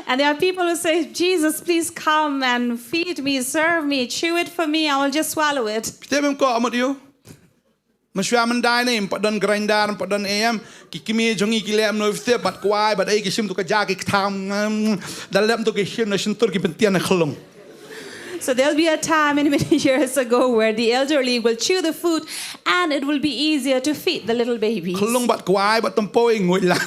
And there are people who say, "Jesus, please come and feed me, serve me, chew it for me, I will just swallow it." Phi tip em ko amut ïa u. Mynshuwa mynta ne, ym pat don grinder, ym pat don A M, ki kmie jong ngi ki leh kumno phi tip, bad kwai, bad ei ki shim tu ka ja ki ktham, mm, da leh tu ki shim na shyntur ki pyntian na khyllung. So there'll be a time many, many years ago where the elderly will chew the food and it will be easier to feed the little babies. Khyllung bad kwai bad tympoi nguid lang.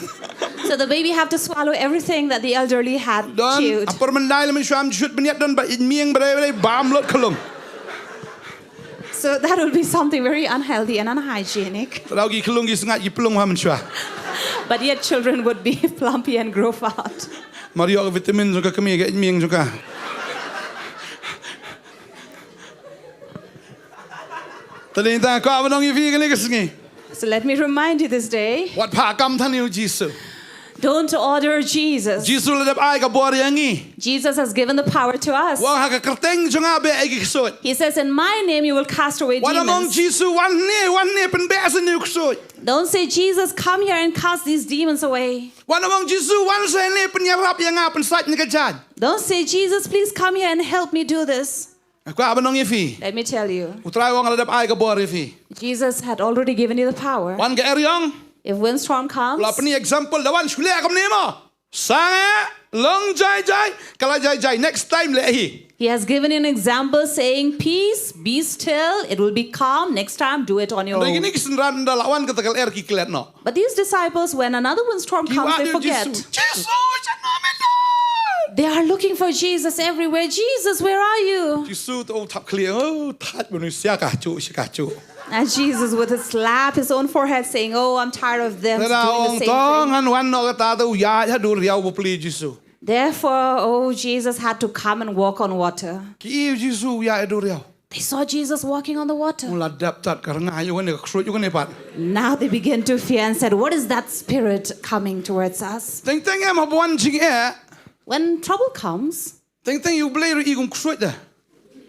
So the baby have to swallow everything that the elderly had chewed. Don, ha por mynta lei mynshuwa ym ju shut bniat don ba ïeit mieng bad ei bad ei bam lut khyllung. So that would be something very unhealthy and unhygienic. Te daw ki khyllung ki sngaid ki plung ha mynshuwa. But yet children would be plumpy and grow fat. Mar ïoh ka vitamin jong ka kmie ka ïeit mieng jong ka. Te dei ta kwah ban ong ïa phi kane ka sngi. So let me remind you this day. Wat phah kam than ïa u Jisu. Don't order Jesus. Jisu la dep ai ka bor ïa ngi. Jesus has given the power to us. U ong ha ka kyrteng jong nga beh ïa ki ksuid. He says, "In my name you will cast away demons." Wat ym ong Jisu wan ne, wan ne pynbeh sa ne u ksuid. Don't say, "Jesus, come here and cast these demons away." Wat ym ong Jisu wan sa ne pynïarap ïa nga pynsait ne ka jaiñ. Don't say, "Jesus, please come here and help me do this." Nga kwah ban ong ïa phi. Let me tell you. U Trai u ong la dep ai ka bor ïa phi. Jesus had already given you the power. Wan ka eriong. If windstorm comes, La pyni example da wan shu leh kumne mo. Sang eh, long jai jai, ka la jai jai, next time leh hi. He has given an example saying, "Peace, be still, it will be calm. Next time, do it on your Dei own." kine ki synran da la wan kata ka lyer ki klet noh. But these disciples, when another windstorm Ki comes, wad they ïa forget. Jisu. Jisu, shan noh men noh. They are looking for Jesus everywhere. "Jesus, where are you?" Jisu to thap khlieh, oh, thait banu sia ka chu, sia ka chu. And Jesus would slap his own forehead, saying, "Oh, I'm tired of them Te da doing the ong same tong thing." ngan wan noh kata te u ïaid ha dur ïaw ba plie Jisu. Therefore, oh, Jesus had to come and walk on water. Ki ïohi Jisu u ïaid ha dur ïaw. They saw Jesus walking on the water. U la dep tat ka rnga ïa kane ka ksuid ïa kane pat. Now they begin to fear and said, "What is that spirit coming towards us?" Teng teng em hap wan jingeh. When trouble comes, Teng teng ïa u Blei ruh i kum ksuid da.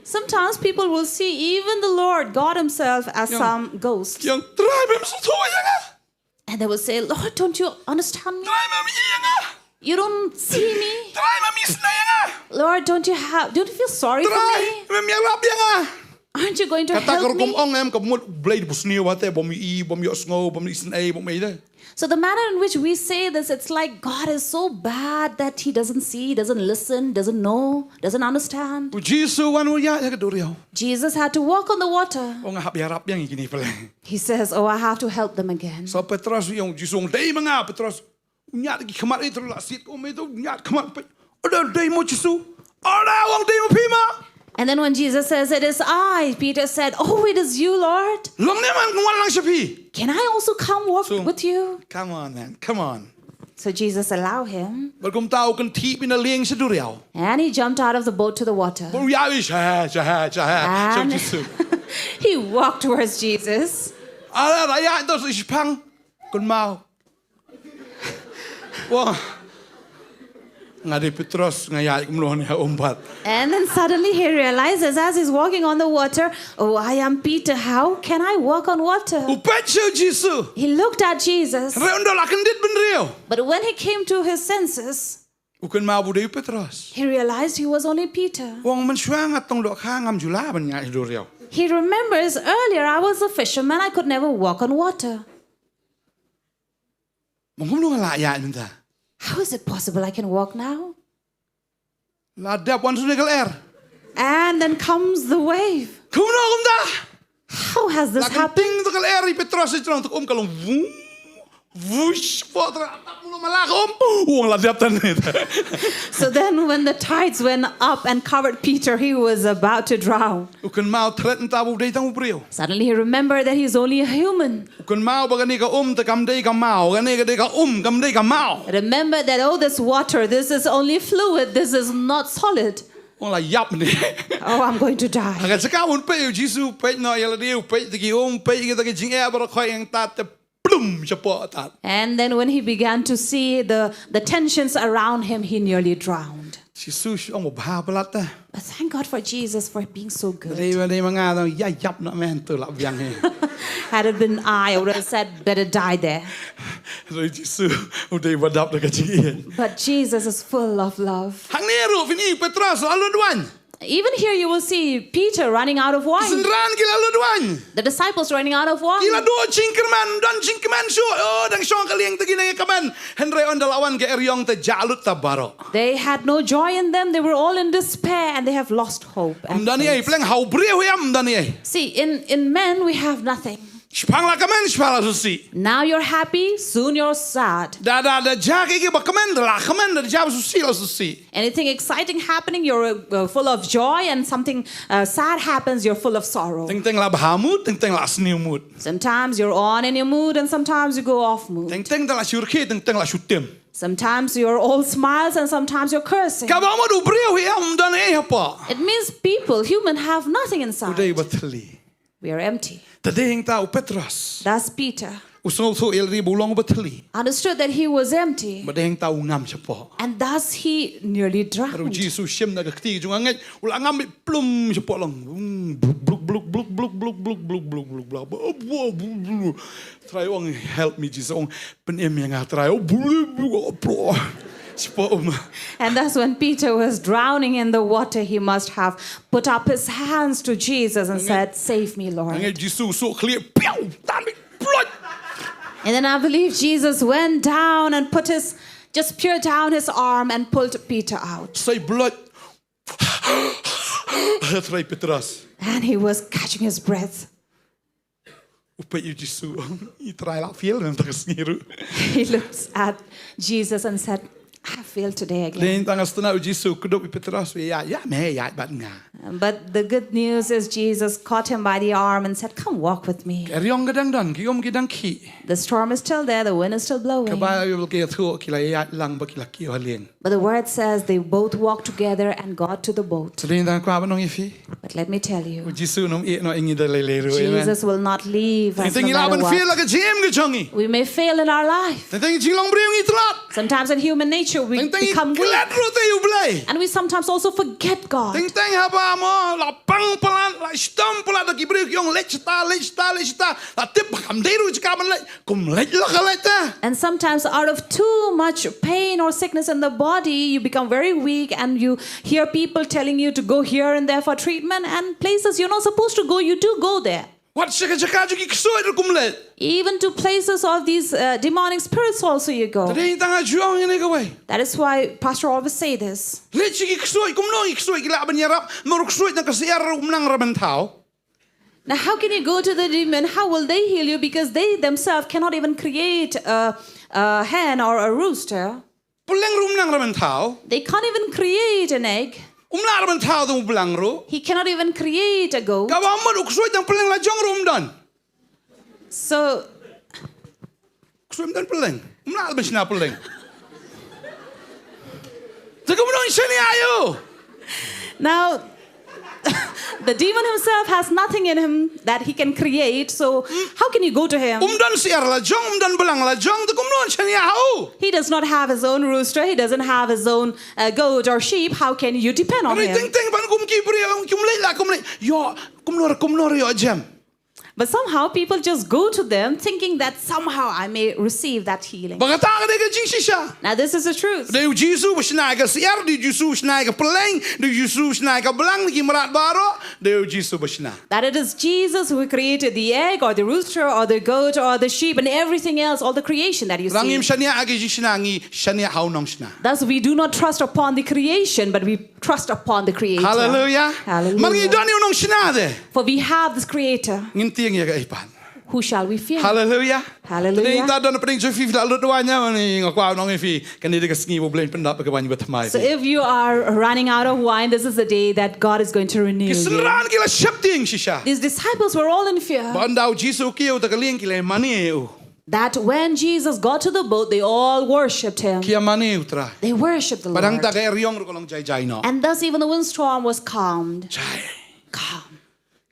Sometimes people will see even the Lord God Himself as Yeah. some ghost. Ïa Trai mem sngewthuh ïa nga. And they will say, "Lord, don't you understand me? Trai mem i ïa nga. You don't see me? Trai mem isynei ïa nga. Lord, don't you have, don't you feel sorry for Trai me? mem ïarap ïa nga." Aren't you going to Kata ka help rukom me?" ong em ka mut u Blei u sngew bha te bym i, bym ïohsngew, bym isynei, bym i de. So the manner in which we say this, it's like God is so bad that He doesn't see, doesn't listen, doesn't know, doesn't understand. U Jisu wan u ïaid ha ka dur ïaw. Jesus had to walk on the water. Ong hap ïarap ïa ngi kine pale. He says, "Oh, I have to help them again." So Petros u ong, Jisu ong, "Dei ma nga, Petros." U ñiad ki khmat i, tru la sit, um, i tu ñiad khmat peit. "O da, dei mo Jisu." "O da, ong dei mo phi ma." And then when Jesus says, "It is I," Peter said, "Oh, it is you, Lord. "Long ne man wan lang sha phi." Can I also come walk So- with you?" "Come on, man, come on." So Jesus allowed him. Bad kumta u kynthih bad u la lieng sha dur ïaw. And he jumped out of the boat to the water. Bad u ïaid sha, sha, sha, sha And Jisu. He walked towards Jesus. Ala raya to sa shipang. Kynmaw. Wah. Nga dei Petros, nga ïaid kumno ne ha um pat. And then suddenly he realizes as he's walking on the water, "Oh, I am Peter. How can I walk on water?" U peit sha u Jisu. He looked at Jesus. Hynrei ynda u la kyndit bynriew. But when he came to his senses, U kynmaw ba u dei u Petros. he realized he was only Peter. U ong, mynshuwa nga tong dohkha, ngam ju lah ban ïaid ha dur ïaw. He remembers, "Earlier I was a fisherman, I could never walk on water. Mo kumno nga lah ïaid mynta? How is it possible I can walk now?" La dep wan shuh ne ka lyer. And then comes the wave. Kumno kumta? "How has this La happened?" kynting to ka lyer, i Petros i jrong to ka um, ka long vung. Vush, po tra tap mulo mala ka um. U ong, la dep tang ne. So then when the tides went up and covered Peter, he was about to drown. U kynmaw thret mynta ba u dei tang u briew. Suddenly he remembered that he's only a human. U kynmaw ba kane ka um te kam dei ka maw, kane ka dei ka um, kam dei ka maw. Remember that, "Oh, this water, this is only fluid, this is not solid. U ong, la ïap ne. Oh, I'm going to die." Ha ka jaka un peit u Jisu, peit noh ïa lade, u peit te ki um, peit kita ki jingeh baroh khoit, ïeng tat te plum shapoh tat. And then when he began to see the, the tensions around him, he nearly drowned. Jisu shu ong, bha palat te. But thank God for Jesus for being so good. Dei ba dei ma nga tang ïa ïap noh mynta, la biang hi. Had it been I, I would have said, "Better die there." Hynrei Jisu u dei ba dap da ka jingïeit. But Jesus is full of love. Hangne ruh phin i Petros la lut waiñ. Even here you will see Peter running out of wine. Synran ki la lut waiñ. The disciples running out of wine. Ki la duh jingkyrmen, don jingkyrmen shuh. Oh, dang shong ka lieng te ki nang ïa kmen. Hynrei ynda la wan ka eriong te jah lut ta baroh. They had no joy in them. They were all in despair and they have lost hope. And Ym don ei, faith. Pleng, ha u briew hi ym don ei. See, in, in men, we have nothing. Shipang la kmen, shipang la sngewsih. Now you're happy, soon you're sad. Da, da, da jia kiei kiei ba kmen, da la kmen, da jia ba sngewsih, la sngewsih. Anything exciting happening, you're uh, full of joy, and something uh, sad happens, you're full of sorrow. Teng teng la bha mood, teng teng la sniew mood. Sometimes you're on in your mood, and sometimes you go off mood. Teng teng da la shu rkhie, teng teng la shu tim. Sometimes you're all smiles, and sometimes you're cursing. Kaba mut u briew hi ym don ei hapoh. It means people, human, have nothing inside. U dei ba thylli. We are empty. Te dei hangta u Petros. Thus Peter. U sngewthuh ïa lade ba u long ba thylli. Understood that he was empty. Bad dei hangta u ngam shapoh. And thus he nearly drowned. Bad u Jisu u shim na ka kti jong u, ngeit u la ngam beit plum shapoh long. Bluk bluk bluk bluk bluk bluk bluk bluk bluk bluk. Trai u ong, "Help me, Jesus." U ong, "Pynim ïa nga, Trai." Shapoh um. And thus when Peter was drowning in the water, he must have put up his hands to Jesus and said, "Save me, Lord." Ngeit Jisu u suk khlieh, piaw, tan beit, ploit. And then I believe Jesus went down and put his, just peered down his arm and pulled Peter out. Sa i blood. Trei Petros. And he was catching his breath. U peit ïa u Jisu. I Trai, la fail na kata ka sngi ruh. He looks at Jesus and said, "I failed today again." Dei tang ha stet u Jisu u kdup ïa u Petros, u ïaid, ïaid me, ïaid bad nga. But the good news is Jesus caught him by the arm and said, "Come walk with me." Ka eriong ka dang don, ki um ki dang khih. The storm is still there, the wind is still blowing. Ka Baibl ka ïathuh ki la ïaid lang bad ki la kiew ha lieng. But the word says they both walked together and got to the boat. Te dei tang kwah ban ong ïa phi. But let me tell you, u Jisu un ym ïeh noh ïa ngi da lei lei ruh, amen. Jesus will not leave us no matter what. Teng teng ngi lah ban fail ha ka jingim ka jong ngi. We may fail in our life. Teng teng jinglong briew ngi tlot. Sometimes in human nature we become weak. Teng teng ngi klet ruh ïa U Blei. And we sometimes also forget God. Teng teng haba mo la pang palat, la shitom palat da ki briew ki ong leit shata, leit shata, leit shata. La tip ba kam dei ruh jaka ban leit. Kum leit la ka leit te. And sometimes, out of too much pain or sickness in the body, you become very weak and you hear people telling you to go here and there for treatment, and places you're not supposed to go, you do go there. Wat sha ka jaka jong ki ksuid ruh kum leit. Even to places of these uh, demonic spirits, also you go. Te dei tang ha jong ïa ne kawei. That is why Pastor always say this. Leit sha ki ksuid, kumno ki ksuid ki lah ban ïarap, mo ruh ksuid na ka syiar ruh ym nang ruh ban thaw. Now, how can you go to the demon? How will they heal you? Because they themselves cannot even create a, a hen or a rooster. Pylleng ruh ym nang ruh ban thaw. They can't even create an egg. Um lah ruh ban thaw tang u blang ruh. He cannot even create a goat. Kaba mut u ksuid tang pylleng la jong ruh um don. So, Ksuid ym don pylleng. Ym lah ban shna pylleng. Te kumno un shaniah ïa u? Now, the demon himself has nothing in him that he can create, so how can you go to him? Um don syiar la jong, um don blang la jong, te kumno un shaniah ha u? He does not have his own rooster, he doesn't have his own uh, goat or sheep, how can you depend on him? Teng teng ban kum ki briew, kum leit la kum leit. Ïoh, kumno, kumno ïoh jem. But somehow people just go to them thinking that somehow I may receive that healing. Ba kata ka dei ka jingshisha. Now this is the truth. Dei u Jisu ba shna ïa ka syiar, dei u Jisu ba shna ïa ka pylleng, dei u Jisu ba shna ïa ka blang, ki mrad baroh, dei u Jisu ba shna. That it is Jesus who created the egg or the rooster or the goat or the sheep and everything else, all the creation that you see. Ngi ym shaniah ha ka jingshna, ngi shaniah ha u nongshna. Thus we do not trust upon the creation, but we trust upon the Creator. Hallelujah. Hallelujah. Mar ngi don ïa u nongshna de. For we have this Creator. Ngin tieng ïa kaei pat. Who shall we fear? Hallelujah. Hallelujah. Te dei ta don pdeng jong phi, phi la lut waiñ, nga kwah ban ong ïa phi, kane dei ka sngi ba U Blei un pyndap ïa ka waiñ ba thymmai. So if you are running out of wine, this is the day that God is going to renew you. Ki synran ki la sheptieng shisha. These disciples were all in fear. Ba ynda u Jisu u kiew ha ka lieng ki la ïamane ïa u. That when Jesus got to the boat, they all worshipped him. Ki ïamane ïa u Trai. They worshipped the Lord. Bad hangta ka eriong ruh ka long jai jai noh. And thus even the windstorm was calmed. Jai. Calm.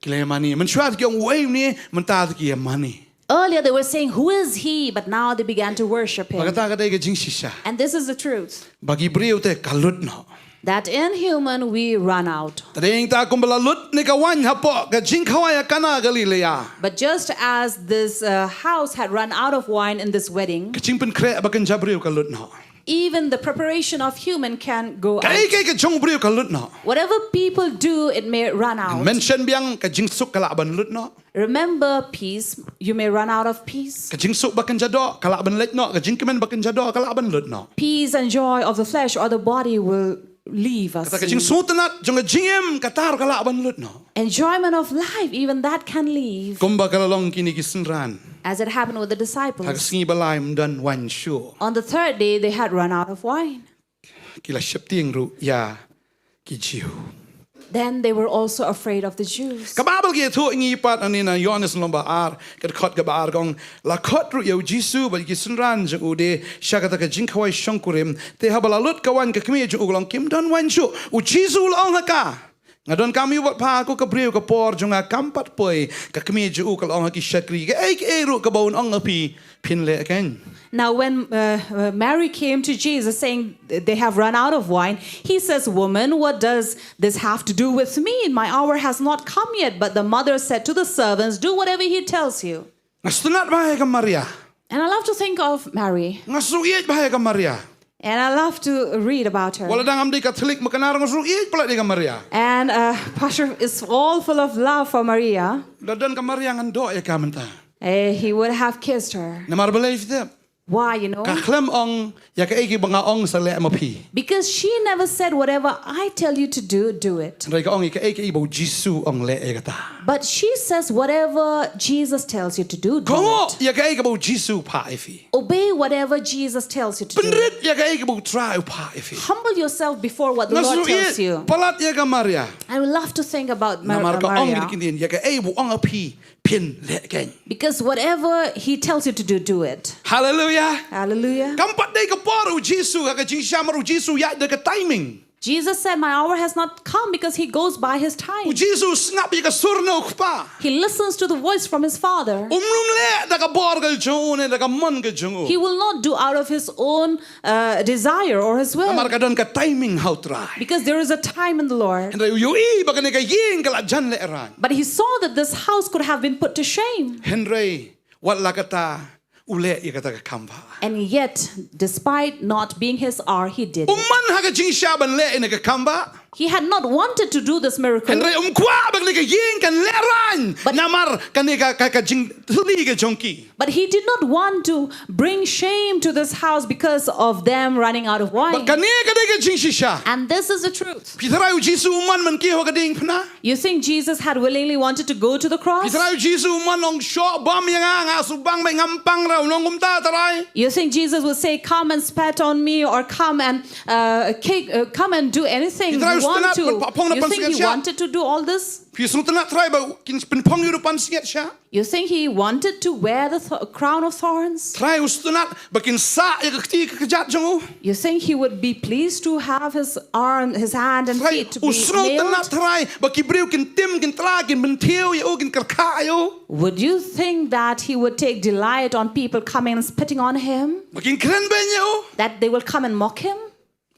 Ki la ïamane. Mynshuwa te ki ong, "Uei une?" Mynta te ki ïamane. Earlier they were saying, "Who is he?" But now they began to worship him. Ba kata ka dei ka jingshisha. And this is the truth. Ba ki briew te ka lut noh. That in human we run out. Te dei hangta kumba la lut ne ka waiñ hapoh ka jingkhawai ha Kana Galilea. But just as this uh, house had run out of wine in this wedding, ka jingpynkhreh ba kynja briew ka lut noh. Even the preparation of human can go out. Kaei kaei ka jong briew ka lut noh. Whatever people do, it may run out. Mention biang ka jingsuk ka lah ban lut noh. Remember peace, you may run out of peace. Ka jingsuk ba kynja doh ka lah ban leit noh, ka jingkmen ba kynja doh ka lah ban lut noh. Peace and joy of the flesh or the body will leave us. Kata ka jingsngewtynnat jong ka jingim kata ruh ka lah ban lut noh. Enjoyment of life, even that can leave. Kumba ka la long kine ki synran. As it happened with the disciples. Ha ka sngi ba lai ym don waiñ shuh. On the third day, they had run out of wine. Ki la sheptieng ruh ïa ki Jiw. Then they were also afraid of the Jews. Ka Baibl ka ïathuh ïa ngi pat hangne na Ïoannis lynnong ba ar, ka dkhot kaba ar ka ong, la khot ruh ïa u Jisu bad ïa ki synran jong u de sha kata ka jingkhawai shongkurim, te haba la lut ka waiñ ka kmie jong u ka la ong, kim don waiñ shuh. U Jisu u la ong ha ka, nga donkam ïa u bad pha, ko ka briew, ka por jong nga kam pat poi. Ka kmie jong u ka la ong ha ki shakri, kaei kaei ruh kaba un ong ha phi, phin leh keiñ. Now, when uh, uh, Mary came to Jesus saying, "They have run out of wine," he says, "Woman, what does this have to do with me? My hour has not come yet." But the mother said to the servants, "Do whatever he tells you." Nga sngewtynnat bha ïa ka Maria. And I love to think of Mary. Nga sngewthuh bha ïa ka Maria. And I love to read about her. Wat la dang ngam dei Katholik, ma kane nga sngewthuh palat ïa ka Maria. And uh, Pastor is all full of love for Maria. Lada don ka Maria ngan doh ïa ka mynta. Eh, he would have kissed her. Namar balei phi tip? Why, you know? Ka khlem ong ïa kaei kaba nga ong sa leh ma phi. Because she never said, "Whatever I tell you to do, do it." Hynrei ka ong ïa kaei kaei ba u Jisu ong leh ïa kata. But she says, "Whatever Jesus tells you to do, do Kohnguh it." ïa kaei kaba u Jisu phah ïa phi. Obey whatever Jesus tells you to do. Pynrit ïa kaei kaba u Trai u phah ïa phi. Humble yourself before what the Nga Lord sngewthuh tells you. Palat ïa ka Maria. I would love to think about Mar- Namar ka ong Maria. Ïa kaei kaba u ong ïa phi phin leh kein. Because whatever he tells you to do, do it. Hallelujah. Hallelujah. Kam pat dei ka por u Jisu ha ka jingshisha namar u Jisu u ïaid da ka timing. Jesus said, "My hour has not come," because he goes by his U time. Jisu u sngap ïa ka sur na u Kpa. He listens to the voice from his Father. Um nym leh da ka bor ka jong u ne da ka mon ka jong u. He will not do out of his own uh, desire or his will. Namar ka don ka timing ha u Trai. Because there is a time in the Lord. Hynrei u ïohi ba kane ka ïing ka la jan lehraiñ. But he saw that this house could have been put to shame. Hynrei wat la kata u leh ïa kata ka kam ba. And yet, despite not being his hour, he did Um it. man ha ka jingshisha ban leh ïa ka kam ba. He had not wanted to do this miracle, Hynrei um kwah ba kane ka ïing kan lehraiñ. But- Namar kane ka ka, ka jingthylli ka jong ki. But he did not want to bring shame to this house because of them running out of Bad wine. kane ka dei ka jingshisha. And this is the truth. Phi tharai u Jisu um man ban kiew ha ka diengphna. You think Jesus had willingly wanted to go to the Phi cross? tharai u Jisu um man ong shoh bam ïa nga, nga shu bang beit, ngam pang ruh, nongkumta tharai. You think Jesus would say, "Come and spat on me," or "Come and uh, kick, uh, come and do anything Phi tharai you u want sngewtynnat to"? ban phah phong na You think he pansngiat shah? Wanted to do all this? Phi sngewtynnat tharai ba kin pynphong ïa u da pansngiat shah. You think he wanted to wear the th- crown of thorns? Tharai u sngewtynnat ba kin sah ïa ka kti ka kjat jong u. You think he would be pleased to have his arm, his hand and Tharai feet to u be sngewtynnat nailed? Tharai ba ki briew kin tim, kin tla, kin bynthiew ïa u, kin kyrkha ïa u. Would you think that he would take delight on people coming and spitting on him? Ba kin kren beiñ ïa u. That they will come and mock him?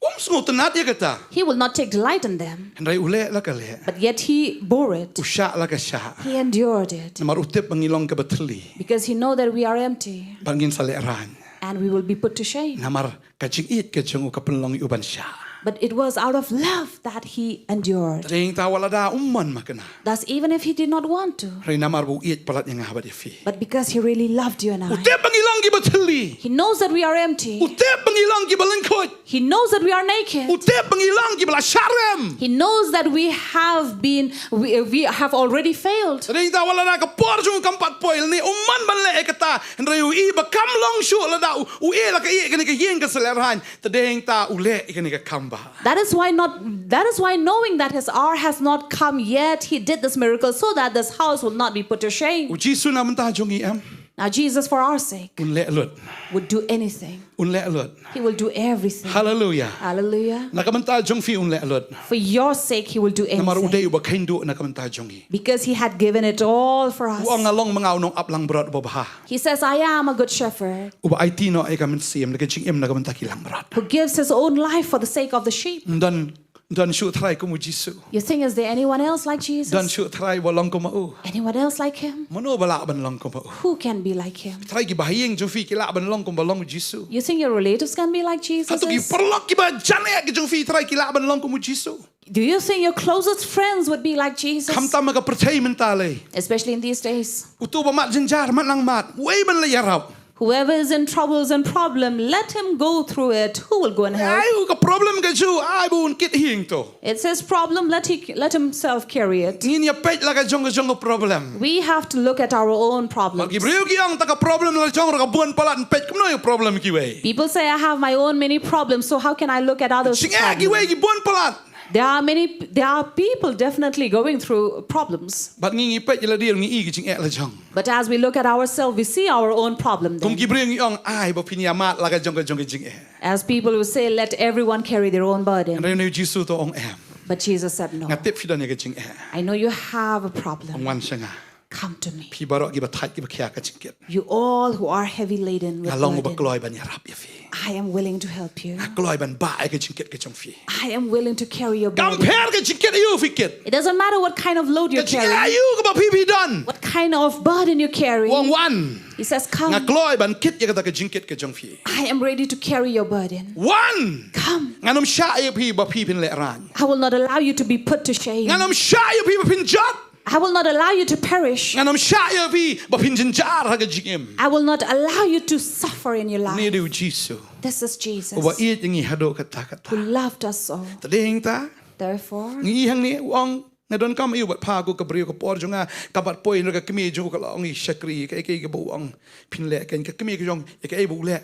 Um sngewtynnat ïa kata. He will not take delight in them. Hynrei u leh la ka leh. But yet he bore it. U shah la ka shah. He endured it. Namar u tip ba ngi long kaba thylli. Because he know that we are empty Ba ngin sa lehraiñ. and we will be put to shame. Namar ka jingïeit ka jong u ka pynlong ïa u ban shah. But it was out of love that he endured. Te hangta wat lada um man ma kane. Thus, even if he did not want to, Hynrei namar ba u ïeit palat ïa nga bad ïa phi. But because he really loved you and U I, tip ba ngi long kiba thylli. he knows that we are empty. U tip ba ngi long kiba lyngkhuid. He knows that we are naked. U tip ba ngi long kiba la sharem. He knows that we have been, we, we have already failed. Te hangta wat lada ka por jong u kam pat poi ne um man ban leh ïa kata. Hynrei u i ba kam long shuh lada u, u i la ka i kane ka ïing kan sa lehraiñ. Te hangta u leh ïa kane ka kam ba. That is why not. That is why, knowing that his hour has not come yet, he did this miracle so that this house will not be put to shame. U Jisu na ka bynta jong ngi em. Now, Jesus, for our sake, Un leh lut. would do anything. Un leh lut. He will do everything. Hallelujah. Hallelujah. Na ka bynta jong phi un leh lut. For your sake, he will do Namar u anything. dei uba kheiñ duh na ka bynta jong ngi. Because he had given it all for us. U ong nga long ma nga u nongap langbrot uba bha. He says, "I am a good shepherd Uba aiti noh ïa ka mynsiem na ka jingim na ka bynta ki langbrot. who gives his own life for the sake of the sheep." Don don shu tharai kum u Jisu. You think, is there anyone else like Don Jesus? shu tharai ba long kum u. Anyone else like him? Mano ba lah ban long kum u. Who can be like him? Tharai ki bahaïing jong phi ki lah ban long kum ba long u Jisu. You think your relatives can be like Jesus? Hato ki Is? paralok ki ba jan eh ki jong phi tharai ki lah ban long kum u Jisu. Do you think your closest friends would be like Jesus? Khamtam ha ka pyrthei mynta lei. Especially in these days. Uto ba mad jynjar mad nang mad. Wei ban leh ïarap. Whoever is in troubles and problem, let him go through it. Who will go and help? Ai u ka problem ka ju ai ba un kit hiing to. It says problem, let he let himself carry it. Ngin ïa peit la ka jong ka jong ka problem. We have to look at our own Ba problems. ki briew ki ong ta ka problem la jong ra ka bun palat peit kumno ïa problem kiwei. People say, "I have my own many problems, so how can I look at others'?" Jingeh kiwei ki bun palat. There are many, there are people definitely going through problems. Bad ngi ngi peit ïa lade ngi i ki jingeh la jong. But as we look at ourselves, we see our own problem Kum then. ki briew ngi ong ai ba phin ïa mad la ka jong ka jong ka jingeh. As people will say, "Let everyone carry their own burden." Hynrei u Jisu to ong em. But Jesus said, "No. Nga tip phi don ïa ka jingeh. I know you have a problem. Ong wan sha nga. Come to me." Phi baroh ki ba thait ki ba khia ka jingkit. You all who are heavy laden with Nga long uba burden, kloi ban ïarap ïa phi. I am willing to help you. Nga kloi ban bah ïa ka jingkit ka jong phi. I am willing to carry your Kam burden. pher ka jingkit ïa u phi kit. It doesn't matter what kind of load Ka you're jingeh ïa carrying, u kaba phi phi don. What kind of burden you carry. Ong wan. He says, Nga "Come." kloi ban kit ïa kata ka jingkit ka jong phi. I am ready to carry your burden. Wan. Come. Ngan ym shah ïa phi ba phi phin lehraiñ. I will not allow you to be put to shame. Ngan ym shah ïa phi ba phin jot. I will not allow you to perish. Ngan ym shah ïa phi ba phin jynjar ha ka jingim. I will not allow you to suffer in your Une life. dei u Jisu. This is Jesus Uba ïeit ïa ngi haduh katta katta. who loved us so. Te dei hangta. Therefore, Ngi ïohi hangne u ong nga donkam ïa u bad pa ko ka briew ka por jong nga ka bat poi na ka kmie jong u ka la ong i shakri kaei kaei kaba u ong phin leh kan ka kmie ka jong ïa kaei ba u leh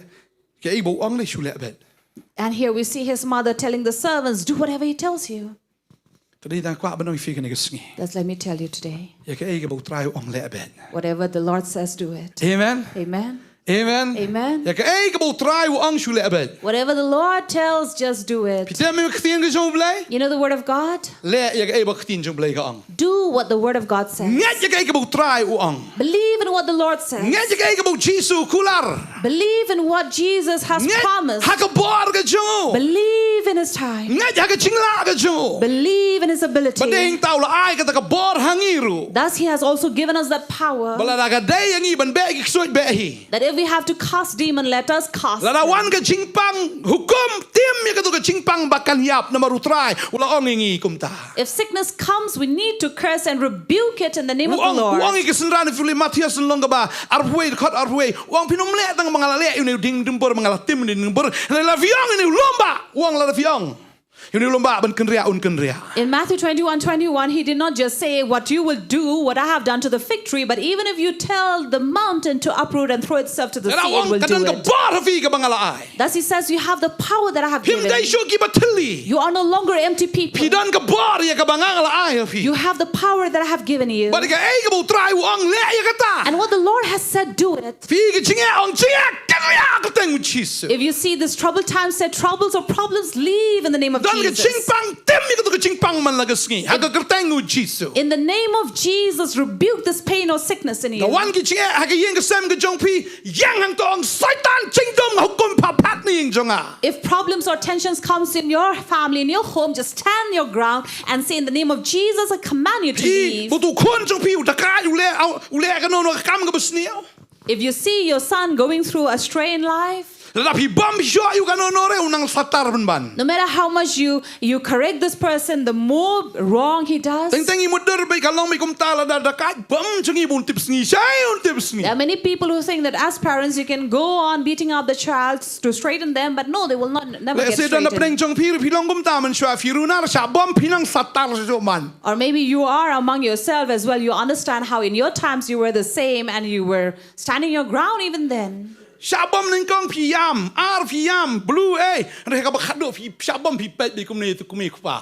kaei ba u ong leh shu leh bad. and here we see his mother telling the servants, "Do whatever he tells you." Te dei tang kwah ban ong ïa phi kane ka sngi. Just let me tell you today. Ïa kaei kaba u Trai u ong leh bad. Whatever the Lord says, do it. Amen. Amen. Amen. Amen. Ïa kaei kaba u Trai u ong shu leh bad. Whatever the Lord tells, just do it. Phi tip me ka ktien ka jong u Blei. You know the word of God? Leh ïa kaei ba ka ktien jong u Blei ka ong. Do what the word of God says. Ngeit ïa kaei kaba u Trai u ong. Believe in what the Lord says. Ngeit ïa kaei kaba u Jisu u kular. Believe in what Jesus has Ngeit promised. Ha ka bor ka jong u. Believe in his time. Ngeit ha ka jinglah ka jong u. Believe in his ability. Ba dei hangta u la ai kata ka bor ha ngi ruh. Thus, he has also given us that power Ba lada ka dei ïa ngi ban beh ki ksuid beh hi. that if we have to cast demon, let us cast. Lada wan ka jingpang hukum tim ïa kato ka jingpang ba kan ïap namar u Trai u la ong ïa ngi kumta. If sickness comes, we need to curse and rebuke it in the name U of the ong u Lord. ong ïa ki synran phi leh Mathaios lynnong kaba arphew wei dkhot arphew wei. U ong phin ym leh tang ba nga la leh ïa une u diengdumbur ba nga la tim ïa une u diengdumbur. Lada phi ong ïa une u lum ba u ong lada phi ong ïa une u lum ba ban kynriah un kynriah. In Matthew twenty-one twenty-one, he did not just say, "What you will do, what I have done to the fig tree," but even if you tell the mountain to uproot and throw itself to the Lada sea, u it ong will ka do don ka it. Bor ha phi kaba nga la ai. Thus he says, "You have the power that I have Phim given." dei shuh kiba thylli. You are no longer empty people. Phi don ka bor ïa kaba nga la ai ha phi. You have the power that I have given you. Bad kaei kaba u Trai u ong leh ïa kata. And what the Lord has said, do it. Phi ka jingeh ong jingeh kynriah ha ka kyrteng u Jisu. If you see this troubled time, say troubles or problems, leave in the name of Don ka Jesus. jingpang tim ïa kato ka jingpang man la ka sngi ha ka kyrteng u Jisu. In the name of Jesus, rebuke this pain or sickness in Ka you. wan ki jingeh ha ka ïing ka sem ka jong phi, ïeng hangto ong Soitan jingdum nga hukum pha phat na ïing jong nga. If problems or tensions comes in your family, in your home, just stand your ground and say, "In the name of Jesus, I command you to Phi leave." bad u khun jong phi u dakaid u leh u leh kano kano ka kam kaba sniew. If you see your son going through a strain in life, Lada phi bam phi shoh ïa u kano kano re u nang satar pynban. No matter how much you you correct this person, the more wrong he does. Teng teng i mutdur bad ka long bad kumta lada dakaid bam jong i bun tip sngi shai un tip sngi. There are many people who think that as parents you can go on beating up the child to straighten them, but no, they will not never Lehse get don na pdeng straightened. Jong phi phi long kumta man shwa phi runar sha bam phi nang satar sha man. Or maybe you are among yourself as well. You understand how in your times you were the same and you were standing your ground even then. Sha bam nyngkong phi ïam, ar phi ïam, blue eh. Re kaba khadduh phi sha bam phi peit bad kumne tu kumne kpa.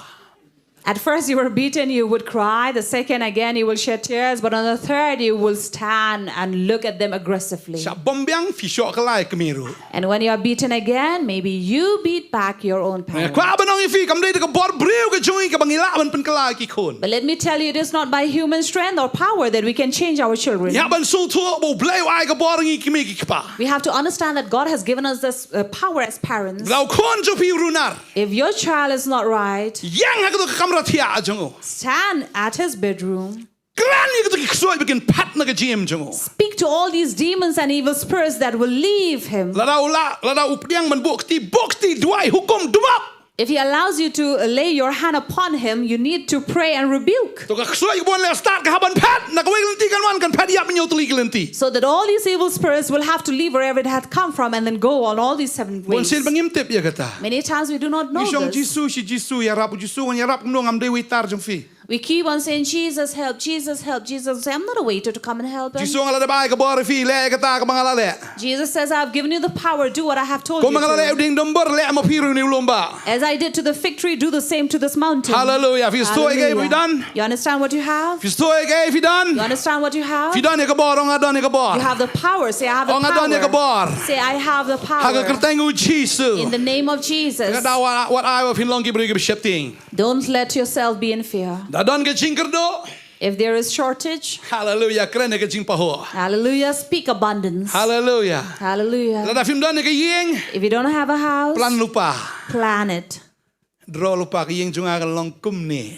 At first you were beaten, you would cry. The second again you will shed tears, but on the third you will stand and look at them aggressively. Sha bam biang phi shoh kalai kmie ruh. And when you are beaten again, maybe you beat back your own parents. Kwah ban ong ïa phi kam dei da ka bor briew ka jong i kaba ngi lah ban pynkylla ki khun. But let me tell you, it is not by human strength or power that we can change our children. Ïa ban sngewthuh ba u Blei u ai ka bor ngi kmie ki kpa. We have to understand that God has given us this uh, power as parents. Lada u khun jong phi u runar. If your child is not right, Ïeng ha kato ka kamra thiah jong u. Stand at his bedroom. Kren ïa kato ki ksuid ba kin phat na ka jingim jong u. Speak to all these demons and evil spirits that will leave him. Lada u lah, lada u pdiang ban buh kti, buh kti, duwai, hukum, dumap. If he allows you to lay your hand upon him, you need to pray and rebuke. To ka ksuid ba u leh start ka hap ban phat, na kawei ka lynti kan wan kan phat ïap mynñiew tylli ki lynti. So that all these evil spirits will have to leave wherever it had come from and then go on all these seven ways. Bunsien ba ngim tip ïa kata. Many times we do not know Ngi shong this. Jisu, shi Jisu, ïarap u Jisu, ngan ïarap kumno ngam dei waiter jong phi. We keep on saying, "Jesus, help, Jesus, help, Jesus." Say, "I'm not a waiter to come and help him." Jisu nga la dep ai ka bor ïa phi, leh ïa kata kaba nga la leh. Jesus says, "I've given you the power, do what I have told Kumba you nga la leh u to." diengdumbur, leh ma phi ruh ïa une u lum ba. As I did to the fig tree, do the same to this mountain. Hallelujah. Phi sngewthuh ïa kaei ba phi don. You understand what you have? Phi sngewthuh ïa kaei ba phi don. You understand what you have? Phi don ïa ka bor, ong nga don ïa ka bor. You have the power. Say, "I have the Ong nga don ïa ka power." bor. Say, "I have the power." Ha ka kyrteng u Jisu. In the name of Jesus. Ka daw wat, wat ai ba phin long ki briew kiba sheptieng. Don't let yourself be in fear. Da don ka jingkyrduh. If there is shortage, Hallelujah. Kren ïa ka jingpahuh. hallelujah, speak abundance. Hallelujah. Hallelujah. Lada phim don ïa ka ïing. If you don't have a house, Plan lypa. Plan it. Draw lypa ka ïing jong nga ka long kumne.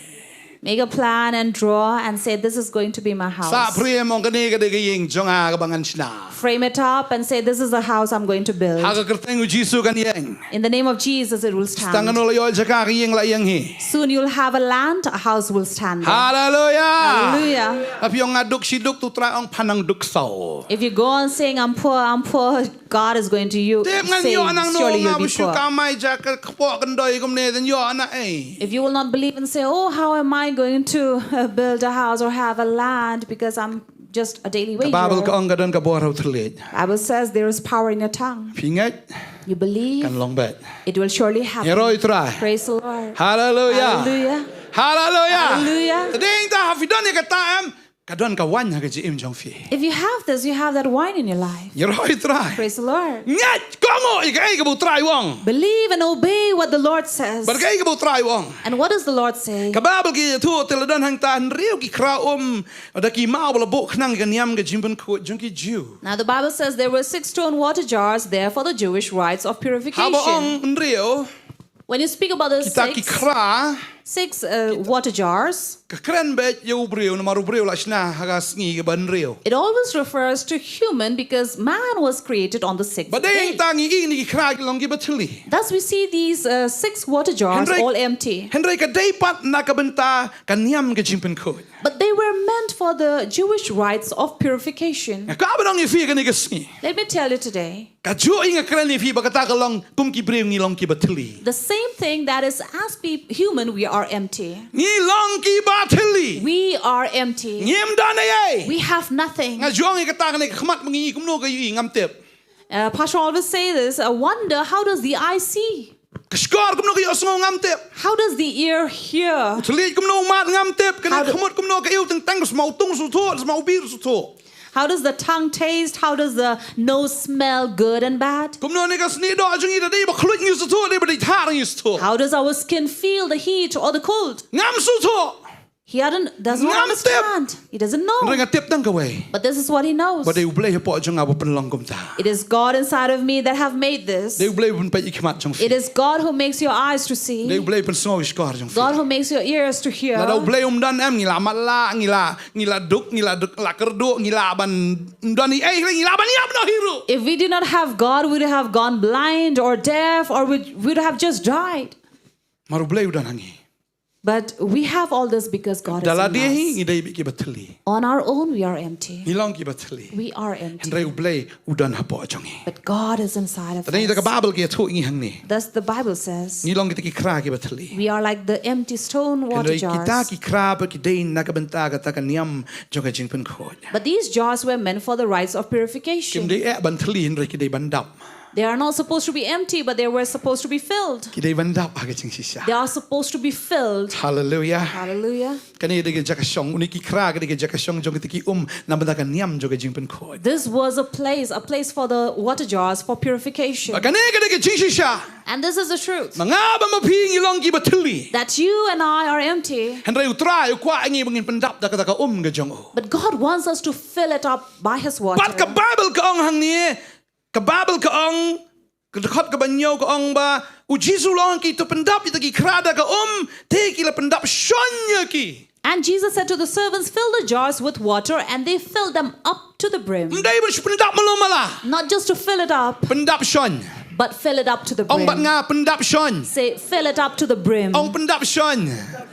Make a plan and draw and say, "This is going to be my house." Sa frame ong kane ka dei ka ïing jong nga kaba ngan shna. Frame it up and say, "This is the house I'm going to build." Ha ka kyrteng u Jisu kan ïeng. In the name of Jesus, it will Tang stand. Ngan ïoh jaka ka ïing la ïeng hi. Soon you'll have a land, a house will stand there. Haleluya. Hallelujah. Haba ong nga duk shi duk, tu Trai ong phan nang duk saw. If you go on saying, "I'm poor, I'm poor," God is going to you Tip ngan say, ïoh nang no "Surely nga you'll be ba shu poor." kamai ja ka kpoh kyndoi kumne, then ïoh na ei. If you will not believe and say, "Oh, how am I going to uh, build a house or have a land because I'm just a daily Ka Bible ka wager?" ong ka don ka bor ha u thylliej. Bible says there is power in your tongue. Phi ngeit, You believe, kan long beit. It will surely happen. Ïaroh ïa u Trai. Praise the Lord. Haleluya. Haleluya. Haleluya. Haleluya. Tang da haba don ïa kata em, ka don ka waiñ ha ka jingim jong phi. If you have this, you have that wine in your life. Ïaroh ïa u Trai. Praise the Lord. Ngeit, kohnguh ïa kaei kaba u Trai u ong. Believe and obey what the Lord says. Bad kaei kaba u Trai u ong. And what does the Lord say? Ka Bible ka ïathuh te la don hangta hynriew ki khra um da ki maw ba la buh khnang ïa ka niam ka jingpynkhuid jong ki Jiw. Now the Bible says there were six stone water jars there for the Jewish rites of purification. Haba ong hynriew, When you speak about the kita ki six, khra, six uh, water jars, ka kren beit ïa u briew, namar u briew la shna ha ka sngi kaba hynriew. It always refers to human because man was created on the sixth Ba dei day. Tang ïa kine ki khra ki long kiba thylli. Thus we see these uh, six water jars Hynrei- all empty. Hynrei ka dei pat na ka bynta ka niam ka jingpynkhuid. But they were meant for the Jewish rites of purification. Nga kwah ban ong ïa phi kane ka sngi. Let me tell you today. Kajuh ïa nga kren ïa phi ba kata ka long kum ki briew ngi long kiba thylli. The same thing that is as pe- human, we are empty. Ngi long kiba thylli. We are empty. Ngim don ei ei. We have nothing. Nga ju ong ïa kata kane ka khmat ma ngi kumno ka ïohi ngam tip. Uh, Pastor always say this, I wonder, how does the eye see? Ka shkor kumno ka ïohsngew ngam tip. How does the ear hear? Thylliej kumno u mad ngam tip. Kane How do- ka khmut kumno ka iew, teng teng smaw tung suthuh, smaw bir suthuh. How does the tongue taste? How does the nose smell good and bad? Kumno ne ka snieh doh jong ngi, da dei ba khluit ngi suthuh, da dei ba dei thar ngi suthuh. How does our skin feel the heat or the cold? Ngam suthuh. He hadn't, doesn't Ngam tip. understand. He doesn't know. Hynrei nga tip tang kawei. But this is what he knows. Ba dei U Blei hapoh jong nga ba pynlong kumta. It is God inside of me that have made this. Dei U Blei ban peit ïa ki khmat jong phi. It is God who makes your eyes to see. Dei U Blei pynsngew ïa ki shkor jong phi. God who makes your ears to hear. Lada U Blei um don em, ngi la matlah, ngi la, ngi la duk, ngi la duk, la kyrduh, ngi la ban don ei ei, ngi la ban ïap noh hi ruh. If we did not have God, we would have gone blind or deaf or we would have just died. Namar U Blei u don ha ngi. But we have all this because God is Da in lade hi us. ngi dei beit kiba thylli. On our own, we are empty. Ngi long kiba thylli. We are empty. Hynrei U Blei u don hapoh jong ngi. But God is inside of Tang da ka us. Bible ka ïathuh ïa ngi hangne. Thus the Bible says, Ngi long kita ki khra kiba thylli. We are like the empty stone water Hynrei kita jars. ki khra pat ki dei na ka bynta kata ka niam jong ka jingpynkhuid. But these jars were meant for the rites of Kim purification. dei eh ban thylli, hynrei ki dei ban dap. They are not supposed to be empty, but they were supposed to be filled. Ki dei ban dap ha ka jingshisha. They are supposed to be filled. Haleluya. Hallelujah. Kane ka dei ka jaka shong, une ki khra ka dei ka jaka shong jong kita ki um na bynta ka niam jong ka jingpynkhuid. This was a place, a place for the water jars for purification. Ba kane ka dei ka jingshisha. And this is the truth. Ma nga bad ma phi ngi long kiba thylli. That you and I are empty. Hynrei U Trai u kwah ïa ngi ba ngin pyndap da kata ka um ka jong u. But God wants us to fill it up by His water. Bad ka Bible ka ong hangne, ka Bible ka ong, ka dkhot kaba hynñiew ka ong ba u Jisu u la ong ha ki, to pyndap ïa kita ki khra da ka um, te ki la pyndap shon ïa ki. And Jesus said to the servants, "Fill the jars with water," and they filled them up to the brim. Ym dei ban shu pyndap malu mala. Not just to fill it up, Pyndap shon. but fill it up to the Ong bad brim. Nga, pyndap shon. Say, "Fill it up to the brim." Ong pyndap shon.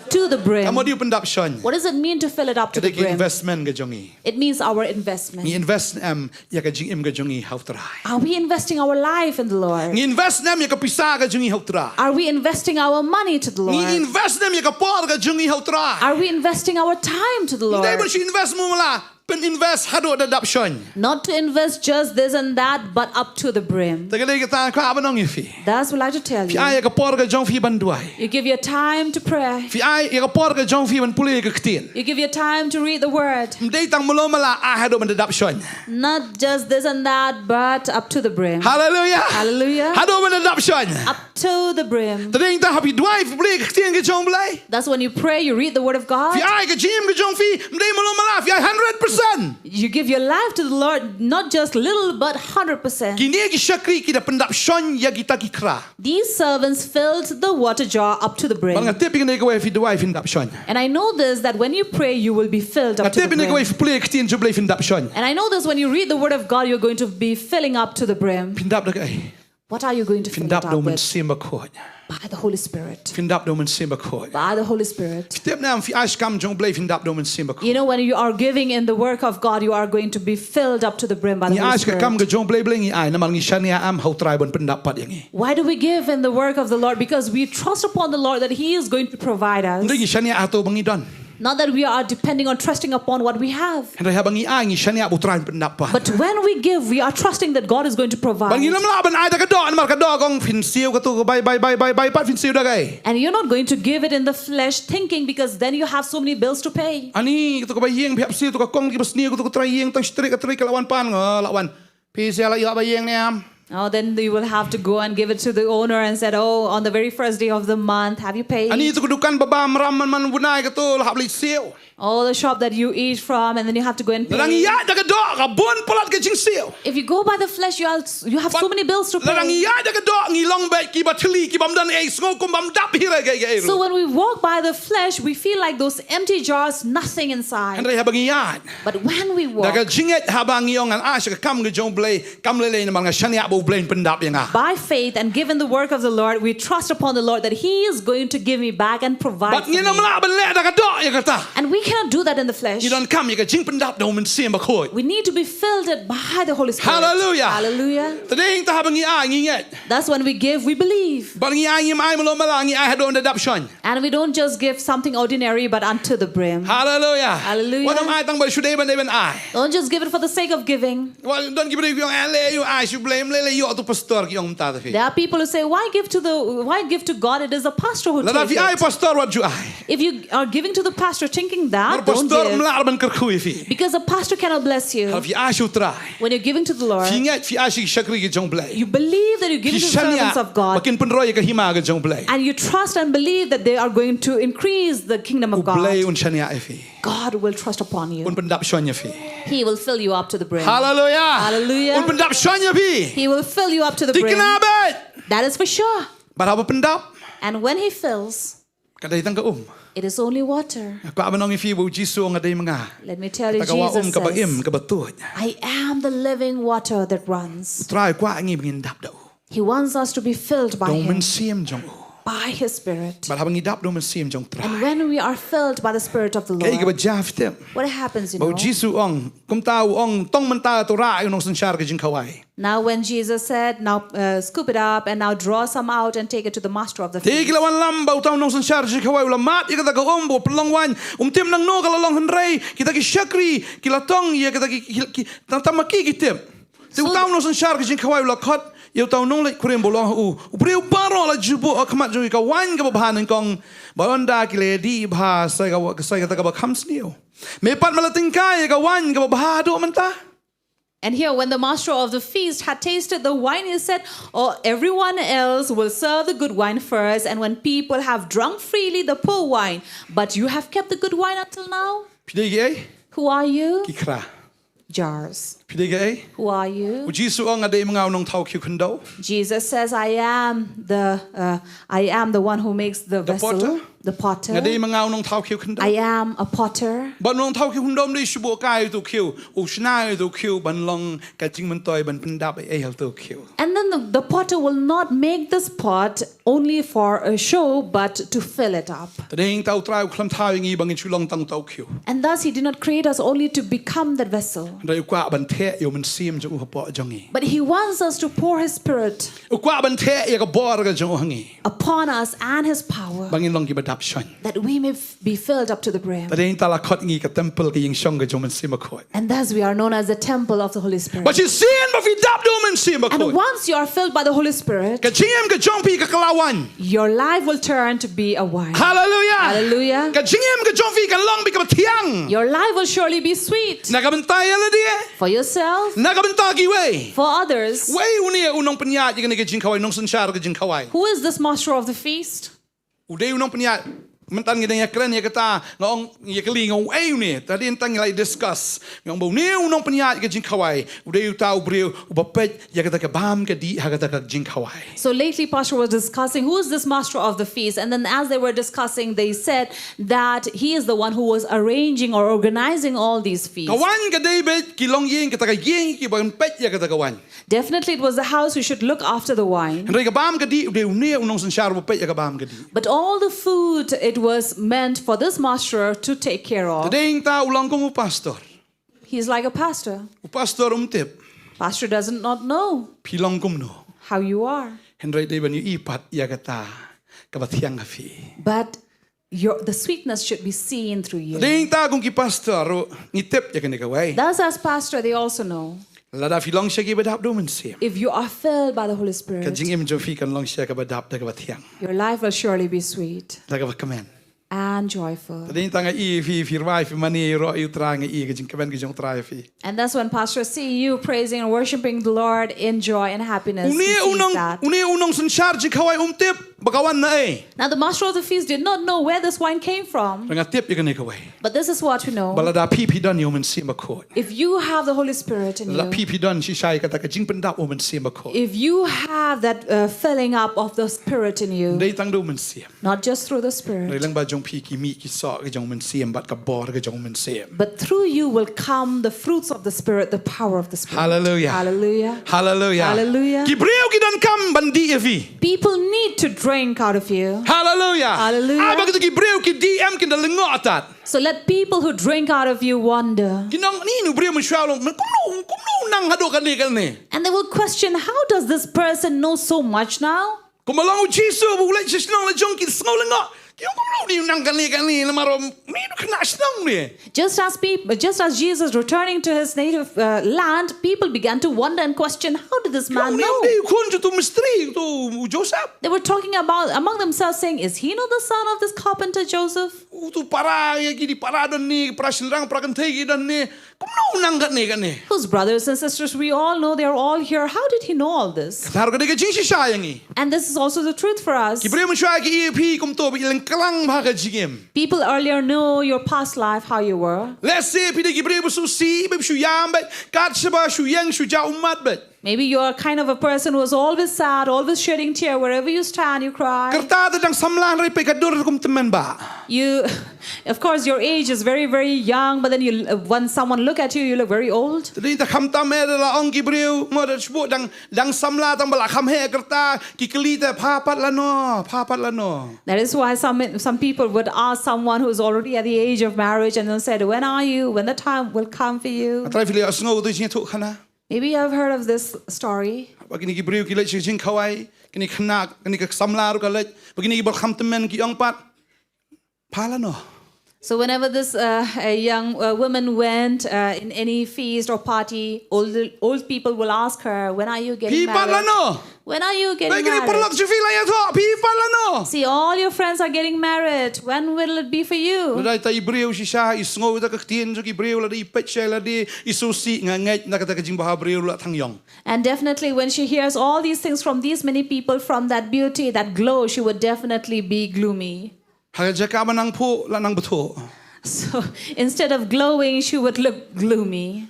To the brim. Ka mut dei u pyndap shon. What does it mean to fill it up to Ka the dei ka brim? investment ka jong ngi. It means our investment. Ngi invest ne em ïa ka jingim ka jong ngi ha U Trai. Are we investing our life in the Lord? Ngi invest ne em ïa ka pisa ka jong ngi ha U Trai. Are we investing our money to the Ngi Lord? Invest ne em ïa ka por ka jong ngi ha U Trai. Are we investing our time to the Ym dei ban Lord? shu invest malu mala. Pyn invest haduh da dap shon. Not to invest just this and that, but up to the brim. Te ka dei kata nga kwah ban ong ïa phi. That's what I like to tell Phi you. ai ïa ka por ka jong phi ban duwai. You give your time to pray. Phi ai ïa ka por ka jong phi ban pule ka ktien. You give your time to read the word. Ym dei tang malu mala, ai haduh ban da dap shon. Not just this and that, but up to the brim. Haleluya. Hallelujah. Haduh ban da dap shon. Up to the brim. Te dei tang haba phi duwai, phi pule ka ktien ka jong U Blei. That's when you pray, you read the word of God. Phi ai ka jingim ka jong phi, ym dei malu mala, phi ai hundred percent. percent. You give your life to the Lord, not just little, but hundred percent. Kine ki shakri ki da pyndap shon ïa kita ki kra. These servants filled the water jar up to the brim. Bad nga tip ïa kane kawei, phi duwai phin dap shon. And I know this, that when you pray, you will be filled up to the brim. Nga tip ïa kane kawei, phi pule ktien jong U Blei phin dap shon. And I know this, when you read the word of God, you're going to be filling up to the brim. Phin dap da kaei? What are you going to fill it up with? Phin dap da U Mynsiem Bakhuid. By the Holy Spirit. Phin dap da U Mynsiem Bakhuid. By the Holy Spirit. Tip ne em, phi ai sha kam jong U Blei phin dap da U Mynsiem Bakhuid. You know, when you are giving in the work of God, you are going to be filled up to the brim by the Holy Spirit. Ngi ai sha ka kam ka jong U Blei, Blei ngi ai namar ngi shaniah em ha U Trai ban pyndap pat ïa ngi. Why do we give in the work of the Lord? Because we trust upon the Lord that He is going to provide us. Ym dei ngi shaniah ha kato ba ngi don. Not that we are depending on trusting upon what we have. Hynrei haba ngi ai ngi shaniah ba U Trai un pyndap pat. But when we give, we are trusting that God is going to provide. Bad ngim lah ban ai da ka doh, namar ka doh ka ong phin siew kato ka bai, bai, bai, bai, bai, pat phin siew da kaei? And you're not going to give it in the flesh thinking, because then you have so many bills to pay. Ani, kato ka bai ïing phi hap siew, kato ka kong kiba sniew, kato ka trai ïing, tang shi tarik, ka tarik ka la wan pan, nga la wan. Phi sa la ïoh bai ïing ne em? Oh, then you will have to go and give it to the owner and said, "Oh, on the very first day of the month, have you paid?" Ani, kato ka dukan ba bam ram man man u bnai, kato la hap leit siew. All the shop that you eat from, and then you have to go and pay. Lada ngi ïaid da ka doh, ka bun palat ka jingsiew. If you go by the flesh, you have, you have so many bills to pay. Lada ngi ïaid da ka doh, ngi long beit kiba thylli, kibym don ei, sngew kum bym dap hi re kaei kaei ruh. So when we walk by the flesh, we feel like those empty jars, nothing inside. Hynrei haba ngi ïaid But when we walk da ka jingngeit, haba ngi ong ngan ai sha ka kam ka jong U Blei, kam lei lei namar nga shaniah ba U Blei un pyndap ïa nga. By faith and given the work of the Lord, we trust upon the Lord that He is going to give me back and provide for me. Bad ngin ym lah ban leh da ka doh ïa kata. And we cannot do that in the flesh. Ngi donkam ïa ka jingpyndap da U Mynsiem Bakhuid. We need to be filled by the Holy Spirit. Hallelujah. Hallelujah. Te dei hangta haba ngi ai ngi ngeit. Thus when we give, we believe. Bad ngi ai ngim ai malu mala, ngi ai haduh ban da dap shon. And we don't just give something ordinary, but unto the brim. Hallelujah. Hallelujah. Wat nym ai tang ba shu dei ban dei ban ai. Don't just give it for the sake of giving. Wat don ki briew ki ong, eh, leh ïa U, ai sha U Blei, ym lei lei ïa uto u pastor, ki ong mynta da phi. There are people who say, "Why give to the, why give to God? It is a pastor who takes it." Lada phi ai pastor wat ju ai. If you are giving to the pastor thinking that, don't give. Namar pastor ym lah ban kyrkhu ïa phi. Because a pastor cannot bless you. Haba phi ai sha U Trai. When you're giving to the Lord, phi ngeit, phi ai sha ki shakri ki jong U Blei. You believe that you're giving to the servants of God. Phi shaniah ba kin pynroi ïa ka hima ka jong U Blei. And you trust and believe that they are going to increase the kingdom of God. U Blei un shaniah ïa phi. God will trust upon you. Un pyndap shon ïa phi. He will fill you up to the brim. Hallelujah. Hallelujah. Un pyndap shon ïa phi. He will fill you up to the brim. Thikna beit. That is for sure. Bad haba pyndap. And when He fills, ka dei tang ka um. It is only water. Nga kwah ban ong ïa phi ba U Jisu u ong, nga dei ma nga. Let me tell you, Jesus says, kata ka wah um kaba im, kaba tuid. "I am the living water that runs." U Trai u kwah ïa ngi ba ngin dap da u. He wants us to be filled by Him. Da U Mynsiem jong u. By His Spirit. Bad haba ngi dap da U Mynsiem jong U Trai. And when we are filled by the Spirit of the Lord, kaei kaba jia, phi tip? What happens, you know? Ba U Jisu u ong, kumta u ong, tong mynta to rah ïa u nongsynshar ka jingkhawai. Now when Jesus said, "Now, uh, scoop it up and now draw some out and take it to the master of the feast." Te ki la wanlam ba uta u nongsynshar ka jingkhawai u la mad ïa kata ka um ba pynlong waiñ, um tip nangno ka la long hynrei kita ki shakri ki la tong ïa kita ki, ki, ki, tang tang ma ki ki tip. Te uta u nongsynshar ka jingkhawai u la khot ïa uta u nongleit kurim ba u la ong ha u, "U briew baroh la ju buh ha khmat jong ngi ka waiñ kaba bha nyngkong, bad ynda ki la ïadih bha sa ka, sa kata kaba kham sniew. Me pat me la tyngkai ïa ka waiñ kaba bha haduh mynta." And here, when the master of the feast had tasted the wine, he said, "Oh, everyone else will serve the good wine first, and when people have drunk freely the poor wine, but you have kept the good wine until now." Phi dei kiei? Who are you? Ki kra. Jars. Phi dei kiei? Who are you? U Jisu u ong, "Nga dei ma nga u nongthaw khiew khyndew." Jesus says, "I am the, uh, I am the one who makes the vessel." The potter. The potter. Nga dei ma nga u nongthaw khiew khyndew. I am a potter. Bad u nongthaw khiew khyndew um dei shu buh kai ïa uto u khiew, u shna ïa uto u khiew ban long ka jingmyntoi ban pyndap ei ei ha uto u khiew. And then the, the potter will not make this pot only for a show, but to fill it up. Te dei hangta U Trai u khlem thaw ïa ngi ba ngin shu long tang uto u khiew. And thus He did not create us only to become that vessel. Hynrei u kwah ban theh ïa u Mynsiem jong u hapoh jong ngi. But He wants us to pour His Spirit. U kwah ban theh ïa ka bor ka jong u ha ngi. Upon us and His power. Ba ngin long kiba dap shon. That we may f-, be filled up to the brim. Te dei hangta la khot ngi ka temple, ka ïingshong ka jong u Mynsiem Bakhuid. And thus we are known as the temple of the Holy Spirit. Bad shisien ba phi dap da u Mynsiem Bakhuid. And once you are filled by the Holy Spirit, ka jingim ka jong phi ka kylla waiñ. Your life will turn to be a wine. Hallelujah. Hallelujah. Ka jingim ka jong phi kan long beit kaba thiang. Your life will surely be sweet. Na ka bynta ïa lade. For yourself. Na ka bynta kiwei. For others. Uei une u nongpynïaid ïa kane ka jingkhawai, nongsynshar ka jingkhawai? Who is this master of the feast? U dei u nongpynïaid. Mynta ngi dang ïakren ïa kata, nga ong ïa kali nga ong, "Ei, une?" Te hadien tang ngi la discuss. Nga ong ba une u nongpynïaid ka jingkhawai u dei uta u briew uba peit ïa kata ka bam ka dih ha kata ka jingkhawai. So lately, Pastor was discussing who is this master of the feast, and then as they were discussing, they said that he is the one who was arranging or organizing all these feasts. Ka waiñ ka dei beit ki longïing, kata ka ïing kiba peit ïa kata ka waiñ. Definitely, it was the house who should look after the wine. Hynrei ka bam ka dih u dei une u nongsynshar uba peit ïa ka bam ka dih. But all the food, it was meant for this master to take care of. Te dei ta u long kum u pastor. He's like a pastor. U pastor um tip. Pastor doesn't not know. Phi long kumno? How you are. Hynrei dei ban ïohi pat ïa kata kaba thiang ha phi. But your, the sweetness should be seen through you. Dei ta kum ki pastor ruh ngi tip ïa kane kawei. Thus, as pastor, they also know. Lada phi long sha kiba dap da u Mynsiem, if you are filled by the Holy Spirit, ka jingim jong phi kan long sha kaba dap da kaba thiang, your life will surely be sweet, da kaba kmen, and joyful. Te dei ta nga i phi, phi rwai phi mane ïaroh ïa u Trai, nga i ka jingkmen ka jong u Trai ïa phi. And that's when Pastor see you praising and worshiping the Lord in joy and happiness. Une u nong, une u nongsynshar jingkhawai um tip ba ka wan na ei. Now the master of the feast did not know where this wine came from. Nga tip ïa kane kawei. But this is what we know. Ba lada phi phi don ïa u Mynsiem Bakhuid. If you have the Holy Spirit in you. Lada phi phi don shisha ïa kata ka jingpyndap u Mynsiem Bakhuid. If you have that uh, filling up of the Spirit in you. Dei tang da u Mynsiem. Not just through the Spirit. Hynrei lyngba jong phi ki mih ki soh ki jong u Mynsiem bad ka bor ka jong u Mynsiem. But through you will come the fruits of the Spirit, the power of the Spirit. Hallelujah. Hallelujah. Hallelujah. Hallelujah. Ki briew ki donkam ban dih ïa phi. People need to drink out of you. Hallelujah. Hallelujah. Ah, ba kito ki briew ki dih em kin da lyngngoh tad. So let people who drink out of you wonder. Kin ong, "Une u briew mynshuwa long, kumno, kumno u nang haduh kane kane?" And they will question, "How does this person know so much now?" Kumba long u Jisu ba u leit sha shnong la jong ki sngew lyngngoh. Ki ong, "Kumno une u nang kane kane, namar um, une u khynnah shnong ne." Just as peop- just as Jesus returning to his native uh, land, people began to wonder and question, "How did this man know?" Ki ong, "Une u dei u khun jong uto u mistri, uto u Joseph." They were talking about among themselves, saying, "Is he not the son of this carpenter Joseph?" Uto u para ïa ki dei para don ne, para shynrang, para kynthei ki don ne. Kumno u nang katne katne? Whose brothers and sisters we all know, they are all here. How did he know all this? Kata ruh ka dei ka jingshisha ïa ngi. And this is also the truth for us. Ki briew mynshuwa ki ïa phi kumto, ba i lyngklang bha ka jingim. People earlier know your past life, how you were. Lehse phi dei ki briew ba shu sih, ba shu ïam beit, kat shaba shu ïeng shu jah ummat beit. Maybe you are kind of a person who is always sad, always shedding tear. Wherever you stand, you cry. Kata te dang samla hynrei peit ka dur kum tymmen bah. You, of course, your age is very, very young, but then you, uh, when someone look at you, you look very old. Te dei ta kham tam eh da la ong ki briew, mo da shibuk dang, dang samla tang ba la kham heh kata, ki kylli te pha pat lano, pha pat lano. That is why some, some people would ask someone who's already at the age of marriage and then said, "When are you? When the time will come for you?" Nga trai phi la sngew tu jingïathuh khana. Maybe you have heard of this story. Ba kine ki briew ki leit sha jingkhawai, kine ki khynnah, kine ki samla ruh ka leit, ba kine ki ba kham tymmen ki ong pat, "Pha lano?" So whenever this uh, a young uh, woman went uh, in any feast or party, old old people will ask her, "When are you getting married? Phi pat lano? When are you getting married?" Ba kine ki paralok jong phi la ïathuh, "Phi pat lano?" See, all your friends are getting married. When will it be for you? Lada ita i briew shisha i sngew ita ka ktien jong ki briew, lada i peit sha lade, i shu sih, nga ngeit na kata ka jingbha briew la thang ïong. And definitely, when she hears all these things from these many people, from that beauty, that glow, she would definitely be gloomy. Ha ka jaka ba nang phuh, la nang bthuh. So instead of glowing, she would look gloomy.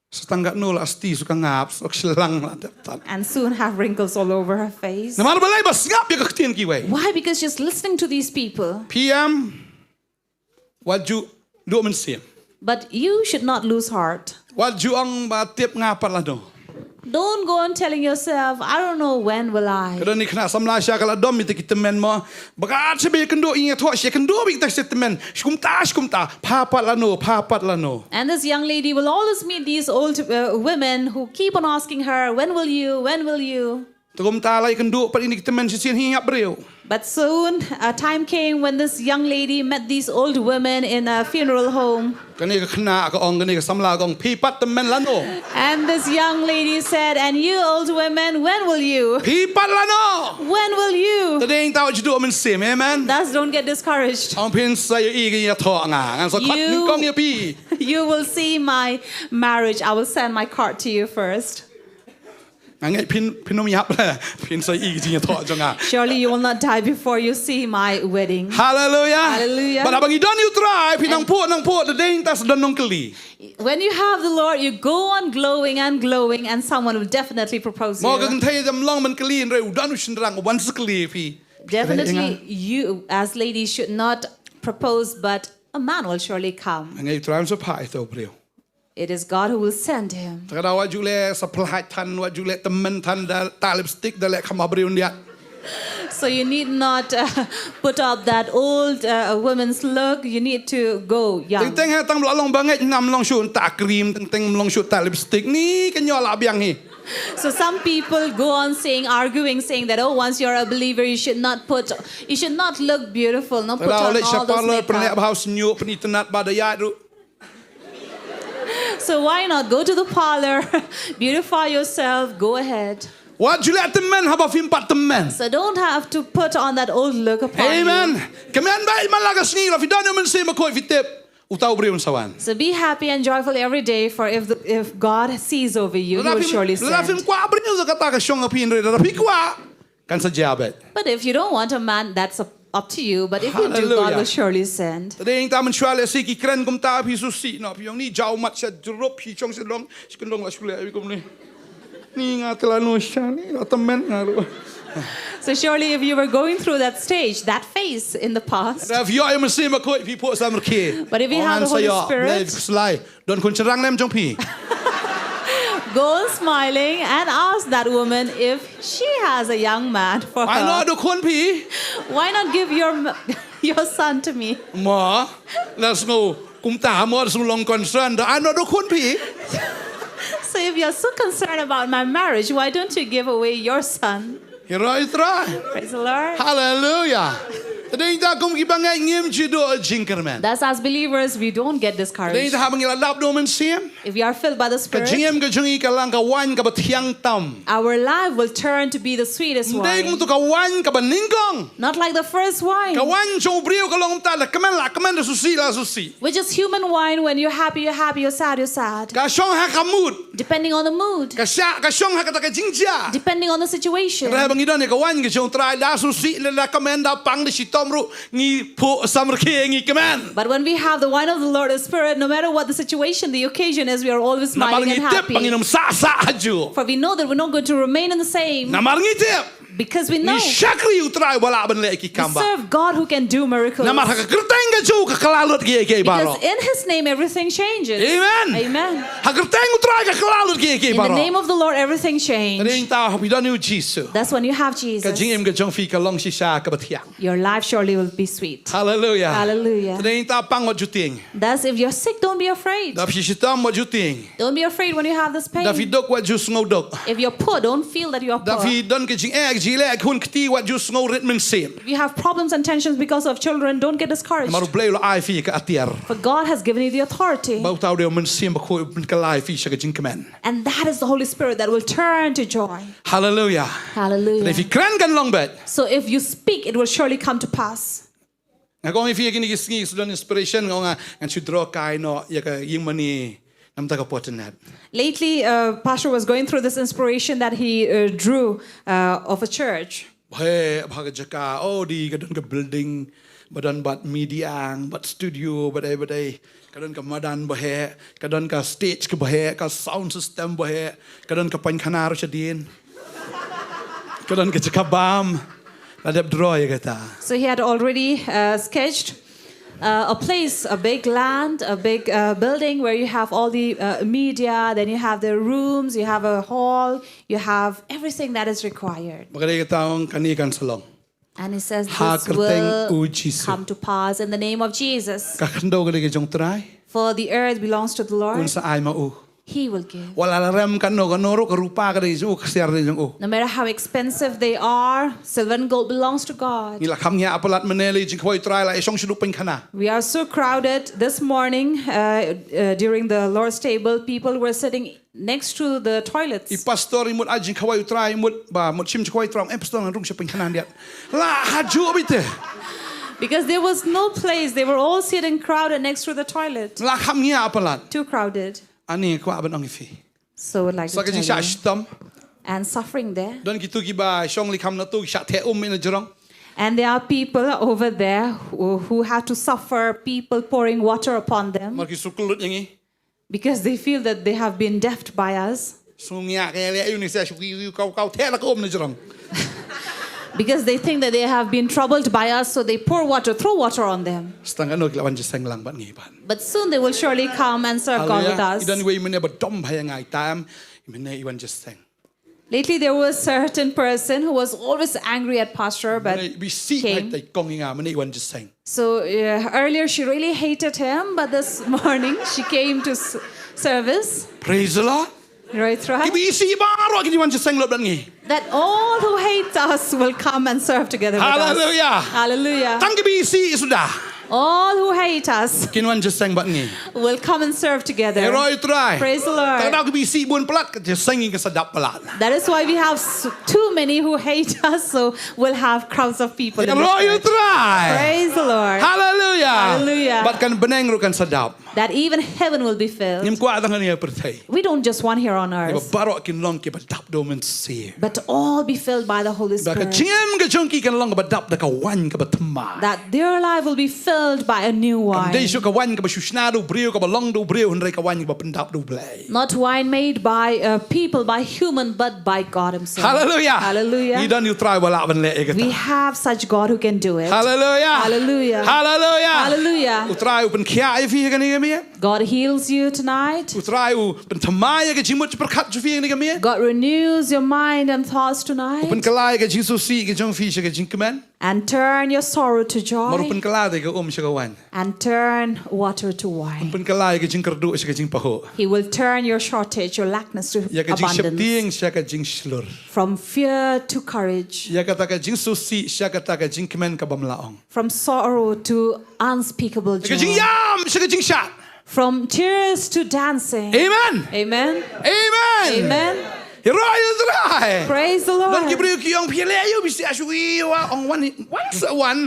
Sa tang katno la sti, sa ka ngap, sa ka shlang la dep tad. And soon have wrinkles all over her face. Namar balei? Ba sngap ïa ka ktien kiwei. Why? Because she's listening to these people. Phi ïam, wat ju duh mynsiem. But you should not lose heart. Wat ju ong ba tip nga pat lano. Don't go on telling yourself, "I don't know when will I." Ka don i khynnah samla sha ka la dom ïa kita ki tymmen mo. Ba ka ïa kynduh, ïa thoh sha kynduh beit kita ki tymmen. Shi kumta, shi kumta. Pha pat lano, pha pat lano. And this young lady will always meet these old uh, women who keep on asking her, "When will you? When will you?" Te kumta la ïa kynduh pat ïa ki tymmen shisien, hi ïap briew. But soon a time came when this young lady met these old women in a funeral home. Kane ka khynnah ka ong, kane ka samla ka ong, "Phi pat tymmen lano?" And this young lady said, "And you old women, when will you?" Phi pat lano? When will you? Te dei ta wat ju duh mynsiem, amen. Thus don't get discouraged. Ong phin sa ïohi, ïa thoh nga. Ngan sa khot nyngkong ïa phi. You will see my marriage. I will send my card to you first. Nga ngeit phin, phin ym ïap la. Phin sa ïohi ka jingïathoh jong nga. Surely you will not die before you see my wedding. Hallelujah. Hallelujah. Bad haba ngi don ïa U Trai, phi nang pud, nang pud, da dei ta sa don nongkylli. When you have the Lord, you go on glowing and glowing, and someone will definitely propose Mo ka you. Kynthei ym long ban kylli, hynrei u don u shynrang uban sa kylli ïa phi. Definitely, you as ladies should not propose, but a man will surely come. Nga ngeit U Trai un sa phah ïa uta u briew. It is God who will send him. Te ka daw wat ju leh sa pyrshah than, wat ju leh tymmen than da tah lipstick, da leh kham ha briew ndiat. So you need not uh, put up that old uh, woman's look. You need to go young. Teng teng ha tang ba long bangeit ngam long shuh tah cream, teng teng long shuh tah lipstick. Ni ka ñiuh la biang hi. So some people go on saying, arguing, saying that, oh, once you're a believer, you should not put, you should not look beautiful, no, put Te daw on leit sha all those parlour, pynleh makeup. Bha u shñiuh, pynitynnad, ba da ïaid ruh. So why not go to the parlor, beautify yourself, go ahead. Wat ju leh tymmen haba phim pat tymmen. So don't have to put on that old look upon Amen. you. Kmen bha man la ka sngi, la phi don ïa u Mynsiem Bakhuid, phi tip, uta u briew un sa wan. So be happy and joyful every day, for if the, if God sees over you, He will surely Lada phim send. Kwah briew, sa kata ka shong ha phi, hynrei lada phi kwah, kan sa jia beit. But if you don't want a man, that's up, up to you. But if you do, God Hallelujah. Will surely send. Te dei ta mynshuwa leh shi ki kren kumta, phi shu sih noh, phi ong ni jaw mat sha jrup, phi shong sha long, shi kyndong la shu leh, phi kum ni. Ni nga te la noh sha ni, la tymmen nga ruh. So surely, if you were going through that stage, that phase in the past, Lada phi ïoh ïa u Mynsiem Bakhuid, phi phuh samrkhie. But if you have the Holy Spirit, Slai, don khun shynrang ne em jong phi? Go on smiling and ask that woman if she has a young man for Ai noh her. da u khun phi. Why not give your m- your son to me? Mo, la sngew kumta, mo, sngew long concern da, ai noh da u khun phi. So if you're so concerned about my marriage, why don't you give away your son? Hallelujah. Praise the Lord. Hallelujah. Te dei ta kum ki bangeit ngim ju duh jingkyrmen. Thus, as believers, we don't get Te dei discouraged. Ta haba ngi la dap da u Mynsiem, If we are filled by the ka Spirit, jingim ka jong ngi ka long ka wine kaba thiang tam. Our life will turn to be the sweetest Ym dei kum wine. Tu ka wine kaba nyngkong. Not like the first wine, Ka wine jong u briew ka long kumta, la kmen la kmen, la shu sih la shu sih. Which is human wine. When you're happy, you're happy. You're sad, you're sad. Ka shong ha ka mood. Depending on the mood. Ka shah, ka shong ha kata ka jingjia. Depending on the situation. Hynrei haba ngi don ïa ka wine ka jong u Trai, da shu sih, la kmen, da pang, da shitom ruh, ngi phuh samrkhie, ngi kmen. But when we have the wine of the Lord, the Spirit, no matter what the situation, the occasion is, we are always Namar smiling and ngi tip ba happy. Ngim sah sah ha ju. For we know that we're not going to remain in the same. Namar ngi tip, Because we know. Ngi shakri u Trai ba lah ban leh ki We kam ba. Serve God who can do miracles. Namar ha ka kyrteng ka jong u ka kylla lut kiei kiei baroh. Because in His name everything changes. Amen. Amen. Ha ka kyrteng u Trai ka kylla lut kiei kiei baroh. In the name of the Lord everything changed. Te dei ta haba phi don ïa u Jisu, That's when you have ka Jesus. Jingim ka jong phi ka long shisha kaba thiang. Your life surely will be sweet. Hallelujah. Hallelujah. Te dei ta pang, wat ju tieng. Thus, if you're sick, don't be afraid. Da phi shitom, wat ju tieng. Don't be afraid when you have this pain. Da phi duk, wat ju sngew duk. If you're poor, don't feel that you're Da poor. phi don ka jingeh, ka jingleh, ka khun kti, wat ju sngew rit mynsiem. If you have problems and tensions because of children, don't get discouraged. Namar u Blei u la ai ïa phi ka atiar. For God has given you the authority. Ba uta u dei u Mynsiem Bakhuid uban kylla ïa phi sha ka jingkmen. And that is the Holy Spirit that will turn to joy. Hallelujah. Hallelujah. Te phi kren kan long beit. So if you speak, it will surely come to pass. Nga ong ïa phi kine ki sngi, shu don inspiration, nga ong, ah, ngan shu draw kai noh ïa ka ïing mane namar ka por tynrai. Lately, uh, Pastor was going through this inspiration that he uh, drew uh, of a church. Bha, bha ka jaka, oh, dei ka don ka building ba don bad media, bad studio, bad ei bad ei. Ka don ka madan bha, ka don ka stage kaba heh, ka sound system bha, ka don ka painkhana ruh shadien. Ka don ka jaka bam. La dep draw ïa kata. So he had already uh, sketched uh, a place, a big land, a big uh, building where you have all the uh, media, then you have the rooms, you have a hall, you have everything that is required. Bad ka dei kata, ong, kane kan sa long. And he says, Ha this kyrteng will u Jisu. Come to pass in the name of Jesus. Ka khyndew ka dei ka jong u Trai. For the earth belongs to the Lord. Un sa ai ma u. He will give. Wat la rem katno katno ruh, ka rupa ka dei jong u, ka ksiar ka dei jong u. No matter how expensive they are, silver and gold belongs to God. Ngi la kham ngiah palat mynne, la jingkhawai u Trai la shong shaduh painkhana. We are so crowded. This morning, uh, uh, during the Lord's table, people were sitting next to the toilets. I pastor i mut ai jingkhawai u Trai, i mut ba mut shim jingkhawai u Trai, eh pastor, ngan rung sha painkhana hyndiat. La ha ju bite. Because there was no place. They were all sitting crowded next to the toilet. La kham ngiah palat. Too crowded. Ani kwah ban ong ïa phi. So I would like Sa to ka tell jingshah you. shitom. and suffering there. Don kitu kiba shong likham na tu ki shah theh um ïa na jrong. And there are people over there who, who have to suffer people pouring water upon them Mar ki sukul lut ïa ngi. because they feel that they have been deft by us, Sngew ngiah ka ïaleh ïa u ne sa shu ki u kaw kaw theh la ka um na jrong. because they think that they have been troubled by us, so they pour water, throw water on them. Stang kano ki la wan jingïaseng lang bad ngi pat. But soon they will surely come and serve God with Haleluya. Us. I don iwei i mynne ba dom ha ïa nga i tam. I mynne i wan jingïaseng. Lately, there was a certain person who was always angry at Pastor, but Mynne i bisi came. Hai tai kong ïa nga mynne i wan jingïaseng. So uh, earlier she really hated him, but this morning she came to s- service. Praise the Lord. Right, Ki right. bisi baroh ki wan jingïaseng lut bad ngi. That all who hate us will come and serve together with us. Hallelujah. Hallelujah. Tang ki bisi suda. All who hate us Kin wan jingïaseng bad ngi. will come and serve together. Ïaroh ïa u Trai. Praise the Lord. Tang da ki bisi bun palat ka jingïaseng ka sa dap palat. That is why we have s- too many who hate us, so we'll have crowds of people. In this Ïaroh ïa u church. Trai. Praise the Lord. Hallelujah. Hallelujah. Bad kan bneng ruh kan sa dap. That even heaven will be filled. Ngim kwah tang hangne ha pyrthei. We don't just want here on Ba earth, baroh kin long kiba dap da u Mynsiem. but all be filled by the Holy Ba ka Spirit. jingim ka jong ki kan long kaba dap da ka waiñ kaba thymmai. That their life will be filled by a new Kam dei wine. shuh ka waiñ kaba shu shna da u briew, kaba long da u briew, hynrei ka waiñ kaba pyndap da U Blei. Not wine made by uh, people, by human, but by God Himself. Hallelujah. Hallelujah. Ngi don ïa u Trai ba lah ban leh ïa kata. We have such God who can do it. Hallelujah. Hallelujah. Hallelujah. Hallelujah. U Trai u pynkhiah ïa phi ha kane ka miet. God heals you tonight. U Trai u pynthymmai ïa ka jingmut jingpyrkhat jong phi ha kane ka miet. God renews your mind and thoughts U tonight. pynkhlaiñ ïa ka jingsngewsih ka jong phi sha ka jingkmen. And turn your sorrow to Mar u joy. pynkhlaiñ ïa ka um sha ka waiñ. And turn water to wine. Pynkhlaiñ ïa ka jingkyrduh sha ka jingpahuh. He will turn your shortage, your lackness to Ïa ka jingsheptieng abundance. sha ka jingshlur. From fear to courage. Ïa kata ka jingsngewsih sha kata ka jingkmen kaba ym lah ong. From sorrow to unspeakable Ïa ka joy. jingïam sha ka jingshad. From tears to dancing. Amen. Amen. Amen. Amen. Ïaroh ïa u Trai. Praise the Don ki Lord. briew ki ong phi leh ïa u bisi shu ïa u ong wan wan sa wan.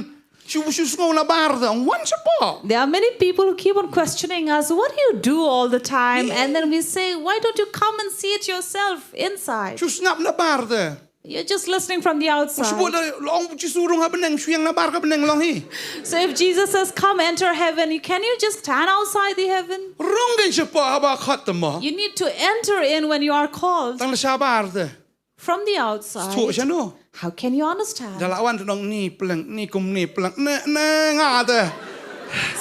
Shu shu sngew na bar da ong wan shapoh. There are many people who keep on questioning us, "What do you do all the time?" And then we say, "Why don't you come and see it yourself inside? Shu sngap na bar da. You're just listening from the Shu buh outside." da long shu su rung ha bneng shu ïeng na bar ka bneng long hi. So if Jesus says, "Come, enter heaven," can you just stand outside the heaven? Rung kein shapoh haba khot te mo. You need to enter in when you are called Tang da shabar te. From the Thuh outside. shano. How can you understand? Da la wan te nong ni pleng ni kum ni pleng ne ne nga te.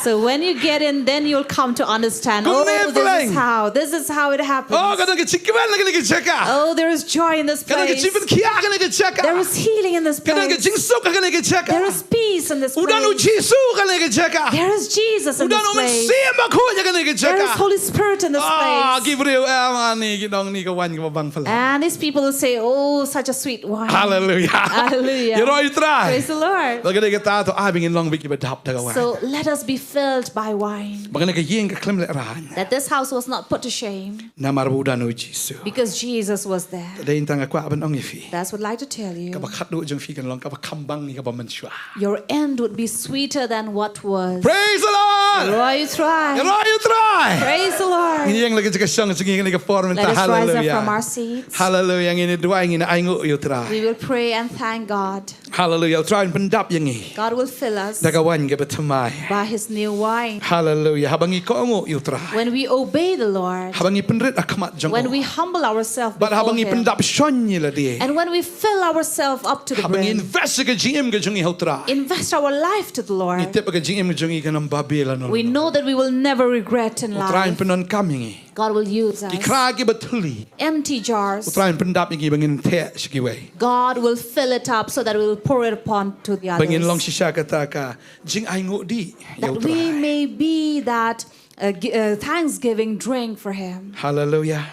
So when you get in, then you'll come to understand. Kum Oh, ne this is pleng. How. This is how it happens. Oh, ka don ka jingkmen ha kane ka jaka. Oh, there is joy in this Ka don ka place. jingpynkhia ha kane ka jaka. There is healing in this Ka don ka place. Jingsuk ha kane ka jaka. There is peace in this U don u place. Jisu ha kane ka jaka. There is Jesus U in don this u place. Mynsiem Bakhuid ha kane ka There is jaka. Holy Spirit in this Ah, place. ki briew em ani ki nong ni ka waiñ kaba bang phylla. And these people will say, "Oh, such a sweet wine." Hallelujah. Hallelujah. Ïaroh ïa u Trai. Praise the Lord. Bad ka dei kata to ai ba ngin long beit kiba dap da ka waiñ. So let us be filled by wine. Ba kane ka ïing kam lehrain. That this house was not put to shame Namar ba u don u Jisu. because Jesus was there. Dei tang nga kwah ban ong ïa phi. That's what I'd like to tell you. Kaba khatduh jong phi kan long kaba kham bang ïa kaba mynshuwa. Your end would be sweeter than what was. Praise the Lord. Ïaroh ïa u Trai. Ïaroh ïa u Trai. Praise the Lord. Ngin ïeng la ka jaka shong jong ngi ha kane ka por mynta. Let us rise up Hallelujah. From our seats. Hallelujah. Ngin ïa duwai ngin ïa ainguh ïa u Trai. We will pray and thank God. Hallelujah. U Trai un pyndap ïa ngi. God will fill us Da ka waiñ kaba thymmai. By His new wine. Hallelujah. Haba ngi kohnguh ïa u Trai. When we obey the Lord, Haba ngi pynrit ha khmat jong u. When we humble ourselves Bad haba before ngi Him, pyndap shon ïa lade. And when we fill ourselves up to the brim, Haba ngi invest ka jingim ka jong ngi ha u Trai. Invest our life to the Lord, ngi tip ka jingim ka jong ngi kan ym babe lano. We know that we will never regret in life. U Trai un pyndonkam ïa ngi. God will use us. Ki khra kiba thylli. Empty jars. U Trai un pyndap ïa ngi ba ngin theh sha kiwei. God will fill it up so that we will pour it upon to the others. Ba ngin long shisha kata ka jingainguh dih ïa u Trai. That we may be that uh, uh, thanksgiving drink for Him. Hallelujah.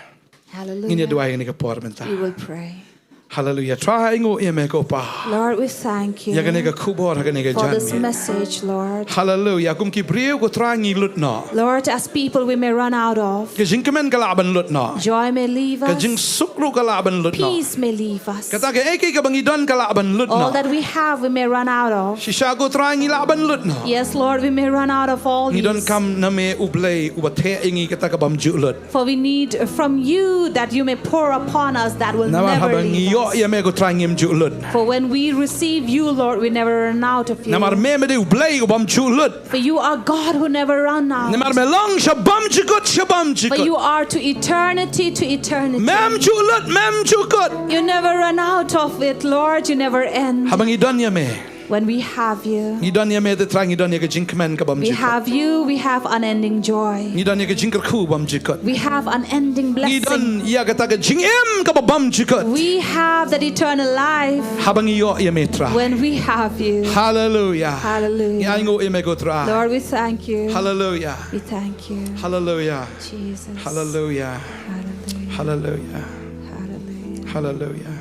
Hallelujah. Ngin ïa duwai ha kane ka por mynta. We will pray. Haleluya. Trai, ngi ainguh ïa me ko Pa. Lord, we thank you Ïa kane ka khubor, ha kane ka for this janmiet. Message, Lord. Haleluya. Kum ki briew ko Trai ngi lut noh. Lord, as people we may run out of. Ka jingkmen ka lah ban lut noh. Joy may leave us. Ka jingsuk ruh ka lah ban lut noh. Peace may leave us. Kata kaei kaei kaba ngi don ka lah ban lut noh. All that we have we may run out of. Shisha ko Trai ngi lah ban lut noh. Yes, Lord, we may run out of all these. Ngi donkam na me U Blei uba theh ïa ngi kata ka bym ju lut. For we need from you that you may pour upon us that will never leave us. Namar haba ngi ïoh ïa me ko Trai ngim ju lut. For when we receive you, Lord, we never run out of you. Namar me me dei U Blei u bym ju lut. For you are God who never run out. Namar me long sha bym jukut, sha bym jukut. For you are to eternity, to eternity. Mem ju lut, mem jukut. You never run out of it, Lord. You never end. Haba ngi don ïa me. When we have you, ngi don ïa me te Trai, ngi don ïa ka jingkmen ka bym jukut. We have you, we have unending joy. Ngi don ïa ka jingkyrkhu bym jukut. We have unending blessing. Ngi don ïa kata ka jingim kaba bym jukut. We have that eternal life. Haba ngi ïoh ïa me Trai. When we have you. Haleluya. Haleluya. Ngi ainguh ïa me ko Trai. Lord, we thank you. Haleluya. We thank you. Haleluya. Jesus. Haleluya. Haleluya. Haleluya. Haleluya. Haleluya.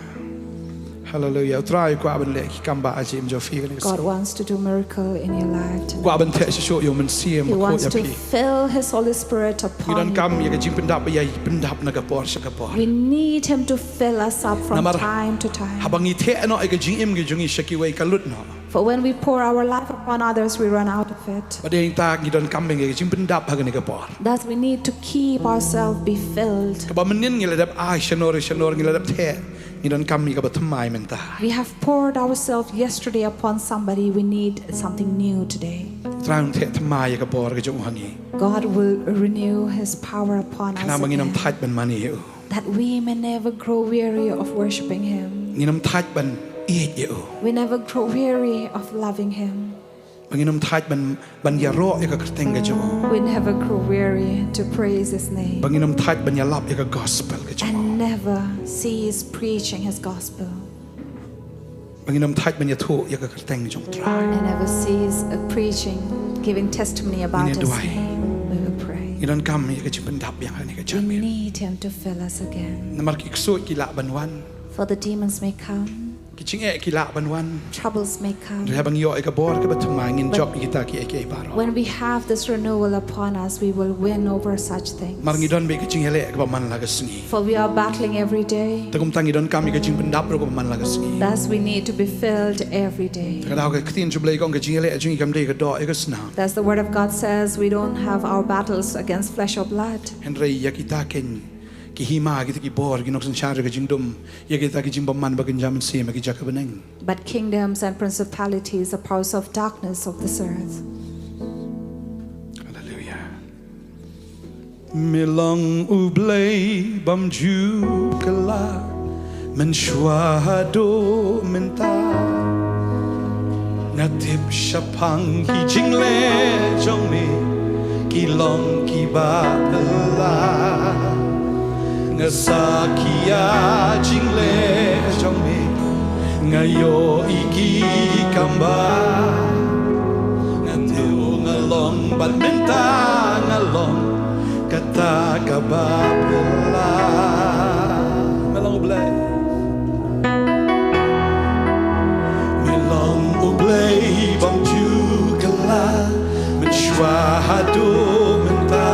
Haleluya. U Trai u kwah ban leh ki kam ba ajaib jong phi kane ka sngi. God wants to do miracle in your life tonight. U kwah ban theh shuh shuh ïa u Mynsiem Bakhuid ïa phi. He wants to fill his Holy Spirit upon you. Ngi donkam ïa ka jingpyndap, ïa i pyndap na ka por sha ka por. We need him to fill us up from time to time. Namar haba ngi theh noh ïa ka jingim ka jong ngi sha kiwei ka lut noh. For when we pour our life upon others, we run out of it. Bad ïa kata ngi donkam ïa ka jingpyndap ha kane ka por. Thus we need to keep ourselves be filled. Kaba mynnin ngi la dep ai shnong shnong, ngi la dep theh. Ngi donkam ïa kaba thymmai mynta. We have poured ourselves yesterday upon somebody. We need something new today. Trai un theh thymmai ïa ka bor ka jong u ha ngi. God will renew his power upon us again. Khnang ba ngin ym thait ban mane ïa u. That we may never grow weary of worshiping him. Ngin ym thait ban ïeit ïa u. We never grow weary of loving him. Ba ngin ym thait ban, ban ïaroh ïa ka kyrteng ka jong u. We never grow weary to praise his name. Ba ngin ym thait ban ïalap ïa ka gospel ka jong u. And never cease preaching his gospel. Ba ngin ym thait ban ïathuh ïa ka kyrteng jong u Trai. And never cease, uh, preaching, giving testimony about his name. Ngin ïa duwai. We will pray. Ngi donkam ïa ka jingpyndap biang ha kane ka janmiet. We need him to fill us again. Namar ki ksuid ki lah ban wan. For the demons may come. Ki jingeh ki lah ban wan. Troubles may come. Hynrei haba ngi ïoh ïa ka bor kaba thymmai ngin jop ïa kita kiei kiei baroh. When we have this renewal upon us, we will win over such things. Namar ngi don bad ka jingïaleh kaba man la ka sngi. For we are battling every day. Te kumta ngi donkam ïa ka jingpyndap ruh kaba man la ka sngi. Thus we need to be filled every day. Te ka daw ka ktien jong U Blei ka ong ka jingïaleh jong ngi kam dei ka doh ïa ka snam. Thus the word of God says we don't have our battles against flesh or blood. Hynrei ïa kita ki, ki hima, kita ki bor, ki nongsynshar ka jingdum, ïa kita ki jingbymman ba kynja mynsiem ha ki jaka bneng. But kingdoms and principalities, the powers of darkness of this earth. Haleluya. Me long U Blei bym ju kylla mynshuwa haduh mynta. Nga tip shaphang ki jingleh jong me ki long kiba phylla. Nga sakhi ïa jingleh jong me, nga ïohi ki kam ba. Nga tip nga long bad mynta nga long kata kaba phylla. Me long U Blei. Me long U Blei bym ju kylla mynshuwa haduh mynta.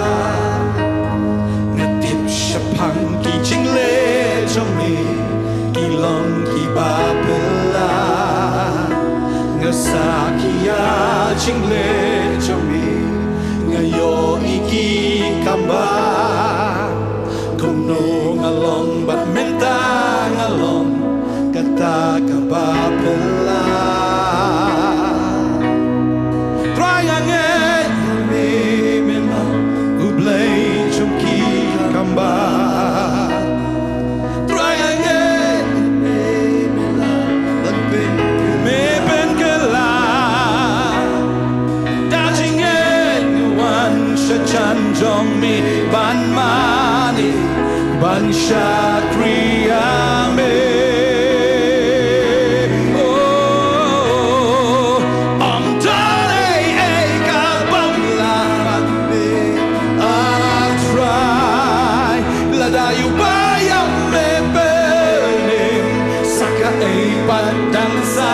Nga tip shaphang ki jingleh jong me ki long kiba phylla. Nga sakhi ïa jingleh jong me, nga ïohi ki kam ba. Kumno nga long bad mynta nga long kata kaba phylla. Trai nga ngeit me, me long U Blei jong ki kam ba. Trai nga ngeit me, me long ban pynkylla. Me pynkylla. Da jingngeit nga wan sha jan jong me ban mane ban shakri ïa me. Oh, Pat dang sa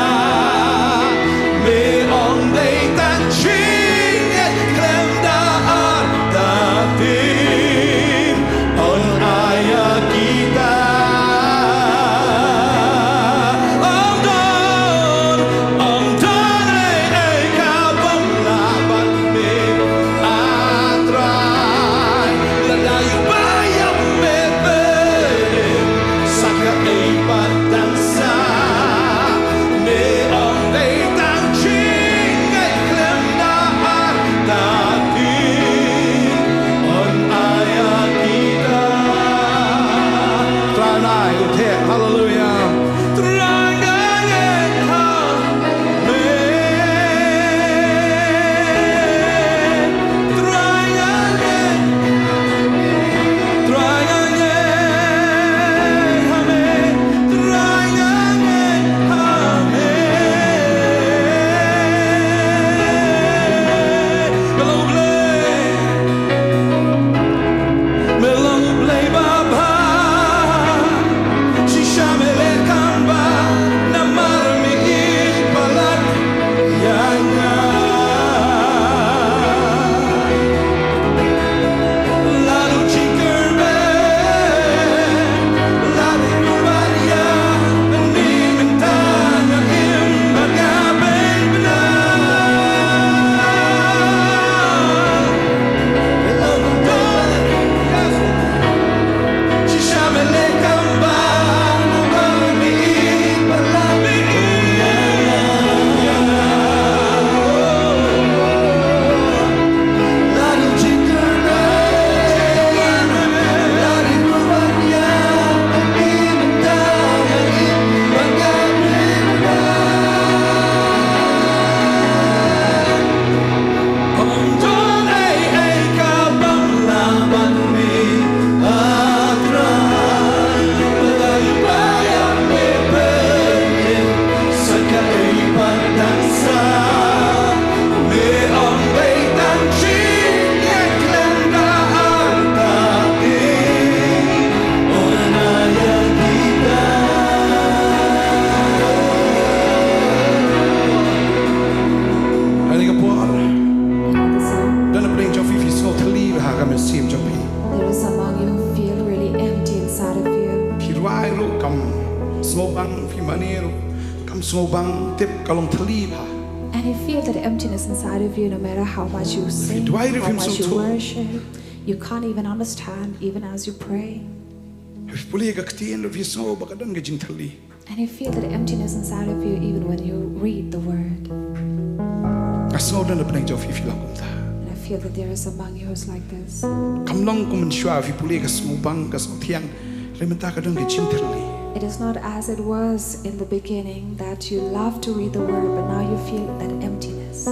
me ong dei tang jingngeit khlem da ar da tim. Un aya kita ong don, ong don ei ei ka bym lah ban me a Trai. Lada ïa ba ïa me pynlong sa kaei pat dang sa me ong dei tang jingngeit khlem da ar da tim. Un aya kita Trai nai u theh. Haleluya. Trai nga ngeit ha me. Trai nga ngeit. Trai nga ngeit ha me. Trai nga ngeit ha me. Me long U Blei. Me long U Blei ba bha. Shisha me leh kam bha namar me ïeit palat ïa nga. Lada u jingkyrmen, lada u baria, ni mynta nga im bad nga beiñ bna. Kane ka por, don na pdeng jong phi, phi sngew thylli ha ka mynsiem jong phi. There is among you who feel really empty inside of you. Phi rwai ruh kam sngewbang, phi mane ruh kam sngewbang, tip ka long thylli bha. And you feel that emptiness inside of you, no matter how much you sing, how much you worship, you can't even understand, even as you pray. Phi pule ka ktien ruh phi sngew ba ka don ka jingthylli. And you feel that emptiness inside of you even when you read the word. Nga sngew don na pdeng jong phi phi long kumta. And I feel that there is among you who's like this. Kam long kum mynshuwa phi pule ka sngewbang ka sngewthiang, hynrei mynta ka don ka jingthylli. It is not as it was in the beginning that you love to read the word, but now you feel that emptiness.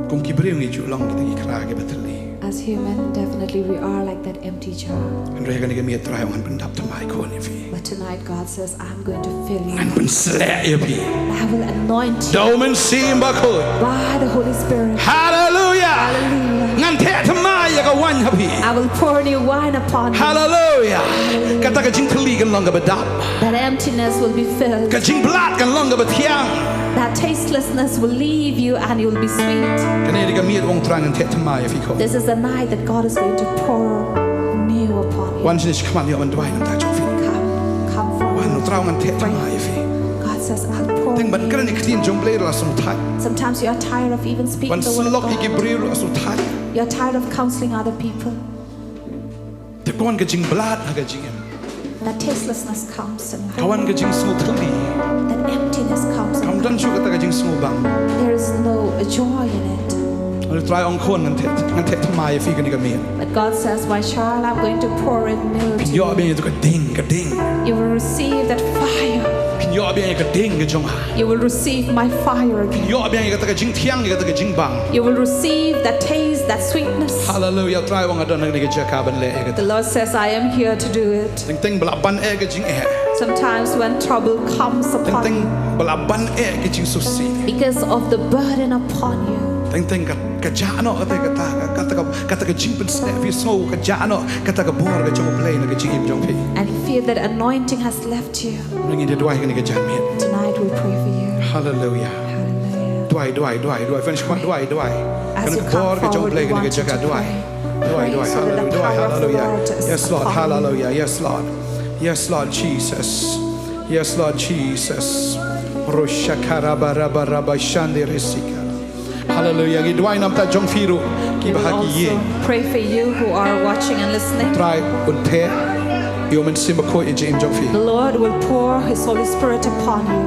Kum ki briew ngi ju long kita ki kra kiba thylli. As human, definitely we are like that empty jar. Hynrei ha kane ka miet Trai u ong ngan pyndap thymmai khun ïa phi. But tonight God says, "I'm going to fill you." Ngan pynsleh ïa phi. I will anoint you. Da U Mynsiem Bakhuid. By the Holy Spirit. Haleluya. Hallelujah. Ngan theh thymmai ïa ka waiñ ha phi. I will pour new wine upon you. Haleluya. Hallelujah. Kata ka jingthylli kan long kaba dap. That emptiness will be filled. Ka jingblat kan long kaba thiang. That tastelessness will leave you and you will be sweet. Kane ka miet u ong Trai ngan theh thymmai ïa phi khun. This is the night that God is going to pour new upon you. Wan shane shakhmat, ïoh ban duwai na ka bynta jong phi. Come, come forward. Wan, u Trai u ong ngan theh thymmai ïa phi. God says, "I'll pour new." Teng ban kren ïa ka ktien jong U Blei ruh la sngewthait. Sometimes you are tired of even speaking the word of God. Ban sylloh ïa ki briew ruh la sngewthait. You're tired of counseling other people. Te ka wan ka jingblat ha ka jingim. That tastelessness comes in life. Ka wan ka jingsngewthylli. That emptiness comes in life. Kam don shuh kata ka jingsngewbang. There is no joy in it. U Trai u ong khun ngan theh, ngan theh thymmai ïa phi kane ka miet. But God says, "My child, I'm going to pour in new to you." Phin ïoh biang ïa ka ding, ka ding. You will receive that fire. Phin ïoh biang ïa ka ding ka jong nga. You will receive my fire again. Phin ïoh biang ïa kata ka jingthiang, ïa kata ka jingbang. You will receive that taste, that sweetness. Haleluya. U Trai u ong nga don ha kane ka jaka ban leh ïa kata. The Lord says, "I am here to do it." Teng teng ba la ban eh ka jingeh. Sometimes when trouble comes upon you, teng teng ba la ban eh ka jingsngewsih, because of the burden upon you, teng teng ka Ka jah noh kata, kata, kata, kata ka jingpynsngew phi sngew ka jah noh kata ka bor ka jong U Blei na ka jingim jong phi. And you feel that anointing has left you. Ngi da duwai kane ka janmiet. Tonight we'll pray for you. Hallelujah. Hallelujah. Duwai, duwai, duwai, duwai. Phin shwa duwai, duwai. As you come forward, we want you to pray. Duwai, duwai. Hallelujah, duwai, hallelujah. Yes, Lord. Hallelujah. Yes, Lord. Yes, Lord Jesus. Yes, Lord Jesus. Roshakara baraba raba shande resika. Hallelujah. Ngi duwai namar jong phi ruh kiba ha ki ïing. We will also pray for you who are watching and listening. Trai un theh ïa U Mynsiem Bakhuid ïa ka jingim jong phi. The Lord will pour His Holy Spirit upon you.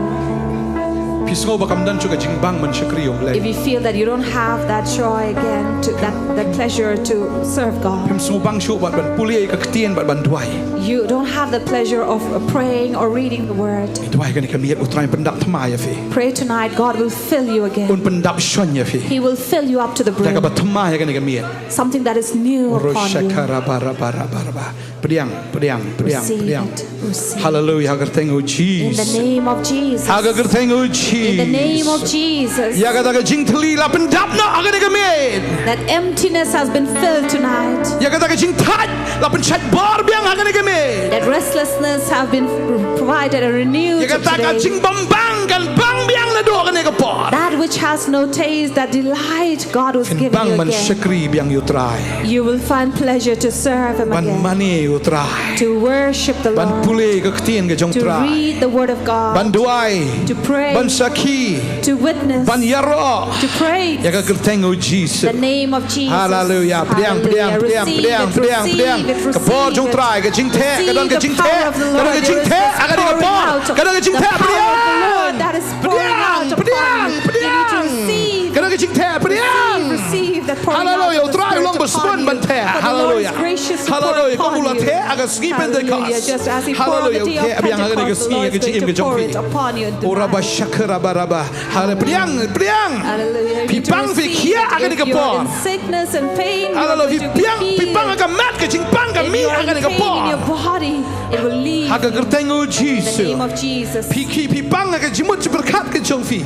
Phi sngew ba kam don shuh ka jingbang ban shakri ïa U Blei. If you feel that you don't have that joy again, to, that, that pleasure to serve God. Phim sngew bang shuh bad ban pule ïa ka ktien bad ban duwai. You don't have the pleasure of, uh, praying or reading the word. Duwai kane ka miet, U Trai un pyndap thymmai ïa phi. Pray tonight, God will fill you again. Un pyndap shon ïa phi. He will fill you up to the brim. Da kaba thymmai ïa kane ka miet. Something that is new upon you. Roshakara baraba raba raba. Pdiang, pdiang, pdiang, pdiang. Receive it. Receive. Hallelujah. Ha ka kyrteng U Jisu. In the name of Jesus. Ha ka kyrteng U Jisu. In the name of Jesus. Ïa kata ka jingthylli la pyndap noh ha kane ka miet. That emptiness has been filled tonight. Ïa kata ka jingthait la pynshait bor biang ha kane ka miet. That restlessness have been provided and renewed today. Ïa kata ka jingbym bang kan bang biang naduh kane ka por. That which has no taste, that delight God was giving you again. Phin bang ban shakri biang ïa U Trai. You will find pleasure to serve Him again. Ban mane ïa U Trai. To worship the Lord. Ban pule ïa ka ktien ka jong U Trai. To read the word of God. Ban duwai. To pray. Ban sakhi. To witness. Ban ïaroh. To pray. Ïa ka kyrteng U Jisu. The name of Jesus. Hallelujah. Pdiang, pdiang, pdiang, pdiang, pdiang, pdiang. Hallelujah. Receive it, receive it, receive it. Ka bor jong U Trai, ka jingtheh, ka don ka jingtheh, ka don ka jingtheh, ha kane ka por. Ka don ka jingtheh, pdiang. Pdiang, pdiang, pdiang. Ka don ka jingtheh, pdiang. Hallelujah. U Trai u long ba sbun ban theh. Hallelujah. Hallelujah. Kum u la theh ha ka sngi Pentekost. Hallelujah. U theh biang ha kane ka sngi ha ka jingim ka jong phi. Ora ba shakara ba raba. Hallelujah. Pdiang, pdiang. Hallelujah. Phi pang phi khiah ha kane ka por. Hallelujah. Phi pang, phi pang ha ka met ka jingpang ka mih ha kane ka por. Ha ka kyrteng U Jisu. Phi khih, phi pang ha ka jingmut jingpyrkhat ka jong phi.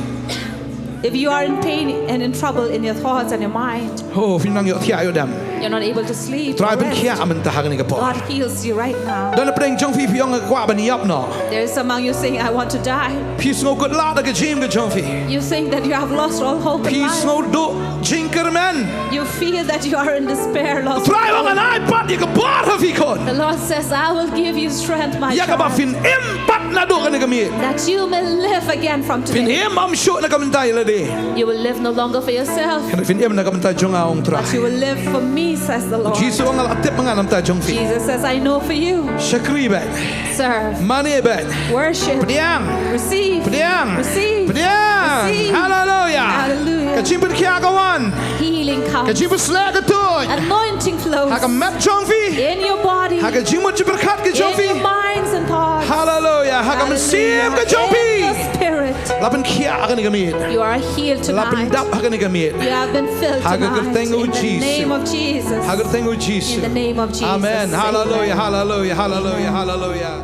If you are in pain and in trouble in your thoughts and your mind, oh, phi nang ïoh thiah ïoh dem. You're not able to sleep or rest. Trai pynkhiah mynta ha kane ka por. God heals you right now. Don napdeng jong phi phi ong nga kwah ban ïap noh. There is among you saying, "I want to die." Phi sngew kut lad ha ka jingim ka jong phi. You think that you have lost all hope in life. Phi sngew duh jingkyrmen. You feel that you are in despair, lost hope. Trai ong ngan ai pat ïa ka bor ha phi khun. The Lord says, "I will give you strength, my child." Ïa kaba phin im pat naduh kane ka miet. That you may live again from today. Phin im ym shuh na ka bynta ïa lade. You will live no longer for yourself. Phin im na ka bynta jong nga, ong Trai. But you will live for me, says the Lord. Jisu ong nga la tip ma nga na ka bynta jong phi. Jesus says, "I know for you." Shakri beit. Serve. Mane beit. Worship. Pdiang. Receive. Pdiang. Receive. Pdiang. Receive. Hallelujah. Hallelujah. Ka jingpynkhiah ka wan. Healing comes. Ka jingpynshlur ka tuid. Anointing flows. Ha ka met jong phi. In your body. Ha ka jingmut jingpyrkhat ka jong phi. In your minds and thoughts. Hallelujah. Ha ka mynsiem ka jong phi. Hallelujah. In the spirit. La pynkhiah ha kane ka miet. You are healed tonight. La pyndap ha kane ka miet. You have been filled tonight. Ha ka kyrteng U Jisu. In the name of Jesus. Ha ka kyrteng U Jisu. In the name of Jesus. Amen. Amen. Hallelujah, hallelujah, hallelujah, hallelujah.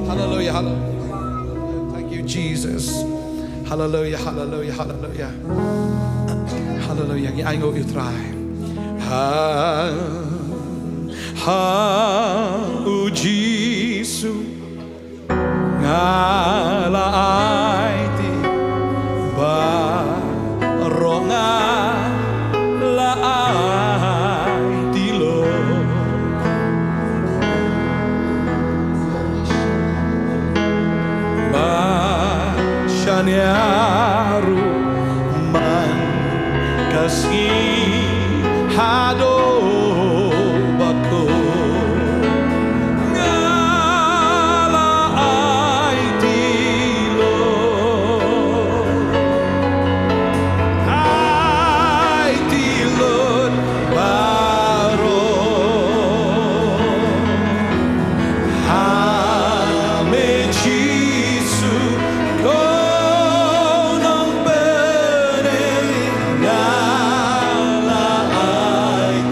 Hallelujah, hallelujah. Thank you, Jesus. Hallelujah, hallelujah, hallelujah. Hallelujah. Ngi ainguh ïa U Trai. Ha, ha, U Jisu. Nga la aiti baroh, nga la aiti lut. Ba shaniah ruh man ka sngi haduh ba kut. Nga la aiti lut, aiti lut baroh ha me Jisu, ko Nongpynim. Nga la aiti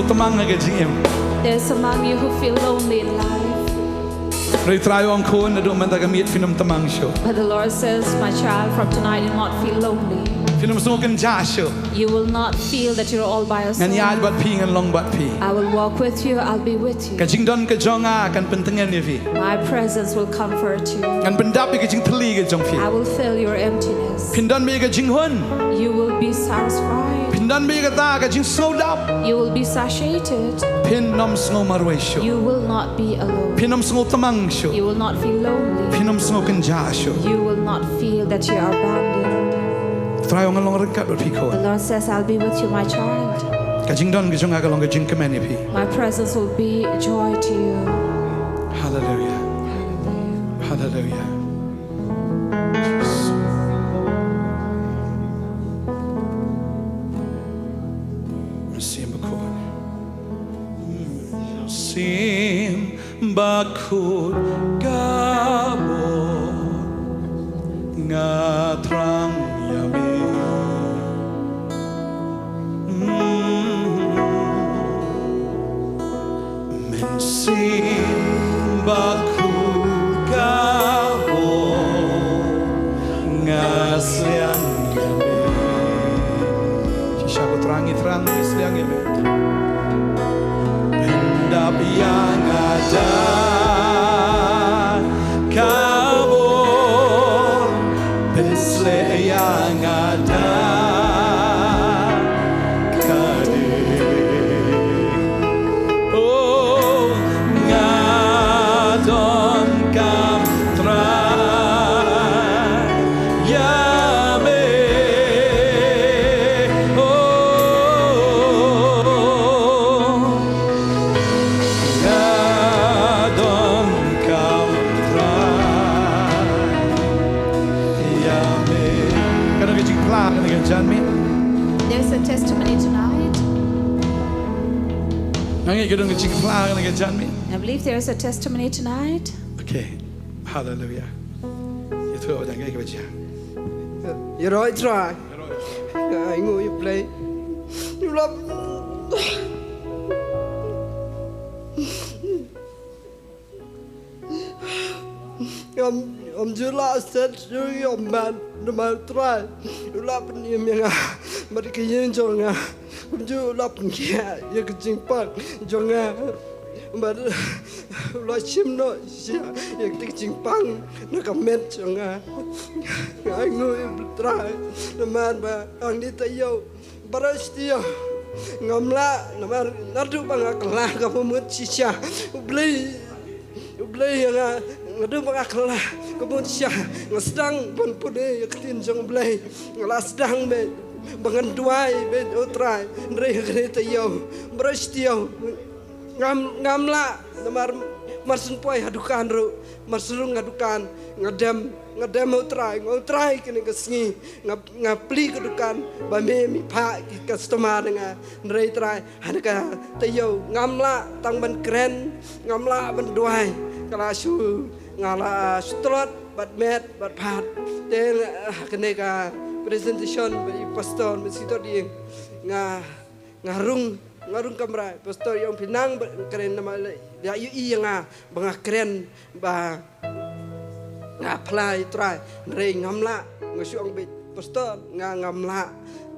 Tymmen ha ka jingim. There's among you who feel lonely in life. Hynrei Trai u ong khun, naduh mynta ka miet phin ym tymmen shuh. But the Lord says, "My child, from tonight you'll not feel lonely." Phin ym sngew kynjah shuh. You will not feel that you're all by yourself. Ngan ïaid bad phi, ngan long bad phi. I will walk with you, I'll be with you. Ka jingdon ka jong nga kan pyntngen ïa phi. My presence will comfort you. Ngan pyndap ïa ka jingthylli ka jong phi. I will fill your emptiness. Phin don beit ïa ka jinghun. You will be satisfied. Phin don beit ïa kata ka jingsngewdap. You will be satiated. Phin ym sngew marwei shuh. You will not be alone. Phin ym sngew tymmen shuh. You will not feel lonely. Phin ym sngew kynjah shuh. You will not feel that you are abandoned. Trai u ong ngan long ryngkat bad phi khun. The Lord says, "I'll be with you, my child." Ka jingdon ka jong nga ka long ka jingkmen ïa phi. My presence will be joy to you. Hallelujah. Hallelujah. Mynsiem Bakhuid. Mynsiem Bakhuid ka bor, nga thrang ïa me. Mynsiem Bakhuid ka bor, nga sliang ïa me. Shisha ko Trai ngi thrang, ngi sliang ïa me. Pyndap ïa nga da ka bor, pynsleh ïa nga da ka ding. Oh, nga donkam Trai ïa me. Oh, nga donkam Trai ïa me. Ka don ka jingphla kane ka janmiet. There's a testimony tonight. Nga ngeit ka don ka jingphla kane ka janmiet. I believe there is a testimony tonight. Okay. Hallelujah. Ïathuh ba dang ka ba jia. Ïaroh Trai. Nga ainguh ïa U Blei. U la Ngam, ngam ju lah set shuh ïa u man namar Trai u la pynim ïa nga bad ka ïing jong nga. Kumjuh u la pynkhiah ïa ka jingpang jong nga bad u la shim noh shisha ïa ka jingpang na ka met jong nga. Nga ainguh ïa U Trai namar ba hangne taïew baroh shi taïew ngam lah namar naduh ba nga kylla ka mut shisha. U Blei, U Blei ïa nga, naduh ba nga kylla ka mut shisha nga sdang ban pule ïa ka ktien jong U Blei. Nga la sdang beit ba ngan duwai beit, O Trai. Hynrei ha kane taïew baroh shi taïew ngam, ngam lah namar mar shu poi ha dukan ruh, mar shu rung ha dukan nga dem, nga dem, O Trai, nga, O Trai, kane ka sngi nga, nga plie ka dukan ba me, me phah ki customer na nga. Hynrei Trai, ha kane ka taïew ngam lah tang ban kren, ngam lah ban duwai. Ka la shu, nga la shu tlot bad met bad phad. Te, ah, kane ka presentation bad i pastor Mynsiem Thotdieng, nga nga rung, nga rung kamra. Pastor i ong phi nang ba kren namar la ïohi ïa nga ba nga kren ba nga phla ïa U Trai. Hynrei ngam lah, nga shu ong beit, Pastor, nga ngam lah.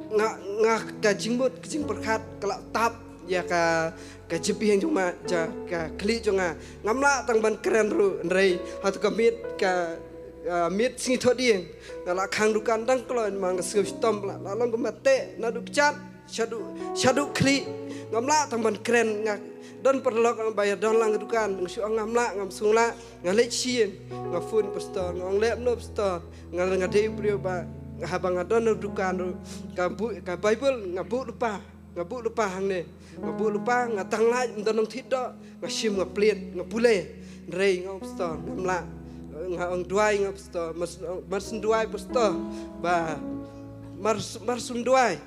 Nga, nga ka jingmut ka jingpyrkhat ka la tap ïa ka, ka jingbiang jong nga, ïa ka khlieh jong nga. Ngam lah tang ban kren ruh. Hynrei hato ka miet ka, ah, miet Sngi Thotdieng nga la khang dukan dang kloi namar nga sngew shitom, la, la long kumba teh naduh kjat shaduh, shaduh khlieh. Ngam lah tang ban kren, nga don paralok ba ïa don lang dukan, nga shu ong ngam lah, ngam sngewlah, nga leit sha ïing, nga phone Pastor, nga ong leh kumno Pastor, nga, nga dei u briew ba haba nga don ha dukan ruh ka buh, ka Bible nga buh lypa, nga buh lypa hangne, nga buh lypa, nga tang lait, ym don nongthied doh, nga shim, nga plied, nga pule. Hynrei nga ong Pastor ngam lah, nga ong duwai nga Pastor, mar, mar shu duwai Pastor ba mar, mar shu duwai.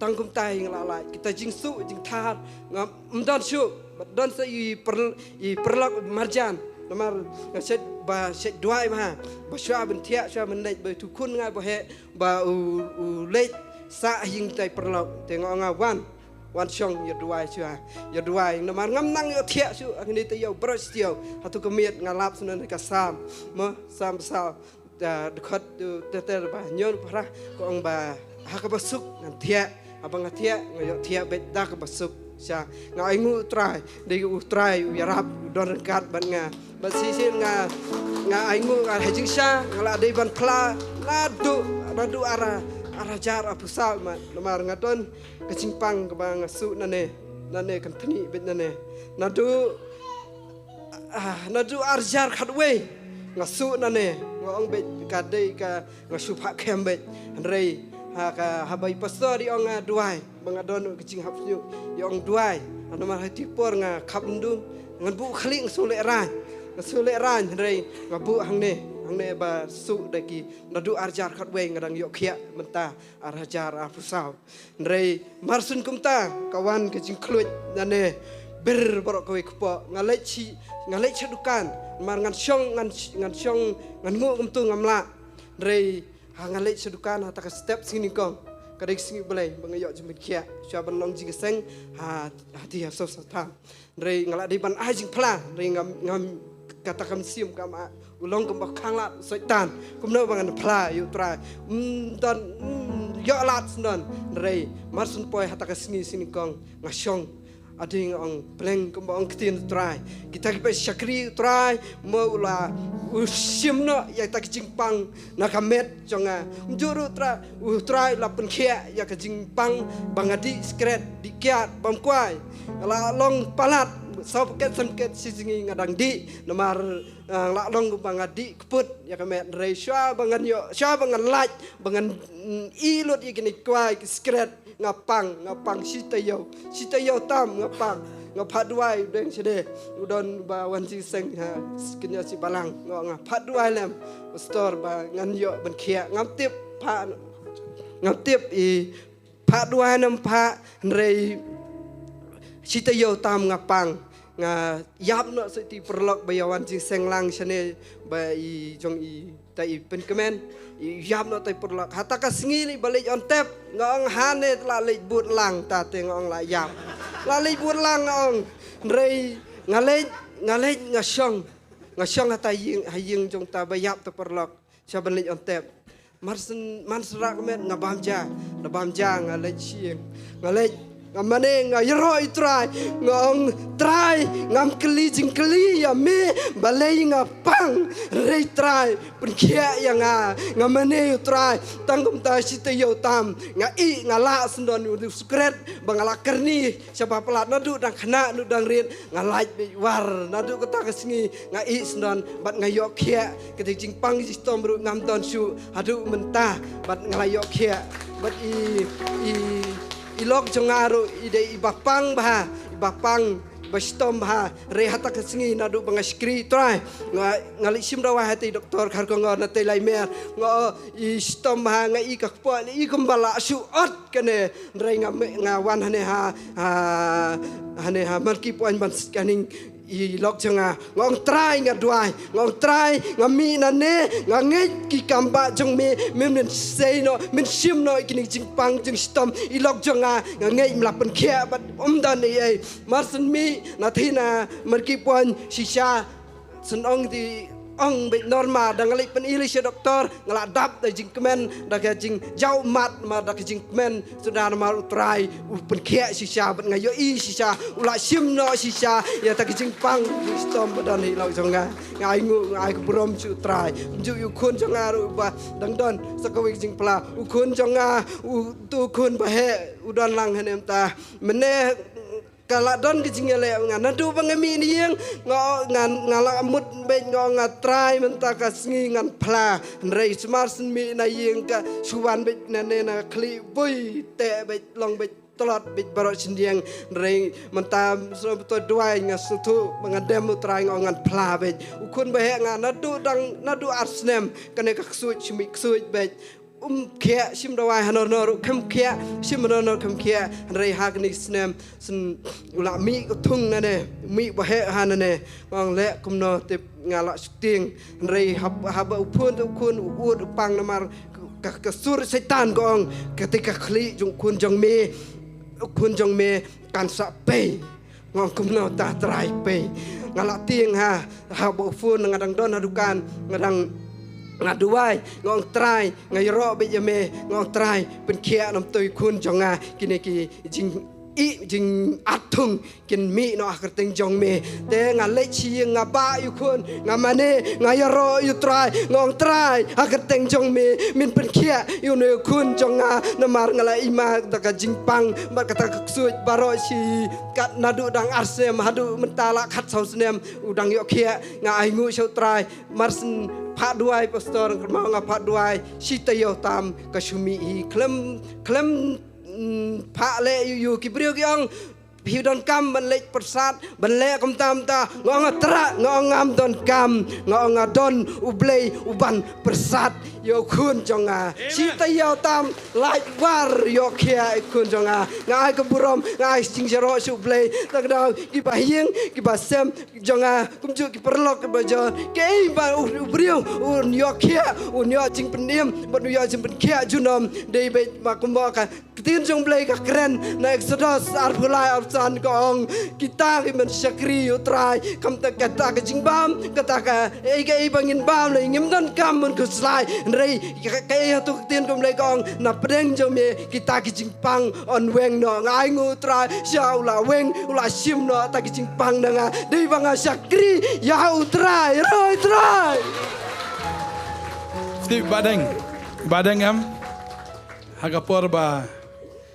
Tang kumta hi nga la lait. Kita jingsuh jingthar ngam don shuh. Bad don sa i par, i paralok marjan. Namar nga shait ba shait duwai bha, ba shuwa ban thiah, shuwa ban leit, ba u khun nga ba heh ba u, u leit sah ha ïing kita i paralok. Te nga ong nga wan. Wan shong ïa duwai shuwa. Ïa duwai namar ngam nang ïoh thiah shuh ha kine te ïa u baroh shi taïew. Hato ka miet nga lap shuh na ka Salm. Mo Salm ba saw. Da dkhot te te ba ñion phra ka ong ba ha kaba suk ngan thiah. Haba nga thiah nga ïoh thiah beit da kaba suk. Sha nga ainguh u Trai, dei u Trai u ïarap u don ryngkat bad nga. Bad shisien nga nga ainguh nga ha jingshisha nga la dei ban phla naduh naduh ar ar hajar arphew saw ma namar nga don ka jingpang kaba nga suk nane nane kan thni beit nane naduh ah, naduh ar hajar khatwei nga suk nane nga ong beit ka dei ka nga shu phah khem beit hynrei ha ka haba i pastor i ong nga duwai ba nga don ka jinghap shuh i ong duwai ha namar ha ti por nga khap ndu ngan buh khlieh nga shu leh rain nga shu leh rain hynrei nga buh hangne hangne ba suk da ki naduh ar hajar khatwei nga dang ïoh khiah mynta ar hajar arphew saw. Hynrei mar shen kumta ka wan ka jingkhluit nane bir baroh kawei kpoh nga leit shi nga leit sha dukan mar ngan shong ngan ngan shong ngan nguh kumtu ngam lah. Hynrei ha nga leit sha dukan ha ta ka step sngi nyngkong ka dei ka sngi Blei ba nga ïoh jingpynkhiah shuwa ban long jingïaseng ha ha ti ha Soso Tham. Hynrei nga la dei ban ai jingphla hynrei ngam ngam kata kam sim kam a u long kumba khanglad u Soitan kumno ba ngan phla ïa u Trai. Don ïoh lad sndon hynrei mar shen poi ha ta ka sngi sngi kong nga shong. Ading ong pleng kumba ong ktien u Trai kita ki ba shakri u Trai mo u la u shim noh ïa ta ki jingpang na ka met jong nga. Mjur u Trai u Trai u la pynkhiah ïa ka jingpang ba nga dih skret dih kiad bam kwai. Nga la long palat saw paket san paket shi sngi nga dang dih namar nga la long ba nga dih kput ïa ka met hynrei shuwa ba ngan ïoh shuwa ba ngan lait ba ngan i lut ïa kine kwai ki skret. Nga pang nga pang shi taïew shi taïew tam nga pang nga phah duwai u deng shade u don ba wan jingseng ha kynja shi balang nga nga phah duwai lem pastor ba ngan ïoh ban khiah ngam tip phah ngam tip i phah duwai nam phah hynrei shi taïew tam nga pang nga ïap noh sa ti paralok ba ïa wan jingseng lang shane ba i jong i ta i pynkmen i ïap noh ta i paralok ha ta ka sngi ni ba leit on tep nga ong hane la leit bud lang ta te nga ong la ïap la leit bud lang nga ong hynrei nga leit nga leit nga shong nga shong ha ta ïing ha ïing jong ta ba ïap ta paralok sha ban leit on tep mar syn man sra ka met nga bam ja nga bam ja nga leit shing nga leit nga mane nga ïaroh i Trai nga ong Trai ngam kylli jingkylli ïa me balei nga pang hynrei Trai pynkhiah ïa nga nga mane u Trai tang kumta shi taïew tam nga i nga lah sndon u skret ba nga lah kyrni sha ba palat naduh dang khynnah naduh dang rit nga lait beit war naduh kata ka sngi nga i sndon bad nga ïoh khiah kata jingpang jingshitom ruh ngam don shuh haduh mynta bad nga la ïoh khiah bad i i i lok jong nga ruh i dei i ba pang bha i ba pang ba shitom bha hynrei ha ta ka sngi naduh ba nga shakri Trai nga nga leit shim dawai ha te doktor kharkongor na te lai mer nga i shitom bha nga i ka kpoh i kumba la shu ot kane hynrei nga nga wan hane ha ha hane ha Marki Point ban sit kaning i lok jong nga nga ong Trai nga duwai nga ong Trai nga mih nane nga ngeit ki kam ba jong me men men sei noh men shim noh kine jingpang jingshitom i lok jong nga nga ngeit me la pynkhiah bad um don ei ei mar syn mih na thina Marki Point shisha syn ong ti ong beit normal da nga leit pyni lei sha doktor nga la dap da jingkmen da ka jingjaw mat mar da ka jingkmen suda namar u Trai u pynkhiah shisha bad nga ïohi shisha u la shim noh shisha ïa ta ka jingpang jingshitom ba don hi lok jong nga nga ai ngu nga ai ka burom sha u Trai kumjuh ïa u khun jong nga ruh ba dang don sa kawei ka jingphla u khun jong nga u tu khun ba heh u don lang hane mynta mynne ka la don ka jingïaleh nga naduh ba nga mih na ïing nga nga nga la mut beit nga nga Trai mynta ka sngi ngan phla hynrei sumar syn mih na ïing ka shu wan beit nane na khlieh bui teh beit long beit tlot beit baroh shyndiang hynrei mynta shu to duwai nga sngewthuh ba nga dem u Trai nga ngan phla beit u khun ba heh nga naduh dang naduh ar snem kane ka ksuid shimi ksuid beit um khiah shim dawai hano hano ruh khem khiah shim hano hano khem khiah hynrei ha kane snem syn u la mih ka thung nane mih ba heh ha nane nga ong leh kumno te nga la shooting hynrei haba u phun te u khun u ud u pang namar ka ka sur Satan ka ong ka te ka khlieh jong khun jong me u khun jong me kan sa pei. Nga ong kumno ta Trai pei. Nga la tieng ha, ha ba u phone nga dang don ha dukan, nga dang nga duwai, nga ong Trai, nga ïaroh beit ïa me, nga ong Trai, pynkhiah namar u khun jong nga, kine ki jing i jing atung kin mih noh ha kyrteng jong me. Te nga leit sha ïing nga bah ïa u khun, nga mane, nga ïaroh ïa u Trai, nga ong Trai, ha kyrteng jong me, men pynkhiah ïa une u khun jong nga, namar nga la i ma da ka jingpang bad kata ka ksuid baroh shi kat naduh dang ar snem haduh mynta la khatsaw snem u dang ïoh khiah. Nga ai nguh sha u Trai, mar syn phah duwai pastor, kynmaw nga phah duwai shi taïew tam ka shu mih hi. Khlem khlem mm, phah leh ïa u, ki briew ki ong phi donkam ban leit pyrsad, ban leh kumta kumta. Nga ong Trai, nga ong ngam donkam, nga ong nga don U Blei uban pyrsad ïa u khun jong nga. Shi taïew tam lait war ïoh khiah ïa u khun jong nga. Nga ai ka burom, nga ai ka jingïaroh sha U Blei. Tang da kiba ha ïing, kiba sem jong nga, kumjuh ki paralok kiba jot, kaei ba u, u briew un ïoh khiah, un ïoh jingpynim bad un ïoh jingpynkhiah junom. Dei beit ba kumba ka ktien jong U Blei ka kren na Exodus arphew lai arphew san, ka ong kita kiba shakri ïa u Trai, kam da kata ka jingbam, kata ka ei ka ei ba ngin bam lei, ngim donkam ban khuslai. Hynrei ka, kaei ha tu ka ktien ka U Blei ka ong, na pdeng jong me kita ki jingpang yn weng noh. Nga ai nguh u Trai, sha u la weng, u la shim noh ta ki jingpang na nga. Dei ba nga shakri ïa u Trai, ïaroh ïa u Trai. Steve, bah deng. Bah deng em. Ha ka por ba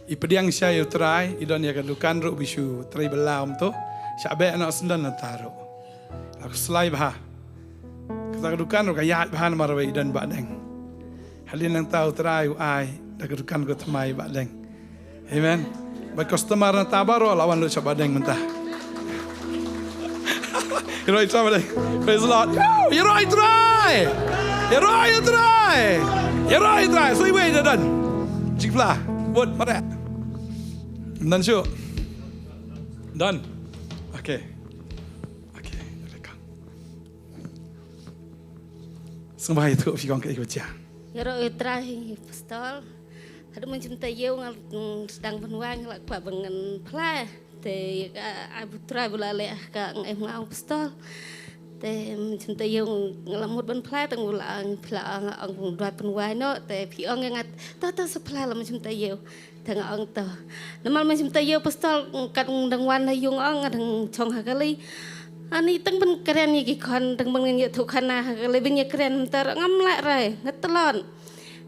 i pdiang sha ïa u Trai, i don ïa ka dukan ruh ba i shu trei bylla um to. Sha beh noh sendon na ta ruh. La khuslai bha. Kata ka dukan ruh ka ïaid bha namar ba i don bah deng. Hadien nangta u Trai u ai da ka dukan ka thymmai bah deng. Amen. Bad customer nangta baroh la wan lut sha bah deng mynta. Ïaroh ïa u Trai bah deng. Praise the Lord. Ïaroh ïa u Trai. Ïaroh ïa u Trai. Ïaroh ïa u Trai. So iwei da don. Jingpla. Bud, mareh. Done shuh. Done. Okay. Okay. Sngewbha ïathuh phi kong kaei kaba jia. Ïaroh ïa u Trai pastor. Haduh mynshwa taïew nga, mm, sdang ban wai nga la kwah ban ngan phla. Te, ah, ai ba u Trai ba u la leh ha ka, nga em nga ong pastor. Te mynshwa taïew nga la mut ban phla, tang u la ong, phla, nga ong dwai pynwai noh, te phi ong ïa nga, to to sa phla la mynshwa taïew. Te nga ong to. Namar mynshwa taïew pastor, kat nga dang wan ha ïung ong, nga dang shong ha kali. Ani tang ban kren ïa ki khon, tang ban ngin ïathuh khana ha kali, ban ïakren mynta ruh ngam lah rai, nga tlot.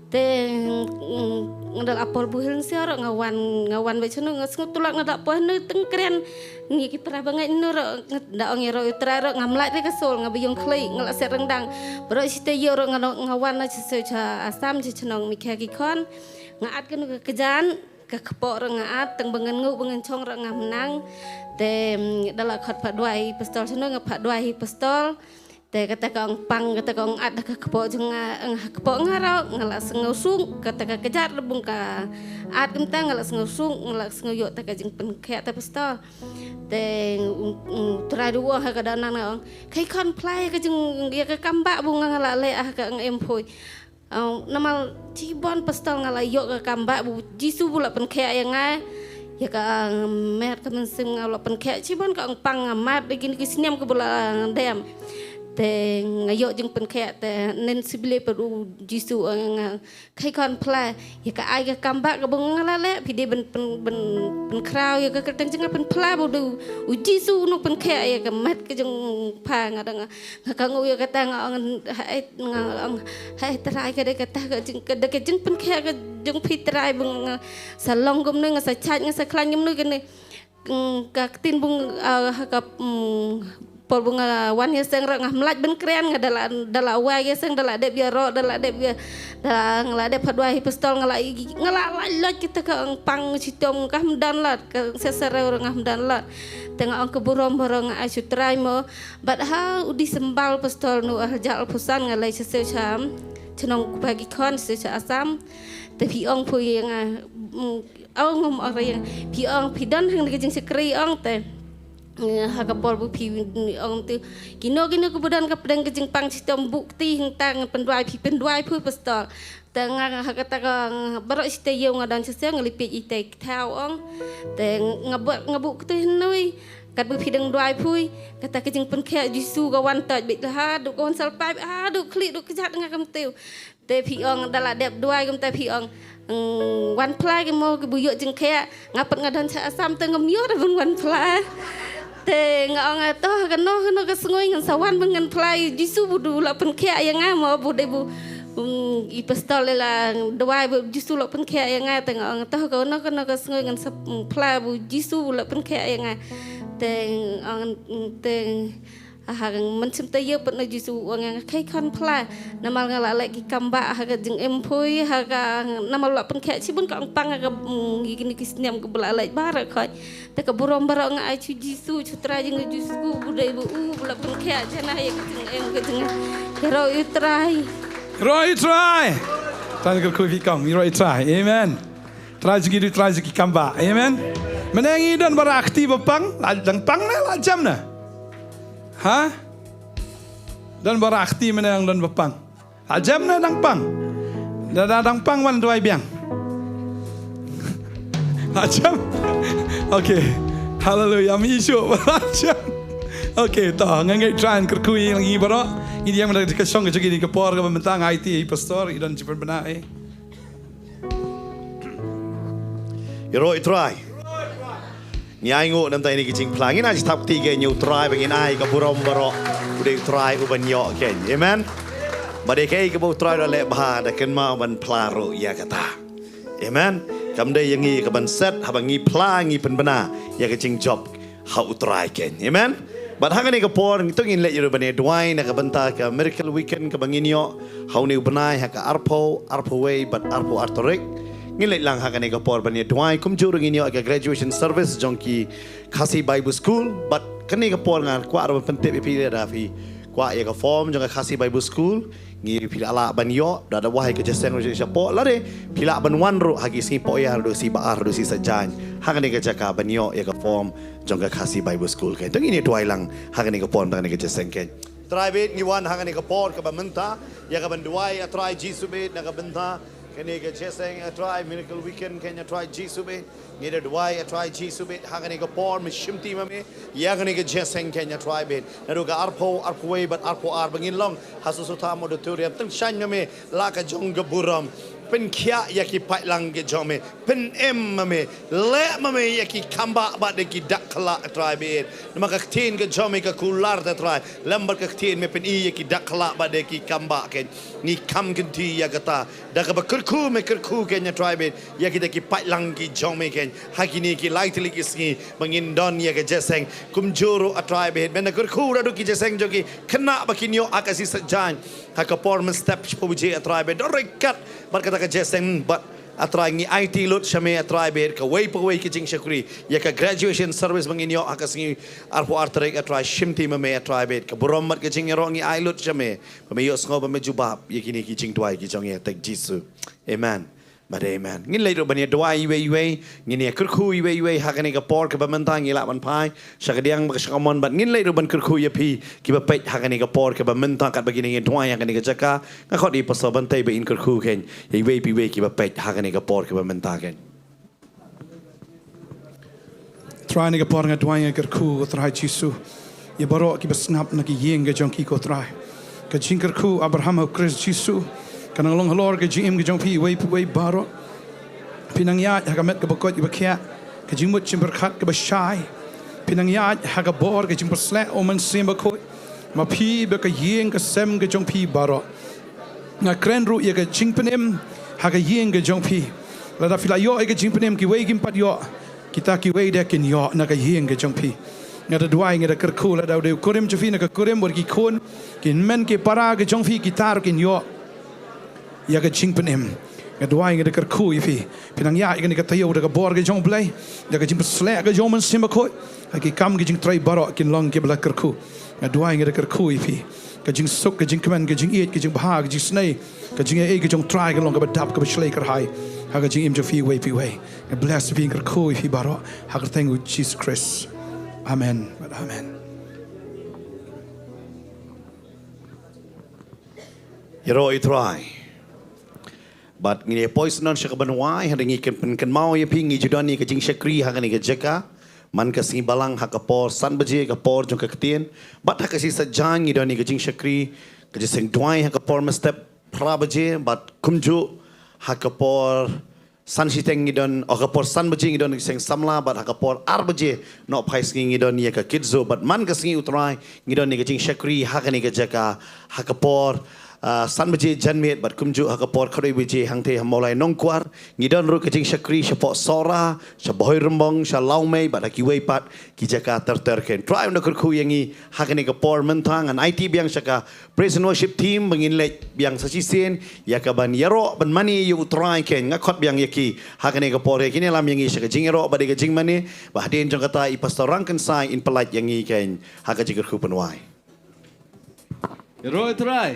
Te, mm, nga da la poi buhil nsiaw ruh nga wan, nga wan beit shano, nga sngewthuh nga da la poi hano tang kren. Ngi ki para bangeit hano ruh, nga da ong ïaroh ïa u Trai ruh ngam lah rai ka sur, nga ba ïung khlieh, nga la set ryngdang. Baroh shi taïew ruh nga, nga wan na sha, sha Assam, sha shnong Mikha ki khon. Nga at kano ka kjat, ka kpoh ruh nga at, tang ba ngan nguh ba ngan shong ruh ngam nang. Te, mm, da la khot phah duwai pastor shano, nga phah duwai pastor. Te kata ka ong pang, kata ka ong at da ka kpoh jong nga, ong ha kpoh nga ruh nga la sngew suk, kata ka kjat ruh bun ka at kumta nga la sngew suk, nga la sngew ïoh ta ka jingpynkhiah ta pastor. Te u, u Trai u ong ha ka da nang na ong, khie khon phla ïa ka jing, ïa ka kam bah ba nga la leh ha ka ong em poi. Ong, namar shibun pastor nga la ïoh ka kam bah ba u Jisu u la pynkhiah ïa nga. Ïa ka, ong, met ka mynsiem nga la pynkhiah. Shibun ka ong pang nga mad da kine ki snem kaba la dem. Te nga ïoh jingpynkhiah te nen sibli pat u Jisu, ong, nga khie khon phla ïa ka ai ka kam bah kaba nga la leh, phi dei ban pyn, ban pynkhraw ïa ka kyrteng jong nga, pynphla ba u dei u Jisu u nongpynkhiah ïa ka met ka jong pha. Nga dang, nga ka nguh ïa kata, nga ong, haei, nga ong, haei Trai, ka dei kata ka jing, ka dei ka jingpynkhiah ka jong phi Trai, ba nga sa long kumno, nga sa shait, nga sa khlaiñ kumno kane. Mm, ka ktien ba nga, ah, ha ka, mm, por ba nga wan ïaseng ruh ngam lah ban kren, nga da la, da la wai ïaseng, da la dep ïaroh, da la dep ïa, da la, nga la dep phah duwai pastor, nga la, nga la lait lait kita ka ong pang shitom, ngam don lad, ka ong sesare ruh ngam don lad. Te nga ong ka burom baroh nga ai sha u Trai mo. Bad ha u December pastor, nu ha ar hajar arphew san nga leit sha sha shnong Kupa ki khon sha sha Assam. Te phi ong phi ïa nga, mm, ong, ngam ong ïa nga, phi ong phi don hangne ka jingshakri, ong te, eh, ha ka por ba phi ong te kino kino kaba don ka pdeng ka jingpang shitom, buh kti hangta ngan pynduwai, phi pynduwai phi pastor. Te nga ha kata ka baroh shi taïew nga don sha seng nga lipit ïa itai ki thaw ong. Te nga buh nga buh ktu hynrei katba phi dang duwai phi kata ka jingpynkhiah Jisu ka wan toit beit la haduh ka wan salpai haduh khlieh duh kjat nga kam tiew. Te phi ong da la dep duwai kumta phi ong wan phla ki mo ki bu ïoh jingkhiah. Nga pat nga don sha Assam te ngam ïoh da ban wan phla. Te nga ong to ha kano kano ka sngi ngan sa wan ban ngan phla ïa Jisu bu du la pynkhiah ïa nga mo bu dei bu i pastor la duwai bu Jisu la pynkhiah ïa nga te nga ong to ha kano kano ka sngi ngan sa phla bu Jisu bu la pynkhiah ïa nga. Te ong te ha ka mynsiem taïew pat na Jisu u ong ïa nga khie khon phla. Namar nga la leh ki kam ba ha ka jingim phi ha ka namar la pynkhiah shibun ka ong pang ha ka ïa kine ki snem ka ba la leh ba ra khoi. Te ka burom baroh nga ai sha Jisu sha Trai jong nga Jisu bu dei bu u bu la pynkhiah jana ïa ka jingim ka jingim. Ïaroh ïa u Trai. Ïaroh ïa u Trai. Tang kyrkhu phi kam ïaroh ïa u Trai. Amen. Trai jong ngi dei Trai jong ki kam ba. Amen. Mynne ngi don ba ra kti ba pang la dang pang ne la jem ne. Ha? Don ba ra kti mynne ngi don ba pang. La jem ne dang pang. Da da dang pang wan duwai biang. La jem. Okay. Haleluya. Mi isu la jem. Okay to ngan ngai Trai kyrkhu ïa ngi baroh. Ngi ïa mynta ka shong ka jong ngi ka por ka ba mynta ngai ti pastor i don jingpynbna eh. Ïaroh ïa u Trai. Ngi ai nguh namar ïa kine ki jingphla ngin ai jingthap kti ïa u Trai ba ngin ai ka burom baroh. U dei u Trai u ban ïoh kein. Amen. Ba dei kaei kaba u Trai u la leh bha da kynmaw ban phla ruh ïa kata. Amen. Kam dei ïa ngi ka ban set haba ngi phla ngi pynbna ïa ka jingjop ha u Trai kein. Amen. Bad ha kane ka por ngi to ngin leit ïa ruh ban ïa duwai na ka bynta ka miracle weekend kaba ngin ïoh ha une u bnai ha ka arphew arphew wei bad arphew ar tarik. Ngin leit lang ha kane ka por ban ïa duwai kumjuh ruh ngin ïoh ka graduation service jong ki Khasi Bible School bad kane ka por nga kwah ruh ban pyntip ïa phi lada phi kwah ïa ka form jong ka Khasi Bible School. Ngi phi lah lah ban ïoh da da wai ka jingïaseng ruh shapoh lade phi lah ban wan ruh ha ki sngi poh ïa ruh si ba ar ruh si sa jan ha kane ka jaka ban ïoh ïa ka form jong ka Khasi Bible School kein. To ngin ïa duwai lang ha kane ka por da kane ka jingïaseng kein. Trai bad ngi wan ha kane ka por kaba mynta ïa ka ban duwai ïa Trai Jisu bad na ka bynta kane ka jingïaseng ïa Trai miracle weekend kein ïa Trai Jisu bad. Ngi da duwai ïa Trai Jisu bad ha kane ka por me shimti ma me ïa kane ka jingïaseng kein ïa Trai bad. Naduh ka arphew arphew wei bad arphew ar ba ngin long ha Sossotham Auditorium tyngshaiñ ma me la ka jong ka burom. Pynkhiah ïa ki paidlang ki jong me pynim ma me leh ma me ïa ki kam ba bad ïa ki dak khlak Trai bad. Namar ka ktien ka jong me ka kular ta Trai lem bad ka ktien me pyni ïa ki dak khlak bad ïa ki kam ba kein. Ngi kam kynti ïa kata da kaba kyrkhu me kyrkhu kein ïa Trai bad. Ïa kita ki paidlang ki jong me kein ha kine ki lai tylli ki sngi ba ngin don ïa ka jingïaseng kumjuh ruh a Trai bad. Me na kyrkhu ruh ki jingïaseng jong ki khynnah ba kin ïoh ha ka sngi Saitjaiñ ha ka por mynstep shiphew baje a Trai bad. Don ryngkat bad kata ka jingïaseng bad a Trai ngi aiti lut sha me a Trai bad kawei pa kawei ka jingshakri ïa ka graduation service ba ngin ïoh ha ka sngi arphew ar tarik a Trai shimti ma me a Trai bad. Ka burom bad ka jingïaroh ngi ai lut sha me ba me ïohsngew ba me jubab ïa kine ki jingduwai ki jong ngi ha ka kyrteng Jisu. Amen. Bad amen. Ngin leit ruh ban ïa duwai iwei iwei ngin ïa kyrkhu iwei iwei ha kane ka por kaba mynta ngi lah ban phai sha ka diang ba ka sha ka mon bad ngin leit ruh ban kyrkhu ïa phi kiba peit ha kane ka por kaba mynta katba ngin ïa duwai ha kane ka jaka. Nga khot ïa i pastor ban tei ba in kyrkhu kein ïa iwei pa iwei kiba peit ha kane ka por kaba mynta kein. Trai, ha kane ka por nga duwai nga kyrkhu ko Trai Jisu ïa baroh kiba sngap na ki ïing ka jong ki ko Trai. Ka jingkyrkhu Abraham ha u Khrist Jisu ka nang long halor ka jingim ka jong phi iwei pa iwei baroh. Phi nang ïaid ha ka met kaba koit kaba khiah ka jingmut jingpyrkhat kaba shai. Phi nang ïaid ha ka bor ka jingpyrsleh u Mynsiem Bakhuid. Ma phi bad ka ïing ka sem ka jong phi baroh. Nga kren ruh ïa ka jingpynim ha ka ïing ka jong phi. Lada phi la ïoh ïa ka jingpynim kiwei kim pat ïoh kita kiwei de kin ïoh na ka ïing ka jong phi. Nga da duwai nga da kyrkhu lada u dei u kurim jong phi na ka kurim bad ki khun ki hynmen ki para ka jong phi kita ruh kin ïoh ïa ka jingpynim. Nga duwai nga da kyrkhu ïa phi. Phi nang ïaid ïa kane ka taïew da ka bor ka jong u Blei da ka jingpyrsleh ka jong u Mynsiem Bakhuid. Ha ki kam ki jingtrei baroh kin long kiba la kyrkhu. Nga duwai nga da kyrkhu ïa phi. Ka jingsuk ka jingkmen ka jingïeit ka jingbha ka jingsnei ka jingaiei ka jong u Trai ka long kaba dap kaba shlei kyrhai ha ka jingim jong phi iwei pa iwei. Nga bless ïa phi nga kyrkhu ïa phi baroh ha ka kyrteng u Jisu Khrist. Amen. Amen. Ïaroh ïa u Trai. Bad ngin ïa poi syndon sha ka ban wai, hynrei ngi kynpyn kynmaw ïa phi ngi ju don ïa ka jingshakri ha kane ka jaka. Man ka sngi balang ha ka por san baje ka por jong ka ktien. Bad ha ka sngi saitjaiñ ngi don ïa ka jingshakri, ka jingseng duwai ha ka por mynstep phra baje, bad kumjuh ha ka por san shiteng ngi don, ha ka por san baje ngi don ka jingseng samla, bad ha ka por ar baje nohphai sngi ngi don ïa ka kidzu, bad man ka sngi U Trai ngi don ïa ka jingshakri ha kane ka jaka ha ka por, ah, san baje janmiet, bad kumjuh ha ka por khatwei baje hangtei ha Mawlai Nongkwar. Ngi don ruh ka jingshakri shapoh Sohra, sha Bhoi Rymbong, sha Lawmei, bad ha kiwei pat ki jaka ter ter kein. Trai un da kyrkhu ïa ngi ha kane ka por mynta. Ngan aiti biang sha ka praise and worship team ba ngin leit biang sa shisien ïa ka ban ïaroh ban mane ïa U Trai kein. Nga khot biang ïa ki ha kane ka por, ïa kin ïalam ïa ngi sha ka jingïaroh bad ïa ka jingmane. Bad hadien jong kata i Pastor Rangkynsai in pyllait ïa ngi kein ha ka jingkyrkhu pynwai. Ïaroh ïa U Trai.